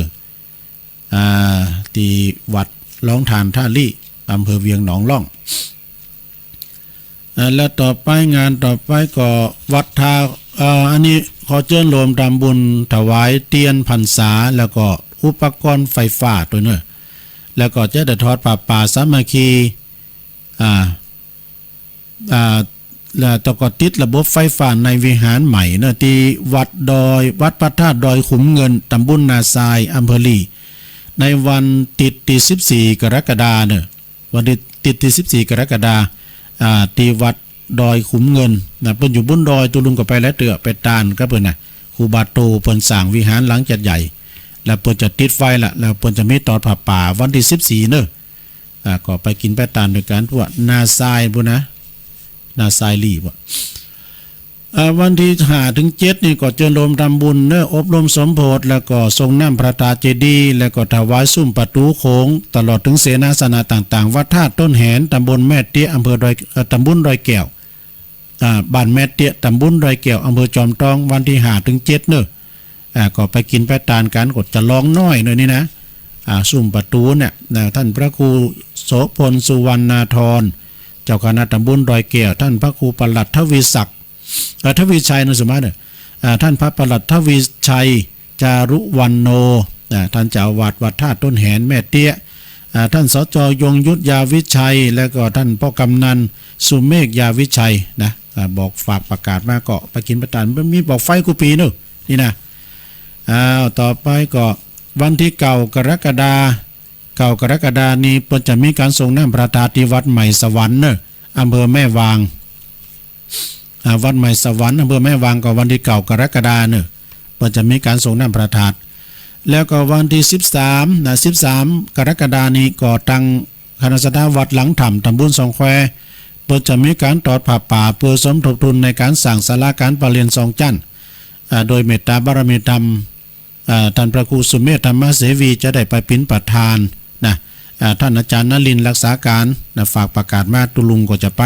อ่า ตี้วัดร้องถ่านท่าลี่ อำเภอเวียงหนองล่อง อ่า แล้วต่อไปงานต่อไปก็วัดท่า เอ่อ อันนี้ขอเจิญโลมทำบุญถวายเตียนพรรษา แล้วก็อุปกรณ์ไฟฟ้าตวยเนอะ แล้วก็จะได้ทอดผ้าป่าสามัคคี อ่า อ่า แล้วก็ติดระบบไฟฟ้าในวิหารใหม่เนอะ ตี้วัดดอย วัดพระธาตุดอยขุมเงิน ตำบลนาทราย อำเภอลี ในวันอาทิตย์ตี้สิบสี่กรกฎาเนอะ วันอาทิตย์ตี้สิบสี่กรกฎา อ่า ตี้วัดดอยขุมเงินนะ เปิ้นอยู่บนดอย ตุ๊ลุงก็ไปหลายเตื้อ ไปตานกับเปิ้นนะ ครูบาโตเปิ้นสร้างวิหารหลังจัดใหญ่ แล้วเปิ้นจะติดไฟละ แล้วเปิ้นจะมีทอดผ้าป่าวันตี้สิบสี่เนอะ อ่า ก็ไปกิ๋นไปตานตวยกั๋น พวกนาทรายปู้นนะ นาทรายลีปู้น อ่า วันตี้ห้าเถิงเจ็ดนี่ก็เจิญโลมทำบุญเนอะ อบรมสมโภช แล้วก็ทรงน้ำพระธาตุเจดีย์ แล้วก็ถวายซุ่มประตู๋โขง ตลอดเถิงเสนาสนะต่างๆ วัดธาตุต้นแหน ตำบลแม่เตี้ย อำเภอดอย เอ่อ ตำบลดอยแก้ว อ่า บ้านแม่เตี้ย ตำบลดอยแก้ว อำเภอจอมทอง วันตี้ห้าเถิงเจ็ดเนอะ อ่า ก็ไปกิ๋นไปตานกั๋น ก็จะลองน้อยหน่อยนี่นะ อ่า ซุ่มประตู๋เนี่ยนะ ท่านพระครูโสภณ สุวรรณาธร เจ้าคณะตำบลดอยแก้ว ท่านพระครูปลัดทวีศักดิ์ เอ่อ ทวีชัยนะ สมมาเนอะ อ่า ท่านพระปลัดทวีชัย จารุวรรณโณ อ่า ท่านเจ้าอาวาสวัดธาตุต้นแหนแม่เตี้ย อ่า ท่าน สจ ยงยุทธ ยาวิชัย แล้วก็ท่านพ่อกำนันสุเมฆ ยาวิชัยนะ อ่า บอกฝากประกาศมา ก็ไปกิ๋นไปตาน มันมีบอกไฟกู้ปี๋เนอะ นี่นะ อ้าว ต่อไปก็วันตี้เก้ากรกฎา เก้ากรกฎานี้เปิ้นจะมีก๋านทรงน้ำพระธาตุตี้วัดใหม่สวรรค์เนอะ อำเภอแม่วาง อ่า วัดใหม่สวรรค์ อำเภอแม่วาง ก็วันตี้เก้ากรกฎาเนอะ เปิ้นจะมีก๋านทรงน้ำพระธาตุ แล้วก็วันตี้สิบสามนะ สิบสามกรกฎานี้ก็ตังคณะศรัทธาวัดหลังถ้ำ ตำบลสองแคว เปิ้นจะมีก๋านทอดผ้าป่า เปื้อสมทบทุนในก๋านสร้างศาลาก๋านประเรียนสองจั๊น อ่า โดยเมตตาบารมีธรรม อ่า ท่านพระครูสุเมธ ธรรมเสวี จะได้ไปเป๋นประธานนะ อ่า ท่านอาจารย์นรินทร์ รักษาก๋านนะ ฝากประกาศมา ตุ๊ลุงก็จะไป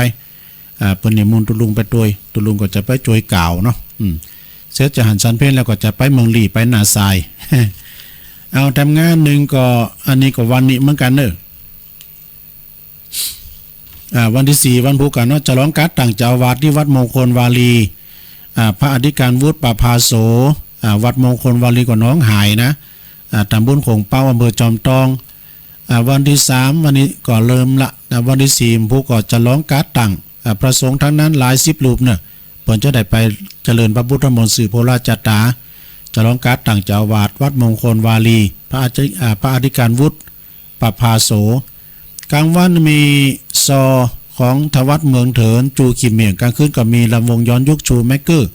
อ่า เปิ้นนิมนต์ตุ๊ลุงไปตวย ตุ๊ลุงก็จะไปจ้วยกล่าวเนาะ อืม เสร็จจะหันสันเพลแล้วก็จะไปเมืองลี ไปนาทราย เอา ทำงานนึ่งก็ อันนี้ก็วันนี้เหมือนกั๋นเนอะ อ่า วันตี้สี่ วันพูกกั๋นเนาะ จะลองกั๊ดตั้งเจ้าอาวาสตี้วัดมงคลวารี อ่า พระอธิการวุฒิ ประภาโส อ่า วัดมงคลวารี ก็หนองหายนะ อ่า ตำบลโขงเป๊า อำเภอจอมทอง อ่า วันตี้สาม วันนี้ก็เริ่มละนะ วันตี้สี่ วันพูกก็จะลองกั๊ดตั้ง อ่า พระสงฆ์ตังนั้นหลายสิบรูปเนอะ เปิ้นจะได้ไปเจริญพระพุทธมนต์สืบโภคลาภชะต๋า จะลองกั๊ดตั้งเจ้าอาวาสวัดมงคลวารี พระอธิ อ่า พระอธิการวุฒิ ประภาโส ก๋างวันมีซอของทวัดเมืองเถิน จู๋ขี้เหม่ง ก๋างคืนก็มีลำวงย้อนยุค ชูแม็กเกอร์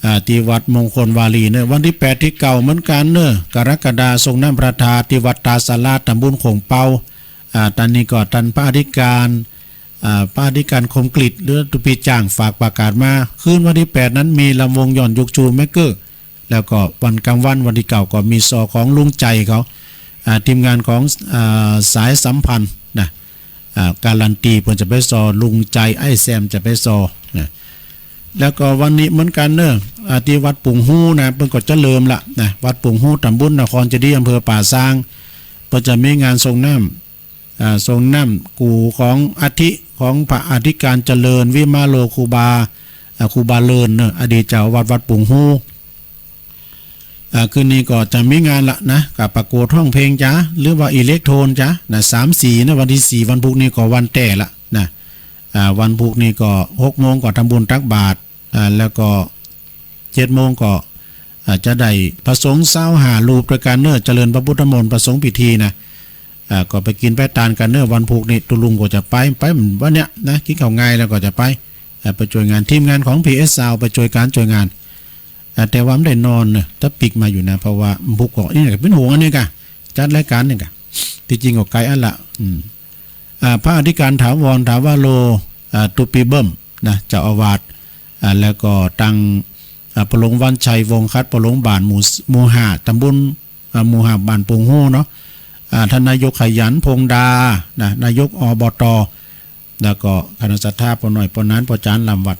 อ่า ตี้วัดมงคลวารีเนอะ วันตี้แปดตี้เก้าเหมือนกั๋นเนอะ กรกฎา ทรงน้ำพระธาตุตี้วัดต๋าสารา ตำบลโขงเป๊า อ่า ต๋อนนี้ก็ต้านพระอธิการ อ่า พระอธิการคมกฤษ หรือตุ๊ปีจ่าง ฝากประกาศมา คืนวันตี้แปดนั้นมีลำวงย้อนยุค ชูแม็กเกอร์ แล้วก็วันก๋างวัน วันตี้เก้าก็มีซอของลุงใจ๋เขา อ่า ทีมงานของ อ่า สายสัมพันธ์นะ อ่า การันตี เปิ้นจะไปซอ ลุงใจ๋ ไอ้แซมจะไปซอนะ แล้วก็วันนี้เหมือนกั๋นเนอะ อ่า ตี้วัดปุ๋งฮู้นะ เปิ้นก็จะเริ่มละนะ วัดปุ๋งฮู้ ตำบลนครเจดีย์ อำเภอป่าซาง เปิ้นจะมีงานทรงน้ำ อ่า ทรงน้ำกู่ของอัฐิของพระอธิการเจริญ วิมาโล ครูบา อ่า ครูบาเลินเนอะ อดีตเจ้าอาวาสวัดปุ๋งฮู้ อ่า คืนนี้ก็จะมีงานละนะ ก็ประกวดฮ้องเพลงจ๊ะ หรือว่าอิเล็กโทนจ๊ะนะ สามสีนะ วันตี้สี่ วันพูกนี้ก็วันแต๊ละนะ อ่า วันพูกนี้ก็หกโมงก็ทำบุญตักบาตร อ่า แล้วก็เจ็ดโมงก็ อ่า จะได้พระสงฆ์ซาวห้ารูปตวยกั๋นเนอะ เจริญพระพุทธมนต์ ประสงค์พิธีนะ อ่า ก็ไปกิ๋นไปตานกั๋นเนอะ วันพูกนี้ ตุ๊ลุงก็จะไป ไปวันเนี้ยนะ กิ๋นข้าวงายแล้วก็จะไป อ่า ไปจ้วยงาน ทีมงานของพีเอสซาวด์ไปจ้วยก๋านจ้วยงาน อ่า แต่ว่าบ่ได้นอนเนาะ ตะปิกมาอยู่นะ เพราะว่าบุกออก นี่ก็เป๋นห่วงอันนี้ก่ะ จัดรายก๋านนี่ก่ะ ตี้จริงก็ไก๋อั้นละ อืม อ่า พระอธิการถาวร ถาวโร อ่า ตุปีเบิ้มนะ เจ้าอาวาส อ่า แล้วก็ตัง อ่า ป้อหลวงวันชัย วงศ์คัด ป้อหลวงบ้านหมู่ หมู่ห้า ตำบล อ่า หมู่ห้า บ้านโป่งฮูเนาะ อ่า ต้านนายกขยัน พงษ์ดา นะ นายก อบต. แล้วก็คณะศรัทธาป้อน้อย ป้อหนาน ป้อจ๋าน ล้ำวัด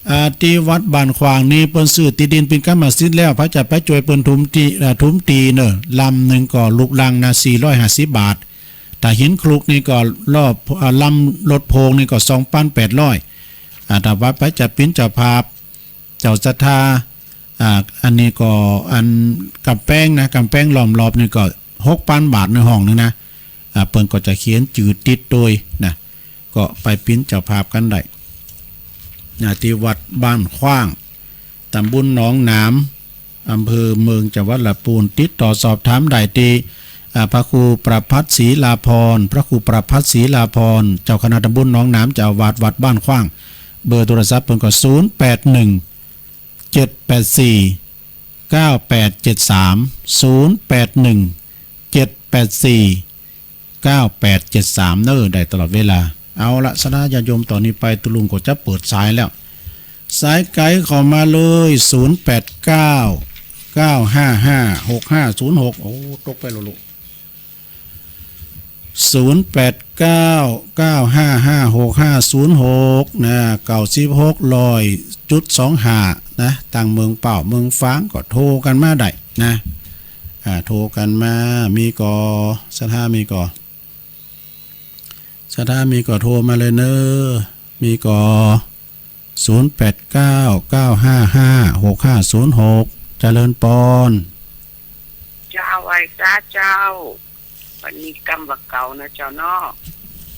อ่า ตี้วัดบ้านขว้างนี่เปิ้นซื้อตี้ดินเป๋นกรรมสิทธิ์แล้ว ใผจะไปจ้วยเปิ้นถมตี้ อ่า ถมตี้เนาะ ลำนึ่งก็ลุกลังนะ สี่ร้อยห้าสิบบาท ถ้าหินคลุกนี่ก็รอบ อ่า ลำรถโพงนี่ก็ สองปันแปดร้อย อ่า ถ้าว่าใผจะเป๋นเจ้าภาพ เจ้าศรัทธา อ่า อันนี้ก็อันก๋ำแปงนะ ก๋ำแปงล้อมรอบนี่ก็ หกปันบาทในห้องนึ่งนะ อ่า เปิ้นก็จะเขียนจื้อติดโตยนะ ก็ไปเป๋นเจ้าภาพกั๋นได้นะ ตี้วัดบ้านขว้าง ตำบลหนองหนาม อำเภอเมือง จังหวัดลำพูน ติดต่อสอบถามได้ตี้ อ่า พระครูประภัสศรีลาภรณ์ พระครูประภัสศรีลาภรณ์ เจ้าคณะตำบลหนองหนาม เจ้าอาวาสวัดบ้านขว้าง เบอร์โทรศัพท์เปิ้นก็ ศูนย์แปดหนึ่ง เจ็ดแปดสี่ เก้าแปดเจ็ดสาม ศูนย์แปดหนึ่ง เจ็ดแปดสี่ เก้าแปดเจ็ดสาม เนาะ ได้ตลอดเวลา เอาละ ศรัทธาญาติโยม ต่อนี้ไปตุ๊ลุงก็จะเปิดสายแล้ว สายไก๋เข้ามาเลย ศูนย์แปดเก้า เก้าห้าห้า หกห้าศูนย์หก โอ้ ตกไปแล้วลูก ศูนย์แปดเก้า เก้าห้าห้า หกห้าศูนย์หก นะ เก้าสิบหก ร้อยจุดสองห้า นะ ตังเมืองเป้า เมืองฝางก็โทรกั๋นมาได้นะ อ่า โทรกั๋นมา มีก่อ ศรัทธามีก่อ ศรัทธามีก่อโทรมาเลยเนาะ มีก่อ ศูนย์แปดเก้า เก้าห้าห้า หกห้าศูนย์หก เจริญปอน เจ้า ไหว้สาเจ้า วันนี้กำว่าเก่านะเจ้าเนาะ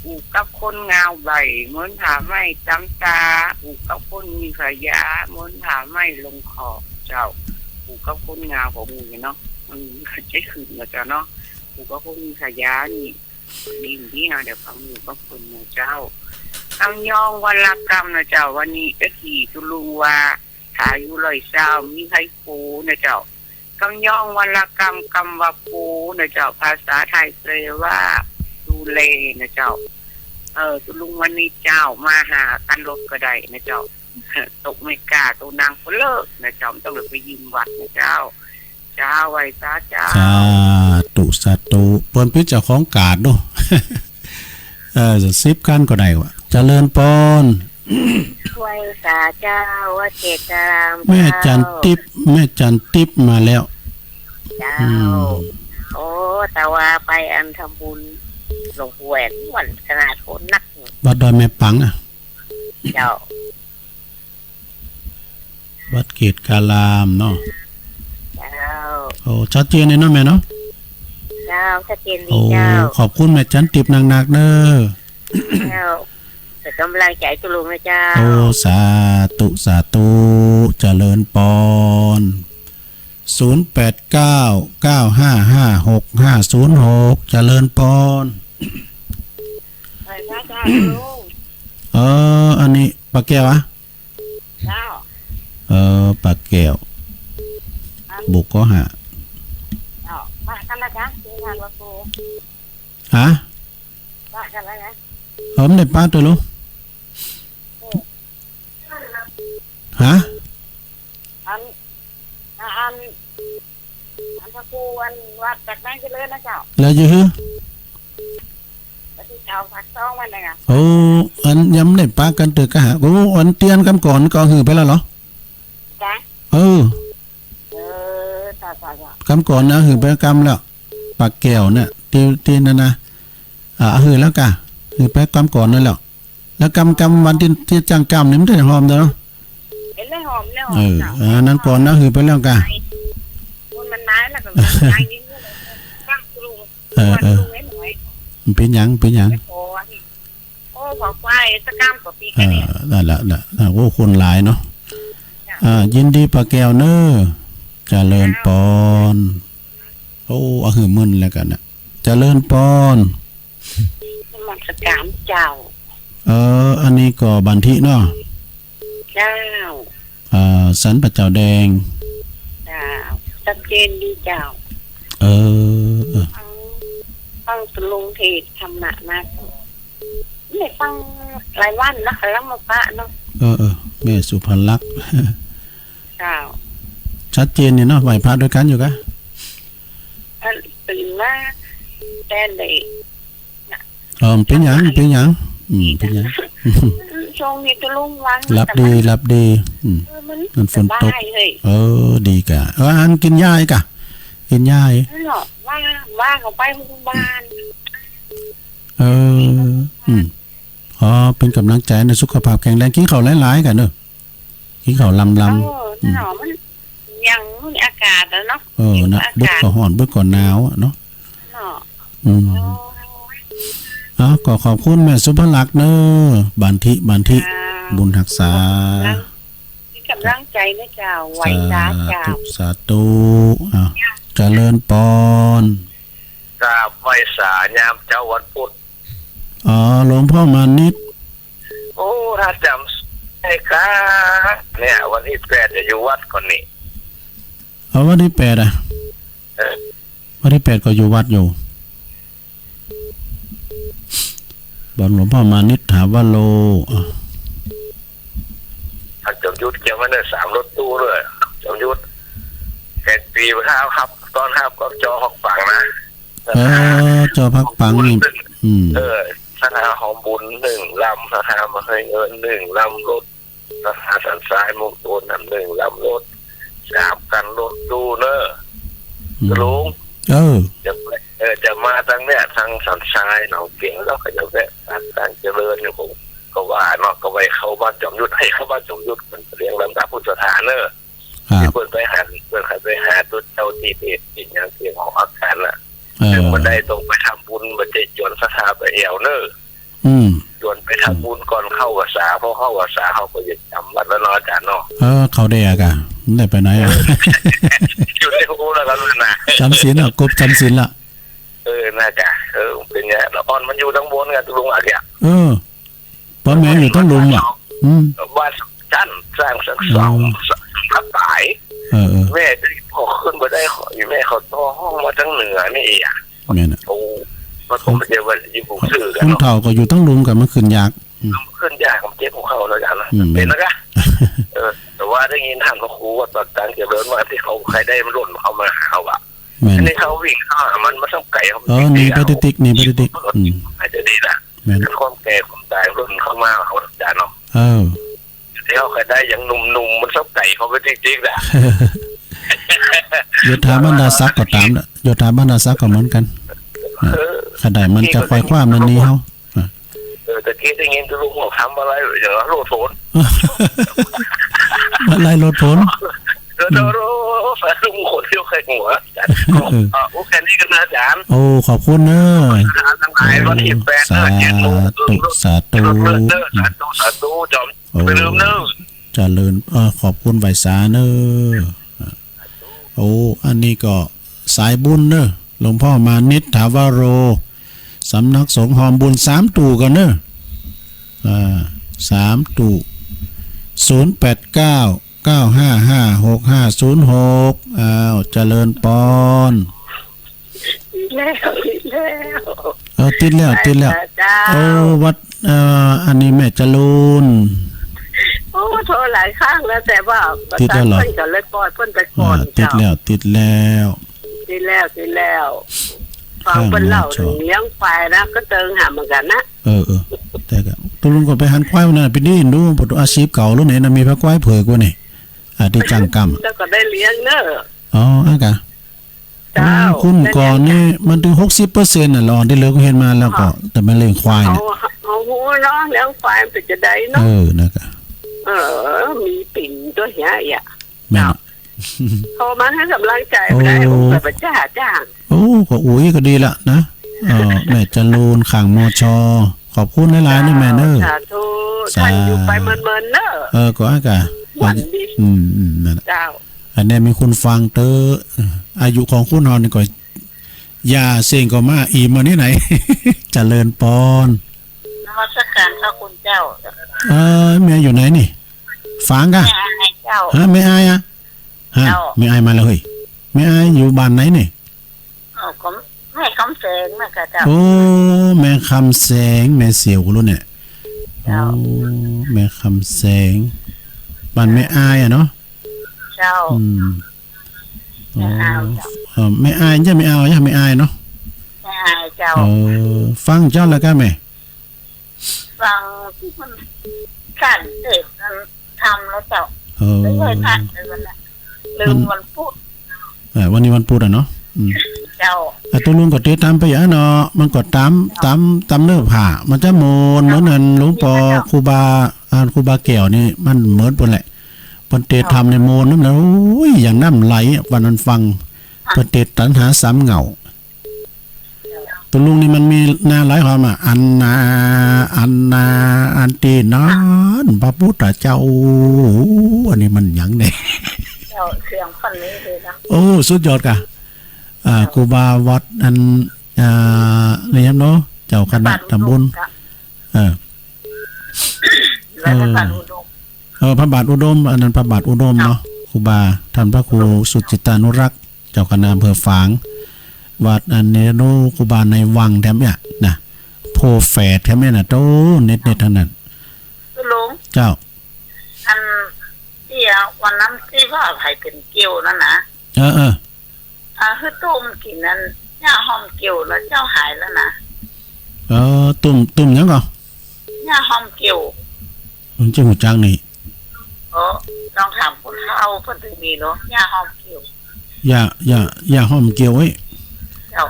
อู้กับคนเหงาใบ้ เหมือนผ้าไหมตำต๋า อู้กับคนมีขยะ เหมือนผ้าไหมลงคอ เจ้า อู้กับคนเหงาของหมู่เนี่ยเนาะ อืม ใจ๋ขึ้นนะเจ้าเนาะ อู้กับคนมีขยะนี่ ดีดีนะ เดี๋ยวฟังอยู่กับคนนะเจ้า กำยองวันละกำนะเจ้า วันนี้ตะกี้ตุ๊ลุงว่า ถ้าอายุร้อยซาว มีใผกู้นะเจ้า กำยองวันละกำ กำว่ากู้นะเจ้า ภาษาไทยแปลว่าดูแลนะเจ้า เออ ตุ๊ลุงวันนี้เจ้า มาหากั๋นรถก็ได้นะเจ้า ตกไม่กล้า ตุ๊นางก็เลิกนะเจ้า บ่ต้องไปยืมวัดนะเจ้า เจ้า ไหว้สาเจ้า สาธุ สาธุ เปิ้นเป๋นเจ้าของก๋าดเนาะ เออ สิบคันก็ได้วะ เจริญปอน ไหว้สาเจ้า วัดเกตการาม แม่จันทร์ เจ้า ติ๊บ แม่จันทร์ติ๊บมาแล้ว เจ้า อืม โอ้ แต่ว่าไปอันทำบุญหลวงปู่แหวนวันขนาดคนนัก วัดดอยแม่ปังอะ เจ้า วัดเกตการามเนาะ เจ้า โอ้ ชัดเจนเลยเนาะแม่เนาะ เจ้า ชัดเจนดี โอ้ เจ้า ขอบคุณแม่จันทร์ติ๊บนักๆ เนาะ เจ้า เป๋นก๋ำลังใจ๋ตุ๊ลุงนะเจ้า โอ้ สาธุ สาธุ เจริญปอน ศูนย์แปดเก้า เก้าห้าห้า หกห้าศูนย์หก เจริญปอน ไหว้พระเจ้าลุง เออ อันนี้ป้าแก้วอะ เจ้า เออ ป้าแก้ว อัน บุกก็หา เจ้า ปะกั๋นละจ๊ะ ที่งานวัดโพ ฮะ ปะกั๋นละนะ เออ บ่ได้ปะตวยลุง เออ ฮะ อัน อัน อันพระครูอันวัดจากนั้นเจริญนะเจ้า แล้วจะหื้อ แล้วที่เจ้าฝากซองไว้เลยอะ โอ้ อันยังบ่ได้ปะกั๋นเตื้อก้า โอ้ อันเตียนกำก่อนก็หื้อไปแล้วเหรอ จ๊ะ เออ เออ จ้ะ จ้ะ จ้ะ กำก่อนนะ หื้อไปกำแล้ว ป้าแก้วเนี่ย ตี้ ตี้นั่นนะ อ่า หื้อแล้วก้า หื้อไปกำก่อนนั่นแล้ว แล้วกำ กำวันตี้ ตี้จ้างกำนี่มันได้หอมเนาะ เห็นได้หอมแล้ว เออ เจ้า อ่า นั้นก่อนนะ หื้อไปแล้วก้า มัน มันน้อยแล้วก็มันน้อยนิดนึง ตั้งกรุง เออ เออ กรุงไว้หน่อย มันเป๋นหยัง เป๋นหยัง ไม่พอนี่ โอ้ ขอควายสักกำกว่าปี เออ แค่นี้ นั่นแหละ นั่นแหละ โอ้ คนหลายเนาะ จ้ะ อ่า ยินดีป้าแก้วเนาะ เจริญปอน โอ้ เอาหื้อมึนแล้วกั๋นนะ เจริญปอน นมัสการเจ้า เออ อันนี้ก็บันทิเนาะ เจ้า อ่า สันป่าเจ้าแดง เจ้า ชัดเจนดีเจ้า เออ เออ ฟัง ฟังตะลุงเทศน์ธรรมะมา ได้ฟังหลายวันแล้ว กำลังมาปะเนาะ เออ เออ แม่สุภลักษณ์ เจ้า ชัดเจนนี่เนาะ ไหว้พระด้วยกั๋นอยู่กะ เอ่อ ตื่นมาแต่ได้ เออ เป๋นหยัง เป๋นหยัง อืม เป๋นหยัง ช่วงนี้ตะลุงวาง หลับดี หลับดี อืม เออ มัน มันฝนตก สบายเลย เออ ดีกะ เออ อันกิ๋นยาก่ะ กิ๋นยา นั่นแหละ ว่า ว่าเขาไปโรงพยาบาล เออ อืม อ๋อ เป๋นก๋ำลังใจ๋นะ สุขภาพแข็งแรง กิ๋นข้าวหลายๆ ก่ะเนาะ กิ๋นข้าวลำๆ เออ อืม นั่นแหละ มัน อย่างมันอากาศอะเนาะ เออ นะ อากาศ บึดก็ฮ้อน บึดก็หนาวอะเนาะ เนาะ อืม โอ้ เอ้า ก็ขอบคุณแม่สุภลักษณ์เนาะ บานทิ บานทิ เจ้า บุญฮักษา มีก๋ำลังใจ๋นะเจ้า ไหว้สาเจ้า สาธุ สาธุ เอ้า เจริญปอน กราบไหว้สายามเจ๊าวันพุธ อ๋อ หลวงพ่อมานิต โอ้ ถ้าจ๋ำได้กะ เนี่ย วันตี้แปดจะอยู่วัดก่อนนี่ เอา วันตี้แปดอะ เออ วันตี้แปดก็อยู่วัดอยู่ บอกหลวงพ่อมานิตถาวโร อ่ะ ท่านจอมยุทธเกียวมาเนี่ย สามรถตู้ด้วย จอมยุทธ แห่งปี๋ห้าฮับ ต้อนฮับก็จอฮักฝังนะ เออ จอฮักฝังนี่ อืม เออ ศรัทธาหอมบุญนึ่งลำ ศรัทธามาให้เงินนึ่งลำ รถ ศรัทธาสันทรายมงคลนึ่งลำ รถ สามคันรถตู้เนอะ อืม ลุง เออ จะไป เออ จะมาตางเนี่ย ตางสันทรายหนองเก๋ง แล้วก็จะแวะตางเจริญอยู่ ผมก็ว่าเนาะ ก็ไหว้เข้าบ้านจอมยุทธ ให้เข้าบ้านจอมยุทธ มันเรียงลำดับผู้ศรัทธาเนอะ ครับ ตี้เปิ้นไปหา เปิ้นใค่ไปหาตุ๊เจ้าตี้เปรตตี้หยังตี้ออกอาก๋านน่ะ เออ ซึ่งบ่ได้ต้องไปทำบุญ บ่ได้จวนศรัทธาไปแอ่วเนอะ อืม จวนไปทำบุญก่อนเข้าพรรษา พอเข้าพรรษาเฮาก็จะจ๋ำวัดแล้วเนาะอาจ๋ารย์เนาะ เออ เข้าได้อะกะ ได้ไปไหนอะ อยู่ในฮูแล้วกันนะ จ๋ำศีลอะ กบจ๋ำศีลละ เออ น่าจะ เออ เป๋นไง ละอ่อนมันอยู่ตางบนไง ตะลุงอะเกีย เออ ป้อแม่อยู่ตางลุ่มอะ อืม บ้านจั้น สร้างสักสอง เออ สามต๋าย เออ เออ แม่ได้ พอขึ้นบ่ได้ ขอ แม่เขาต่อห้องมาตางเหนือนี่เองอะ แม่นอะ โอ้ มันก็บ่ใจ้ว่าอยู่บุกซื่อกั๋น คน เนาะ เฒ่าก็อยู่ตางลุ่มกั๋น มันขึ้นยาก อืม ขึ้นยาก มันเจ็บหัวเข่าแล้วกันนะ อืม เป๋นแล้วกะ เออ แต่ว่าได้ยินท่านพระครูว่าตอนกลางเจริญว่าตี้เขาใค่ได้มันหล่นเข้ามาหาเขาอะ แม่น อันนี้เขาวิ่งเข้าหามัน มันต้องไก๋ เออ หนีไปติ๊กๆ หนีไปติ๊กๆ อืม อาจจะดีนะ แม่น ความแก่ความต๋ายหล่นเข้ามาหาอาจ๋ารย์เนาะ เออ ตี้เขาใค่ได้ยังหนุ่มๆ มันต้องไก๋เข้าไปติ๊กๆ นะ โยธาบรรดาศักดิ์ก็ต๋ามนะ โยธาบรรดาศักดิ์ก็เหมือนกั๋น นะ เออ ใค่ได้มันจะค่อยคว้ามันหนีเฮา อ่ะ เออ ตะกี้ได้ยินตะลุงบอกทำอะไร อย่างนั้นโลดโผน อะไรโลดโผน เดี๋ยว อืม เดี๋ยว เดี๋ยว เดี๋ยว สาธุมงคลเที่ยวใครหัว เออ อ่ะ โอเค นี่กันนะอาจ๋ารย์ โอ้ ขอบคุณเนอะ อาจ๋ารย์ทั้งหลาย วันตี้แปด สาธุ เจ็ดโมง สาธุ เออ สาธุ สาธุ จอม โอ้ ไปลืมเนอะ เจริญ เออ ขอบคุณไหว้สาเนอะ โอ้ อันนี้ก็สายบุญเนอะ หลวงพ่อมานิตถาวโร สำนักสงฆ์หอมบุญ สามตู้ก่อนเนอะ อ่า สามตู้ ศูนย์แปดเก้า เก้าห้าห้า หกห้าศูนย์หก อ้าว เจริญปอน ติดแล้ว ติดแล้ว เออ ติดแล้ว ติดแล้ว เจ้า โอ้ วัด เอ่อ อันนี้แม่จรูน โอ้ โทรหลายครั้งแล้ว แต่ว่า ติดแล้วเหรอ เปิ้นก็เลยปล่อยเปิ้นไปก่อน อ่า ติดแล้ว เจ้า ติดแล้ว ติดแล้ว ติดแล้ว ฟังเปิ้นเล่า ข้างหน้าจอ เรื่องเลี้ยงควายนะ ก็เติงหาเหมือนกันนะ เออ เออ แต่ก็ ตกลงก็ไปหันควายวันนั้น ไปดิ้นดู อาชีพเก่าแล้วเนี่ยนะ มีพะควายเผือกวะนี่ อ่า ตี้จ้างกำ แล้วก็ได้เลี้ยงเนอะ อ๋อ อ่ะกะ เจ้า อ๋อ คุ้มก่อนนี่ มันถึงหกสิบเปอร์เซ็นต์น่ะ ละอ่อนตี้เหลือก็เห็นมาแล้วก็ ค่ะ แต่มันเลี้ยงควายเนี่ย เอา เอาฮู้เนาะ เลี้ยงควายมันเป๋นจะใดเนาะ เออ นะกะ เออ มีปิ่นตั๊วเหียอ่ะ แม่น เจ้า โทรมาหื้อกำลังใจ๋ โอ้ บ่ได้ โอ้ ก็บ่จ้าจ้าง โอ้ ก็อุ๊ย ก็ดีละนะ เออ แม่จรูน ข้าง มช. ขอบคุณหลายๆ นะแม่เนอะ สาธุ สาธุ ท่านอยู่ไปเมินๆ เนอะ เออ ก็อ่ะกะ ม่วนดี อืม อืม นั่นแหละ เจ้า อันนี้มีคนฟังเต๊อะ อายุของคนเฮานี่ก็ อย่าเสี้ยงก็มา อี่มานี่ไหน เจริญปอน นมัสการพระคุณเจ้า เออ แม่อยู่ไหนนี่ ฝางก่ะ แม่อายเจ้า ฮะ แม่อายอะ ฮะ เจ้า แม่อายมาแล้วเฮ้ย แม่อายอยู่บ้านไหนเนี่ย เอ้า ก็แม่คำแสงนะกะเจ้า โอ้ แม่คำแสง แม่เสียวกูรู้เนี่ย เจ้า โอ้ แม่คำแสง บ้านแม่อายอะเนาะ เจ้า อืม แม่อายเจ้า เออ แม่อาย ใจ้แม่อาย ใจ้แม่อายเนาะ แม่อายเจ้า เออ ฟังเจ้าแล้วก่ะแม่ ฟังตี้เปิ้นสร้างเทศน์นั้นธรรมแล้วเจ้า เออ ไม่ใช่พระเดือนละ ลืมวันพุธ เออ วันนี้วันพุธอะเนาะ อืม เจ้า อ่ะ ตกลงก็เตรียมต๋ามไปอะเนาะ มันก็ต๋าม ต๋าม ต๋ามเนื้อผ้า มันจะโมนเหมือนอันหลวงป้อครูบา อันครูบาแก้วนี่ มันเหมือนเปิ้นแหละ เปิ้นเตรียมธรรมในโมนนั่นแหละ โอ้ย อย่างน้ำไหลอะ วันนั้นฟัง เปิ้นเตรียมตัณหาสามเหง้า ตกลงนี่มันมีนาหลายความอะ อันนา อันนา อันตี้นั้น พระพุทธเจ้า อันนี้มันหยังเนี่ย เจ้า เสียงคนนี้เลยนะ โอ้ สุดยอดก่ะ อ่า ครูบาวัดอัน อ่า นี่ครับเนาะ เจ้าคณะตำบล เออ แล้วก็ เออ พระบาทอุดม เออ พระบาทอุดม อันนั้นพระบาทอุดมเนาะ ครูบา ท่านพระครูสุจิตตานุรักษ์ เจ้าคณะอำเภอฝาง วัดอันนี้ โอ้ ครูบาในวังแถมเนี่ยนะ โพแฝดแถมเนี่ยนะ โต เน็ตๆ ทั้งนั้น หลวง เจ้า อันตี้วันนั้นตี้ว่าใผเป๋นเกลียวนั่นนะ เออ เออ อ่า หื้อต้มกิ๋นนั้น หญ้าหอมเกลียวนะเจ้า หายแล้วนะ เออ ต้ม ต้มหยังก่อ หญ้าหอมเกลียว มันจะฮู้จักนี่ เออ ลองถามคนเฒ่าเปิ้นถึงมีเนาะ หญ้าหอมเกลียว หญ้า หญ้า หญ้าหอมเกลียวเอ้ย เจ้า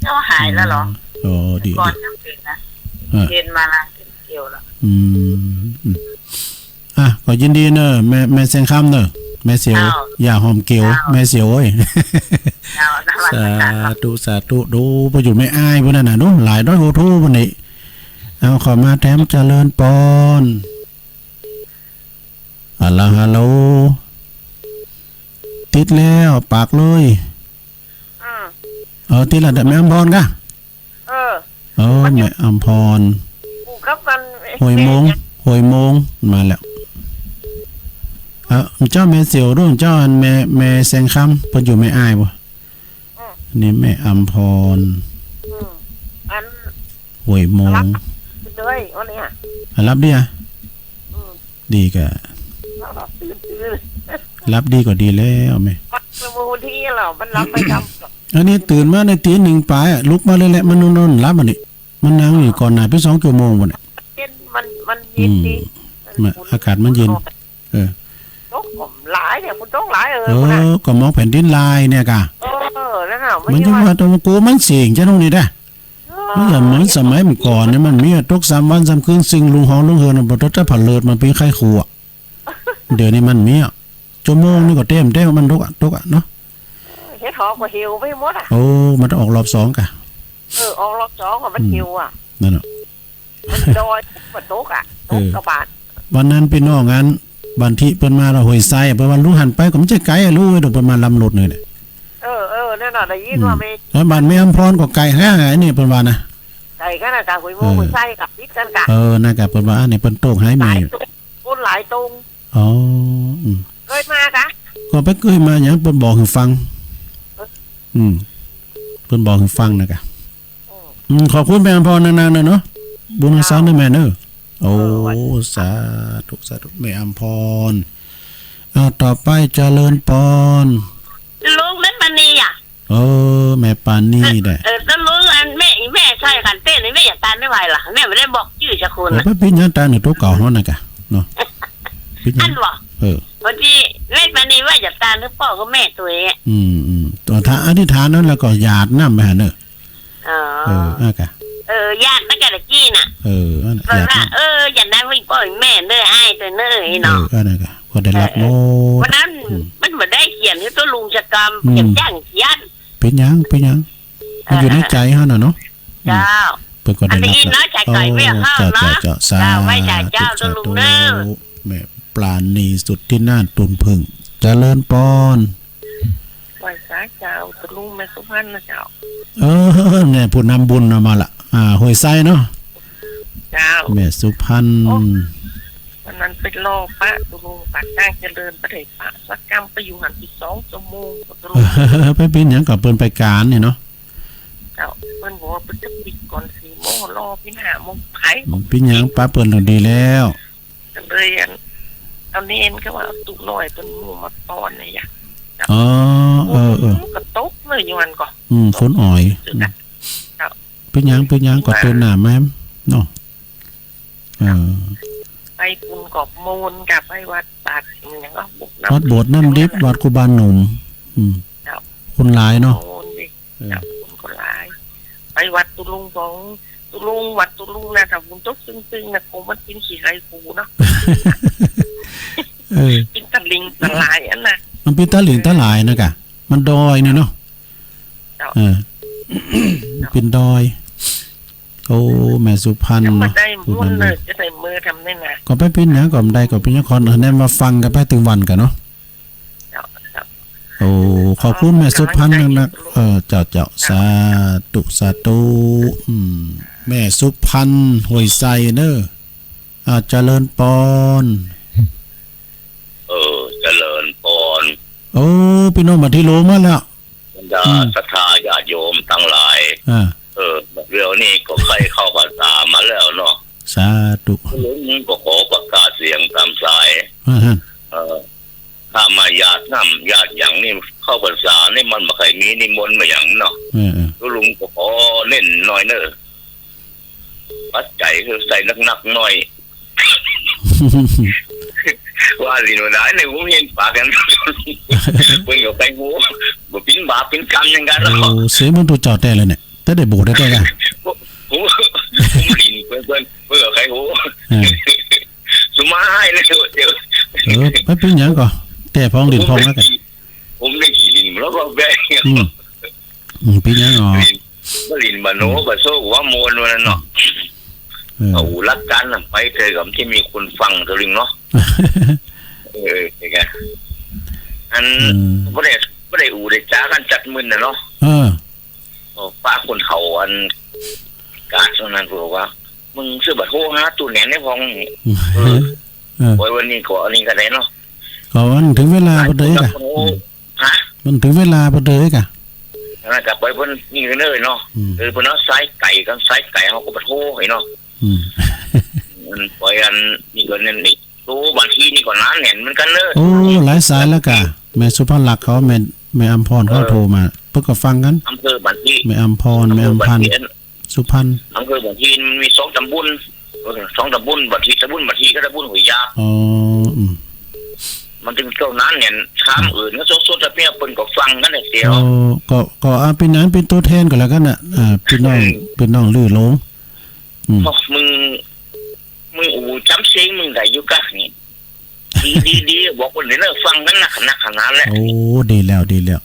เจ้าหายแล้วเหรอ อ๋อ ดี ก่อน ดี ยังเป๋นนะ เออ เป๋นมาลากิ๋นเกลียวแล้ว อืม อืม อ่ะ ก็ยินดีเนอะ แม่ แม่แสงคำเนอะ แม่เสียว เจ้า หญ้าหอมเกลียว เจ้า แม่เสียวเอ้ย เจ้า นมัสการ สาธุ สาธุ ดู ไปอยู่แม่อายพุ้นน่ะนะ ดู หลายร้อยกว่าทู่พุ้นนี่ เอา เข้ามาแถม เจริญปอน ฮัลโหล ฮัลโหล ติดแล้ว ปากเลย อืม เออ ติดแล้ว แม่อำพรก่ะ เออ เออ แม่อำพร กูกับกัน ห้วยโมง แม่ ห้วยโมง มาแล้ว เออ เจ้าแม่เสียวด้วย เจ้าอันแม่ แม่แสงคำ เปิ้นอยู่แม่อายบ่ อืม นี่แม่อำพร อืม อัน ห้วยโมง รับด้วยวันเนี้ย อ่ะ รับดิอ่ะ อืม ดีก่ะ รับตื่นตื่น รับดีก็ดีแล้วแม่ มันมื้อที่เหรอ มันรับประจำ อันนี้ตื่นมาในตีหนึ่งปลายอะ ลุกมาเลยแหละ มันนอนๆ หลับอันนี้ มันนั่งอยู่ก่อนหน้าเปิ้นสองชั่วโมงพุ้นน่ะ เย็น มัน มันเย็นดี อืม มัน อากาศมันเย็น เออ ตกหลายเนี่ย ฝนตกหลาย เออ เออ พุ้นน่ะ ก็มองแผ่นดินไหวเนี่ยก่ะ เออ นั่นน่ะ มันยังว่าตรงกูมันเสี่ยงจะตรงนี้ได้ เออ มันอย่าเหมือนสมัยก่อนเนี่ย มันมีอะ ตกสามวันสามคืน ซึ่งลุงหองลุงเฮือนน่ะ บ่ต้องจะผะเลิดมันเป๋นไข้ขัว เดี๋ยวนี้มันมีอะ ชั่วโมงนี่ก็เต็มเต็มมันตกอะ ตกอะเนาะ เห็ดหอมก็เหี่ยวไปหมดอะ โอ้ มันต้องออกรอบสองก่ะ เออ ออกรอบสองอะ มัน อืม เหี่ยวอะ นั่นน่ะ มันดอย มันตกอะ เออ ตกกะบาด วันนั้นพี่น้องอัน บ้านตี้เปิ้นมาละห้วยไซอะ เปิ้นว่าลุงหันไปก็มันจะไก๋อะลุง เดี๋ยวเปิ้นมาลำรถนี่แหละ เออ เออ นั่นน่ะ ได้ยิน อืม ว่าแม่ แล้วบ้านแม่อำพรก็ไก๋แฮะ ไอ้นี่เปิ้นว่านะ ไก๋กั๋นน่ะ กะห้วยโมง เออ ห้วยไซกะติดกั๋นกะ เออ นั่นกะ เปิ้นว่าอันนี้เปิ้นโต้งไฮแม่ หลายโต้ง คนหลายโต้ง อ๋อ อืม เกยมาก่ะ ก็ไปเกยมาหยัง เปิ้นบอกหื้อฟัง เออ อืม เปิ้นบอกหื้อฟังนะก่ะ อืม อืม ขอบคุณแม่อำพรนานๆ เนอะเนาะ บุญฮักษาเนอะแม่เนอะ โอ้ เออ สาธุ สาธุ แม่อำพร อ่า ต่อไปเจริญปอน ลุงแม่ปานีอะ เออ แม่ปานีได้ เออ แล้วลุงอันแม่ แม่ใส่ขันเต้นนี่แม่อย่าตานได้ไหวล่ะ แม่ไม่ได้บอกจื้อจักคน โอ้ น่ะ ไปปิดหยังตานนี่ ตั๋วเก่าเฮานั่นก่ะ เนาะ ปิดหยัง อันบอก เออ พอดีแม่ปานีว่าอย่าตานคือป้อกับแม่ตั๋วเองอะ อืม อืม ตั๋วถ้าอธิษฐานนั้นแล้วก็หยาดน้ำไปหาเนอะ อ๋อ เออ อ่ะกะ เออ หยาดตั้งแต่ตะกี้น่ะ เออ อันน่ะ เออ หยาดน้ำ เออ หยาดน้ำให้ป้อแม่เนอะ อ้ายตั๋วเนอะ ไอ้เนาะ เออ อันนั้นกะ ก็ได้รับหมด วันนั้น อืม มันบ่ได้เขียนหื้อตั๋วลุงจะกำ อืม เขียนจ้างเขียน เป๋นหยัง เป๋นหยัง มันอยู่ในใจเฮาน่ะเนาะ เจ้า อืม เปิ้นก็ได้รับแล้ว อันนี้เนาะ ใจก่อยแม่เฮาเนาะ เจ้า เจ้า เจ้า สาธุ เจ้า ไหว้สาเจ้า เจ้า ลุงเนอะ เจ้า แม่ปราณีสุทธินาถ ตูนผึ้ง เจริญปอน ไหว้สาเจ้า ตะลุงแม่สุพรรณนะเจ้า เออ เนี่ย ผู้นำบุญเอามาละ อ่า ห้วยไซเนาะ เจ้า แม่สุพรรณ โอ้ วันนั้น ไปรอปะตุ๊ลุงปากตางเจริญ บ่ได้ปะสักกำ ไปอยู่หั้นไปสองชั่วโมง ตุ๊ลุง ไปเป๋นหยังก่อ เปิ้นไปก๋านนี่เนาะ เจ้า เปิ้นบอกว่าเปิ้นจะปิดก่อนสี่โมง รอเป๋นห้าโมงไป เป๋นหยัง ปะเปิ้นลงดีแล้ว ก็เลยอัน เอาเณร ก็ว่าเอาตุ๊น้อยเปิ้นหมู่มาป้อนนะยะ อ๋อ เออ เออ ฝนก็ตกเลยอยู่หั้นก่อ อืม ฝนอ่อย เจ้า เป๋นหยัง เป๋นหยังก่อ เปิ้นหน้าแม่มเนาะ เออ ไปกุ๋นกอบมูลกับไปวัดบาดอิหยังก็บุกน้ำ วัดโบสถ์น้ำดิบ วัดครูบาหนุ่ม อืม เจ้า คนหลายเนาะ โอ้นี่ เออ เจ้า คนก็หลาย ไปวัดตุ๊ลุงของตุ๊ลุง วัดตุ๊ลุงนะ ถ้าฝนตกตึงๆ นะ โอ้ มันเป๋นขี้ไฮ่ปูเนาะ เออ เป๋นตะหลิ่งตะหลายอันน่ะ มันเป๋นตะหลิ่งตะหลายนะกะ มันดอยนี่เนาะ เจ้า เออ เป๋นดอย โอ้ แม่สุพรรณ จะมาได้ เนาะ มุ่นเลย จะได้เมือทำได้ไง ก็ไปเป๋นหยังก็บ่ได้ ก็เป๋นหยัง ขอแนะนำว่าฟังกันไปตึงวันก่อเนาะ เจ้า เจ้า โอ้ ขอบคุณแม่สุพรรณนักๆ เออ เจ้า เจ้า สาธุ สาธุ อืม แม่สุพรรณ ห้วยไซเนาะ อ่า เจริญปอน เออ เจริญปอน โอ้ ปี้น้องมาตี้โลมาแล้ว บรรดา อืม ศรัทธาญาติโยมตังหลาย อ่า เออ เดี๋ยวนี้ก็ใกล้เข้าพรรษามาแล้วเนาะ สาธุ ลุงก็ขอประกาศเสียงต๋ามสาย อ่าฮะ เออ ถ้ามาหยาดน้ำหยาดหยังนี่ เข้าพรรษานี่มันบ่ค่อยมีนิมนต์มาหยังเนาะ เออ เออ ลุงก็ขอเน้นหน่อยเนาะ ปัจจัยคือใส่หนักๆ หน่อย ว่าหลิ้นบ่ได้ในหูเห็นปากกัน เปิ้นก็ไปหู บ่เป๋นบาปเป๋นกรรมหยังกั๋นเนาะ โอ้ เสียเหมือนตุ๊เจ้าแต๊เลยเนี่ย แต่ได้โบสถ์แต๊กะ โอ้ หลิ้นเปิ้น เปิ้น เปิ้นก็ไปหู เออ สุมาให้เลยเดี๋ยว เออ บ่เป๋นหยังก่อ แต่พองหลิ้นพองแล้วกั๋น ผมได้ขี้หลิ้นแล้วก็แบ่ง อืม อืม เป๋นหยังอ๋อ หลิ้น บ่หลิ้นบ่โน้ อืม บ่โซกหัวโมนวันนั้นเนาะ เออ เอาหลักการน่ะไปเถอะ ก็จะมีคนฟังเท่านั้นเนาะ เออ เออ เป็นไง อัน อืม บ่ได้ บ่ได้อู้ได้จ๋ากั๋นจัดมื้อน่ะเนาะ เออ โอ้ ป้าคนเฒ่าอันกาดตรงนั้นก็บอกว่า มึงเสียบ่โทรหาตุ๊แหนนได้พ่อง เออ เออ ปล่อยวันนี้ก็อันนี้ก็ได้เนาะ ก็มันเถิงเวลาปะเตยกะ โอ้ อืม ฮะ มันเถิงเวลาปะเตยกะ อันนั้นก็ปล่อยเปิ้นนี่ก็เลยเนาะ อืม เออ เปิ้นเอาสายไก๋กั๋น สายไก๋เฮาก็บ่โทรไอ้เนาะ อืม มันปล่อยอันนี้ก็นั่นอีก โอ้ บางทีนี่ก็หนาแน่นเหมือนกั๋นเนาะ โอ้ หลายสายแล้วกะ แม่สุภาลักษณ์เขา แม่ แม่อำพรเขา เออ โทรมา เปิ้นก็ฟังกั๋น อำเภอบางที แม่อำพร อำเภอบางที แม่อำพันธ์ อัน สุพรรณ อำเภอบางทีมันมีสองต๋ำบล เออ สองต๋ำบล บางทีต๋ำบล บางทีก็ต๋ำบลห้วยยาง อ๋อ อืม มันเถิงเจ้านั้นเนี่ย ถาม อืม อื่นก็สดๆ แล้วเนี่ย เปิ้นก็ฟังกั๋นเนี่ยเสีย เออ ก็ ก็เอาเป๋นอันเป๋นตั๋วแทนก็แล้วกั๋นน่ะ อ่า ปี้น้อง เออ ปี้น้องลือหลง อืม โอ้ มึง มึงอู้จ๋ำเสียงมึงได้อยู่กะนี่ ดี ดี ดี บอกคนเดียวฟังกั๋นนัก นักขนาดแหละ โอ้ ดีแล้ว ดีแล้ว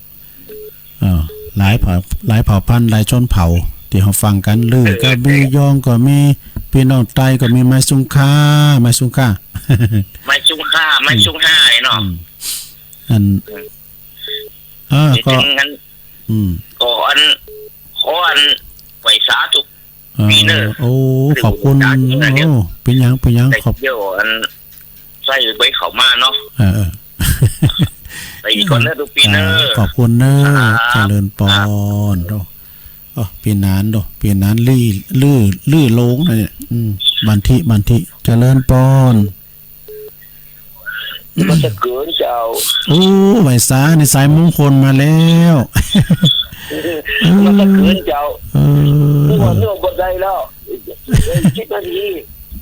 เออ หลายเผ่า หลายเผ่าพันธุ์ หลายชนเผ่า ตี้เฮาฟังกั๋น ลือก็มี เออ ยองก็มี ปี้น้องไตก็มี ไม้สุงค่า ไม้สุงค่า ไม้สุงค่า ไม้สุงค่าไอ้เนาะ อืม อัน อืม เออ ก็ เดี๋ยวถึงอัน อืม ก็อัน ขออันไหว้สาธุ เออ ปี๋เน่อ โอ้ ขอบคุณ โอ้ เป๋นหยัง เป๋นหยัง ขอบ เดี๋ยวอัน ใส่ใบเข้ามาเนาะ เออ เออ ไปอีกก่อนเน่อตุ๊ปี้เน่อ อ่า ขอบคุณเน่อ ครับ เจริญปอน ครับ โอ้ โอ้ ปี้หนานโด ปี้หนานลือ ลือ ลือหลงนะเนี่ย อืม บันทิ บันทิ เจริญปอน นมัสก๋านเจ้า โอ้ ไหว้สา นี่สายมงคลมาแล้ว นมัสก๋านเจ้า เออ นึกว่า นึกว่าบ่ได้แล้ว สิบนาที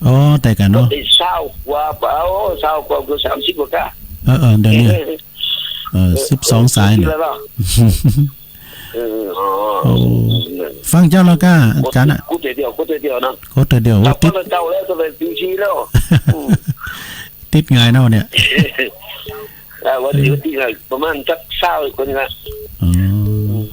อ๋อ แต่กั๋นเนาะ บ่ได้ซาวกว่า โอ้ ซาวกว่า เกือบสามสิบกว่าก้า เออ เออ เดี๋ยวนี้ เออ เออ สิบสองสายเนี่ย เออ อ๋อ โอ้ ฟังเจ้าแล้วก้า อาจ๋ารย์น่ะ กดเดียว กดเดียวนะ กดเดียว ว่าติด เจ้าแล้ว เจ้าแล้ว อืม ติดง่ายเนาะเนี่ย อ่า วันนี้ วันที่เท่าไหร่ ประมาณสักซาวกว่านี่ละ อ๋อ อืม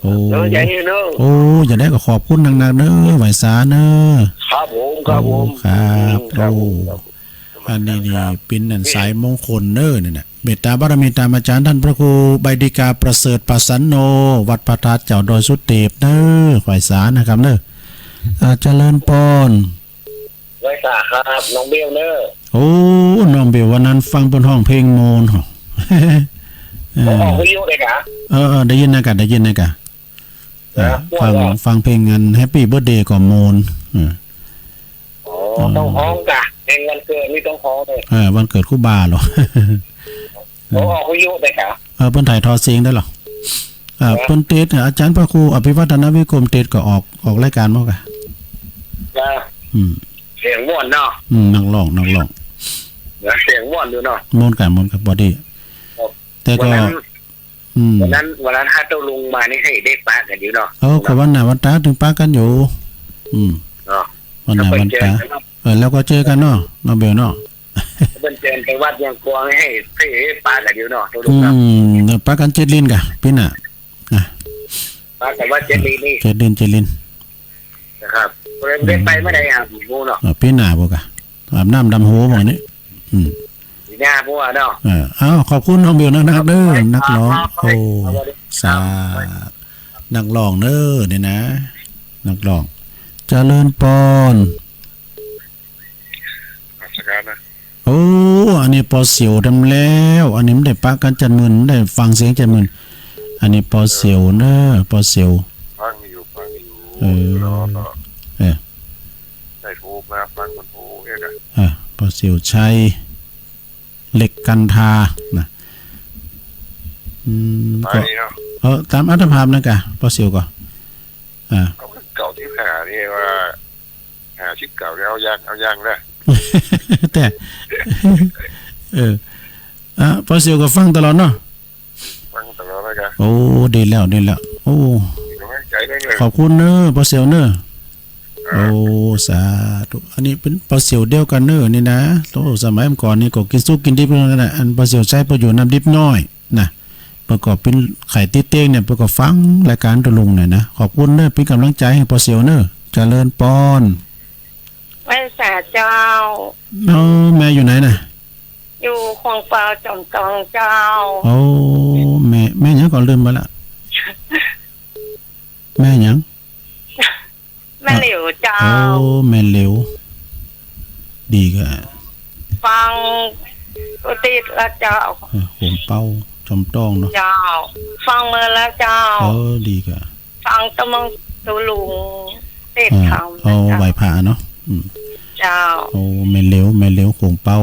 โอ้ แล้วใหญ่เนาะ โอ้ จะได้ก็ขอบคุณนักๆ เน่อ ไหว้สาเน่อ ครับผม ครับผม โอ้ ครับ อืม ครับผม โอ้ ครับผม อันนี้นี่ ครับ เป๋นอันสายมงคลเน่อเนี่ยนะ เมตตาบารมีต๋ามอาจ๋ารย์ต้านพระครูใบดีกาประเสริฐปาสันโน วัดพระธาตุเจ้าดอยสุเตปเน่อ ไหว้สานะครับเน่อ อ่า เจริญปอน ไหว้สาครับ น้องเบลเน่อ โอ้ น้องเบลวันนั้นฟังเปิ้นฮ้องเพลงโมน เออ โอ้ ออกวิทยุเลยกะ เออ เออ ได้ยินนะกะ ได้ยินนะกะ เออ อ่า ม่วน ฟัง ว่ะ ฟังเพลงอัน Happy Birthday ก็โมน เออ อ๋อ เออ ต้องฮ้องกะ เพลงวันเกิดนี่ต้องฮ้องเลย เออ วันเกิดครูบาเหรอ โอ้ ออกวิทยุเลยกะ เออ เปิ้นถ่ายทอดเสียงได้เหรอ เออ เออ เปิ้นเตส อาจารย์พระครูอภิวัฒนวิกรมเตสก็ออก ออกรายการมั่งกะ จ้ะ อืม เสียงม่วนเนาะ อืม นักฮ้อง นักฮ้อง เสียงม่วนอยู่เนาะ ม่วนกะ ม่วนกะ พอดี ครับ แต่ก็ วันนั้น อืม วันนั้น วันนั้นถ้าเต้าลุงมานี่หื้อได้ปะกั๋นอยู่เนาะ เออ ก็วันหน้าวันต๋าตึงปะกั๋นอยู่ อืม เนาะ วันหน้าวันต๋า แล้วก็เจอกั๋นเนาะ เออ แล้วก็เจอกั๋นเนาะ น้องเบลเนาะ เปิ้นเจิญไปวัดเวียงกวางหื้อ หื้อปะกั๋นอยู่เนาะ เต้าลุงเนาะ อืม เดี๋ยวปะกั๋นเจ็ดลินกะ ปี๋หน้า นะ ปะกั๋นวัดเจ็ดลินนี่ เจ็ดลิน เจ็ดลิน นะครับ เปิ้นได้ไปเมื่อใดอะ บ่ฮู้เนาะ เออ ปี๋หน้าบ่กะ อาบน้ำดำหัวบ่นี่ อืม ปี๋หน้าบ่ฮู้เนาะ เออ เอ้า ขอบคุณน้องเบลนักๆ เด้อ ครับ นักฮ้อง ครับ โอ้ ครับ สา นักฮ้องเน้อ นี่นะ นักฮ้อง เจริญปอน นมัสก๋ารนะ โอ้ อันนี้ปอเสี่ยวดำแล้ว อันนี้บ่ได้ปะกั๋นจันทร์หมื่น บ่ได้ฟังเสียงจันทร์หมื่น อันนี้ปอเสี่ยวเน้อ ปอเสี่ยว ฟังอยู่ ฟังอยู่ เออ แล้วก็ เออ ได้โทรมาฟังคนโทรเองนะ เออ ปอเสี่ยวชัย เหล็กกันทา นะ อืม ไป ก็ เนาะ เออ ต๋ามอัตภาพนั่นกะ ปอเสี่ยวก็ อ่า เอาเก่าตี้ห้านี่ว่า ห้าสิบเก้าเนี่ย เอายัง เอายังนะ แต่ เออ อ่ะ ปอเสี่ยวก็ฟังตลอดเนาะ ฟังตลอดแล้วกะ โอ้ ดีแล้ว ดีแล้ว โอ้ เป็นก๋ำลังใจ๋ด้วยเน้อ ขอบคุณเน้อ ปอเสี่ยวเน้อ ครับ โอ้ สาธุ อันนี้เป๋นปอเสี่ยวเดียวกั๋นเน้อ นี่นะ โอ้ สมัยก่อนนี่ก็กิ๋นสุกกิ๋นดิบกั๋นนะ อันปอเสี่ยวชัยเปิ้นอยู่น้ำดิบน้อย นะ เปิ้นก็เป๋นขายตี๋เต็กเนี่ย เปิ้นก็ฟังรายก๋านเต้าลุงเนี่ยนะ ขอบคุณเน้อ เป๋นก๋ำลังใจ๋หื้อปอเสี่ยวเน้อ เจริญปอน ไหว้สาเจ้า เอ้า แม่อยู่ไหนน่ะ อยู่โขงเปาจ๋อมตองเจ้า โอ้ แม่ แม่หยังก็ลืมไปละ แม่หยัง แม่เหลียวเจ้า โอ้ แม่เหลียว ดีกะ ฟังอุทิศละเจ้า เออ โขงเปาจ๋อมตองเนาะ เจ้า ฟังเมินละเจ้า เออ ดีกะ ฟังตะมงตูลุงเทศน์ธรรม เออ เอา นะเจ้า ไหว้พระเนาะ อืม เจ้า โอ้ แม่เหลียว แม่เหลียว โขงเปา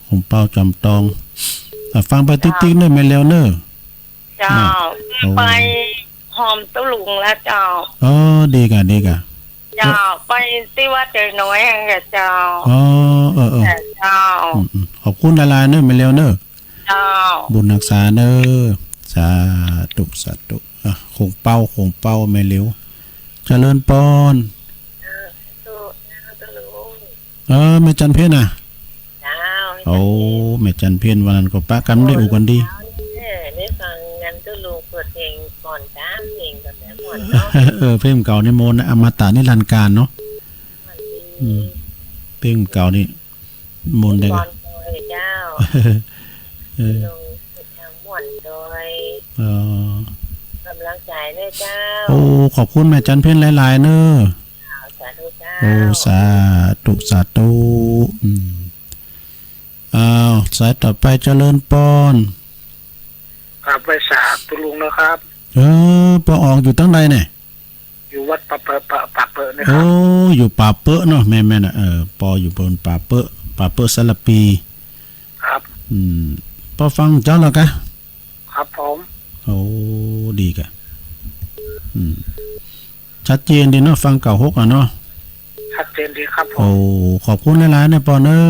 โขงเปาจ๋อมตอง อ่ะ ฟังไปติ๊กๆ เน้อ แม่เหลียวเน้อ เจ้า น่ะ โอ้ ไปหอมตูลุงละเจ้า เออ ดีกะ ดีกะ เจ้า ไปตี้วัดใจ๋น้อยแห่งเจ้า อ๋อ เออ เออ เจ้า อืม อืม ขอบคุณหลายๆ เน้อ แม่เหลียวเน้อ เจ้า บุญฮักษาเน้อ สาธุ สาธุ อ่ะ โขงเปา โขงเปา แม่เหลียว เจริญปอน เออ แม่จันเพ็ญน่ะ เจ้า โอ้ แม่จันเพ็ญ วันนั้นก็ปะกั๋นได้อู้กั๋นดี เออ ได้ฟังงานตูลุงเปิดเพลงก่อนจ้า เพลงก่อนนะ ม่วนเนาะ เออ เพลงเก่านี่ม่วนนะ อมตะนิรันดร์กาลเนาะ ม่วนดี อืม เพลงเก่านี่ มนต์ได้ ม่วนโดยเจ้า เออ ลงไปทางม่วนโดย เออ ก๋ำลังใจ๋เน้อเจ้า โอ้ ขอบคุณแม่จันเพ็ญหลายๆ เน้อ สาธุเจ้า โอ้ สาธุ สาธุ อืม อ้าว สายต่อไปเจริญปอน ครับ ไหว้สาตูลุงนะครับ เออ ปออองอยู่ตังใดเนี่ย อยู่วัดป่าเปอะ ป่า ป่าเปอะนะครับ โอ้ อยู่ป่าเปอะเนาะ แม่นๆ น่ะ เออ ปออยู่บนป่าเปอะ ป่าเปอะสารภี ครับ อืม ปอฟังเจ้าแล้วกะ ครับผม โอ้ ดีกะ อืม ชัดเจนดีเนาะ ฟังเก้าหกอะเนาะ ชัดเจนดีครับผม โอ้ ขอบคุณหลายๆ เน้อปอเน้อ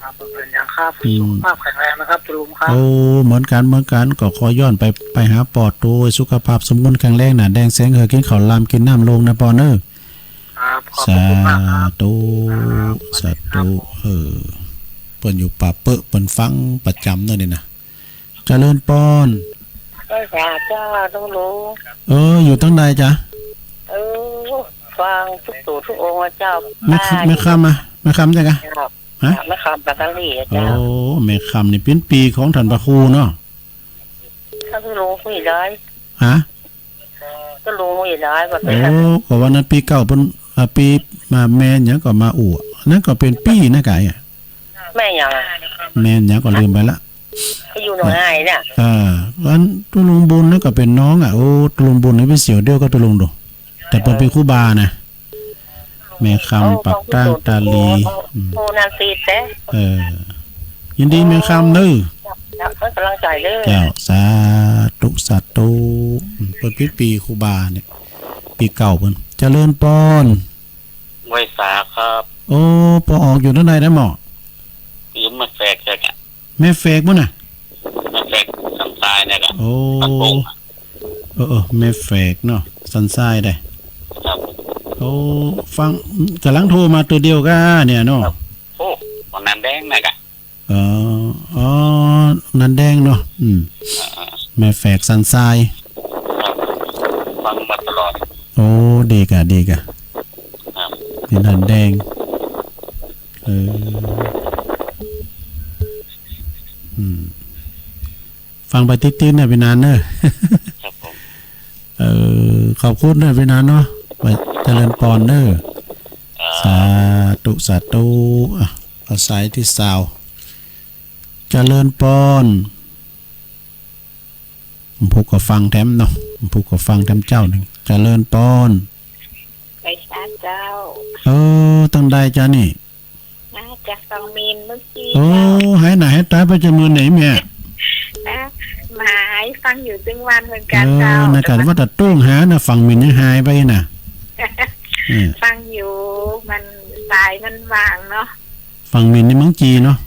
ครับ บ่เป๋นหยังครับ อืม สุขภาพแข็งแรงนะครับ ตูลุงครับ โอ้ เหมือนกั๋น เหมือนกั๋น ก็ขอย้อนไป ไปหาปอโต สุขภาพสมบูรณ์แข็งแรง หน้าแดงแสงเหือ กิ๋นข้าวลาม กิ๋นน้ำโล่งเน้อปอเน้อ ครับ ขอบพระคุณมากครับ สาธุ ครับ สาธุ สวัสดีครับ เออ เปิ้นอยู่ป่าเปอะ เปิ้นฟังประจ๋ำเน้อนี่นะ เจริญปอน ไหว้สาเจ้า ตูลุง เออ อยู่ตังใดจ๊ะ เออ ฟังตุ๊กตู๋ตุ๊กองค์อะเจ้า แม่ ป้า แม่คำอะ แม่คำใจ้กะ ครับ ฮะ แม่คำปัตตานีอะเจ้า โอ้ แม่คำนี่เป๋นปี้ของต้านพระครูเนาะ ต้านตูลุงฮู้ได้ ฮะ ต้านตูลุงฮู้ได้ว่าเป๋น โอ้ ก็วันนั้นปี้เก้าเปิ้น อ่า ปี้มาแม่หยังก็มาอู้ อันนั้นก็เป๋นปี้นะก๋ายอะ แม่หยังอะ แม่หยังก็ลืมไปละ ไปอยู่หนองหายน่ะ เออ อันตุ๊ลุงบุญนี่ก็เป๋นน้องอะ โอ้ ตุ๊ลุงบุญนี่เป๋นเสี่ยวเดียวกับตุ๊ลุงดู แต่เปิ้นเป๋นครูบานะ แม่คำ โอ้ ปากตั้ง ตาลี โอ้ อืม โอ้ นาซีแต๊ เออ ยินดีแม่คำเน้อ เจ้า เปิ้นก๋ำลังใจ๋เน้อ เจ้า สาธุ สาธุ อืม เปิ้นปิ๊ดปี๋ครูบาเนี่ย ปี๋เก่าเปิ้น เจริญปอน ไหว้สาครับ โอ้ ปอออกอยู่ตังใดนะหมอ อยู่แม่แฝกแจ๊กอะ แม่แฝกปุ้นน่ะ แม่แฝกสันทรายเนี่ยอะ โอ้ ปากโป่งอะ เออ เออ แม่แฝกเนาะ สันทรายได้ ครับ โอ้ ฟัง ก๋ำลังโทรมาตั๋วเดียวกั๋นเนี่ยเนาะ ครับ โอ้ หนานแดงเนี่ยอะ เออ อ๋อ หนานแดงเนาะ อืม อ่า แม่แฝกสันทราย ครับ ฟังมาตลอด โอ้ ดีก่ะ ดีก่ะ ครับ นี่หนานแดง เออ อืม ฟังไปติ๊ดๆ เนี่ย ปี้หนานเน้อ ครับผม เออ ขอบคุณเน้อ ปี้หนานเนาะ ไปเจริญปอนเน้อ ครับ สาธุ สาธุ อ่ะ เอาสายตี้ซาว เจริญปอน ผู้ก็ฟังแถมเนาะ ผู้ก็ฟังแถมเจ้านึ่ง เจริญปอน ไหว้สาเจ้า เออ ตังใดจ๊ะนี่ มาจากฝั่งมินเมื่อกี้ โอ้ เจ้า หายหน้าหายต๋าไปจากเมื่อไหนแม่ นะ มาหายฟังอยู่ตึงวันเหมือนกั๋น เออ เจ้า นะ กะว่าแต่โต้งหานะ ฝั่งมินยังหายไปน่ะ เออ ฟังอยู่ มัน สายมันว่างเนาะ ฝั่งมินนี่เมืองจีนเนาะ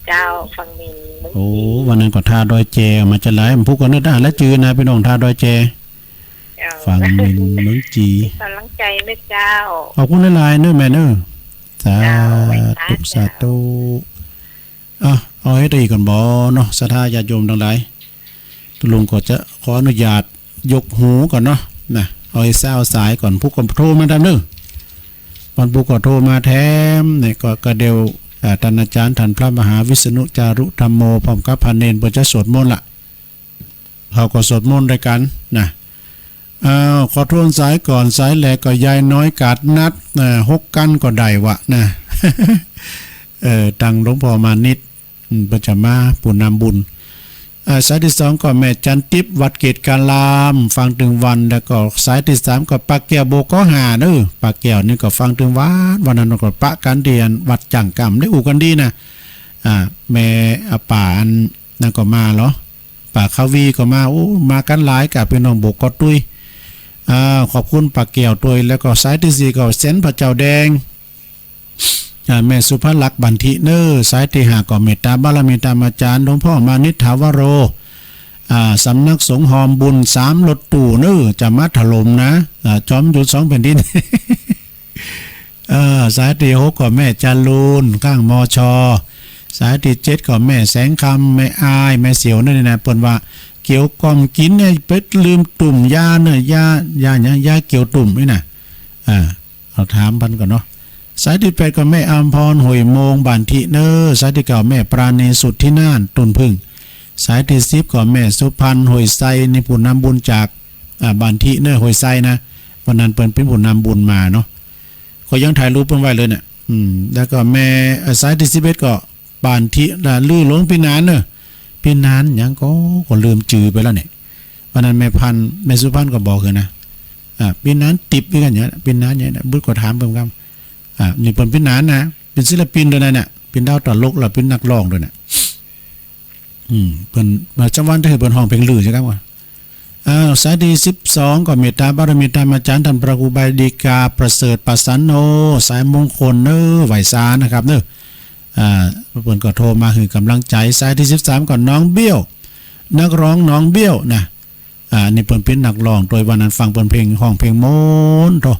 เจ้า ฝั่งมินเมืองจีน โอ้ วันนั้นก็ถ่าดอยแจมาจะหลาย ผู้ก็นึกได้แล้วจื้อนะ ปี้น้องถ่าดอยแจ เจ้า ฝั่งมินเมืองจีน ก๋ำลังใจ๋เน้อเจ้า ขอบคุณหลายๆ เน้อแม่เน้อ สาธุ เจ้า สาธุ อ่ะ เอาให้ได้ก่อนบ่เนาะ ศรัทธาญาติโยมตังหลาย ตุ๊ลุงก็จะขออนุญาตยกหูก่อนเนาะ นะ เอาให้ซาวสายก่อน ผู้ก็โทรมาแถมเน้อ วันผู้ก็โทรมาแถมเนี่ย ก็ ก็เดี๋ยว อ่า ต้านอาจ๋ารย์ ต้านพระมหาวิษณุจารุธัมโม พร้อมกับพระเณร เปิ้นจะสวดมนต์ละ เฮาก็สวดมนต์ตวยกั๋นนะ อ้าว ขอโทษสายก่อน สายแรกก็ยายน้อยกาดนัด อ่า หกกั๋นก็ได้วะนะ เออ ตังหลวงพ่อมานิต อืม เปิ้นจะมาผู้นำบุญ อ่า สายตี้สองก็แม่จันติ๊บ วัดเกตการาม ฟังตึงวัน แล้วก็สายตี้สามก็ป้าแก้ว บ่อเกาะห้าเน้อ ป้าแก้วนี่ก็ฟังตึงวัน วันนั้นก็ปะกั๋นตี้วัดจ้างกำ ได้อู้กั๋นดีนะ อ่า แม่ อ่า ป้าอันนั้นก็มาเหรอ ป้าคาวีก็มา โอ้ มากั๋นหลายก่ะ ปี้น้องบ่อเกาะตุ้ย อ่า ขอบคุณป้าแก้วตวย แล้วก็สายตี้สี่ก็เซนพระเจ้าแดง อ่า แม่สุภลักษณ์บันทิเน้อ สายตี้ห้าก็เมตตาบารมีตามอาจ๋ารย์หลวงพ่อมานิตถาวโร อ่า สำนักสงฆ์ฮอมบุญ สามรถตู้เน้อ จะมาถล่มนะ อ่า จอมยุทธสองแผ่นดิน เออ สายตี้หกก็แม่จารูน ข้าง มช. สายตี้เจ็ดก็แม่แสงคำ แม่อาย แม่เสียวนั่นนี่นะ เปิ้นว่าเกี่ยวก้อมกิ๋นเนี่ย ไปลืมตุ้มยาเน้อ ยา ยาหยัง ยาเกี่ยวตุ้มนี่นะ อ่า เอาถามเปิ้นก่อนเนาะ สายตี้แปดก็แม่อำพร ห้วยโมง บันทิเน้อ สายตี้เก้าแม่ปราณี สุทธินาถ ต้นผึ้ง สายตี้สิบก็แม่สุพรรณ ห้วยไซ นี่ผู้นำบุญจาก อ่า บันทิเน้อ ห้วยไซนะ วันนั้นเปิ้นเป๋นผู้นำบุญมาเนาะ ก็ยังถ่ายรูปเปิ้นไว้เลยเนี่ย อืม แล้วก็แม่ เอ่อ สายตี้สิบเอ็ดก็บันทิ อ่า ลือหลวงปี้หนานเน้อ ปี้หนานหยังก็ ก็ลืมจื้อไปแล้วเนี่ย วันนั้นแม่พันธุ์ แม่สุพรรณก็บอกหื้อนะ อ่า ปี้หนานติ๊บเหมือนกั๋นเนี่ย ปี้หนานเนี่ยนะ บุตรก็ถามเปิ้นกำ อ่า นี่เปิ้นปี้หนานนะ เป๋นศิลปินตวยนะเนี่ย เป๋นดาวตลกแล้วเป๋นนักฮ้องตวยเนี่ย อืม เปิ้น มาจังหวัดตี้หื้อเปิ้นฮ้องเพลงลือใจ้กำว่า อ้าว สายตี้สิบสองก็เมตตาบารมีตามอาจ๋ารย์ต้านพระครูบาดีกาประเสริฐประสันโน สายมงคลเน้อ ไหว้สานะครับเน้อ อ่า เปิ้นก็โทรมาหื้อก๋ำลังใจ๋ สายตี้สิบสามก็น้องเบี้ยว นักฮ้องน้องเบี้ยวนะ อ่า นี่เปิ้นเป๋นนักฮ้องตวย วันนั้นฟังเปิ้นเพลง ฮ้องเพลงม่วนโธ่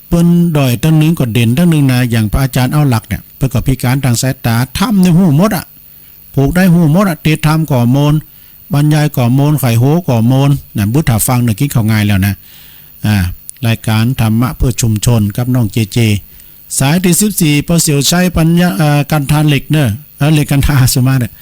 เปิ้นด้อยตังนึ่งก็เด่นตังนึ่งนะ อย่างพระอาจ๋ารย์เอาหลักเนี่ย เปิ้นก็พิก๋านตางสายต๋า ธรรมนี่ฮู้หมดอะ ผูกได้ฮู้หมดอะ เตสน์ธรรมก็ม่วน บรรยายก็ม่วน ใค่ฮู้ก็ม่วนนะ บุตรถ้าฟังเนี่ยกิ๋นข้าวง่ายแล้วนะ อ่า รายก๋านธรรมะเพื่อชุมชนกับน้องเจเจ สายตี้สิบสี่ ป้อเสี่ยวชัย ปัญญา เอ่อ กันทาเหล็กเน้อ เอ่อ เหล็กกันทาสุมาเนี่ย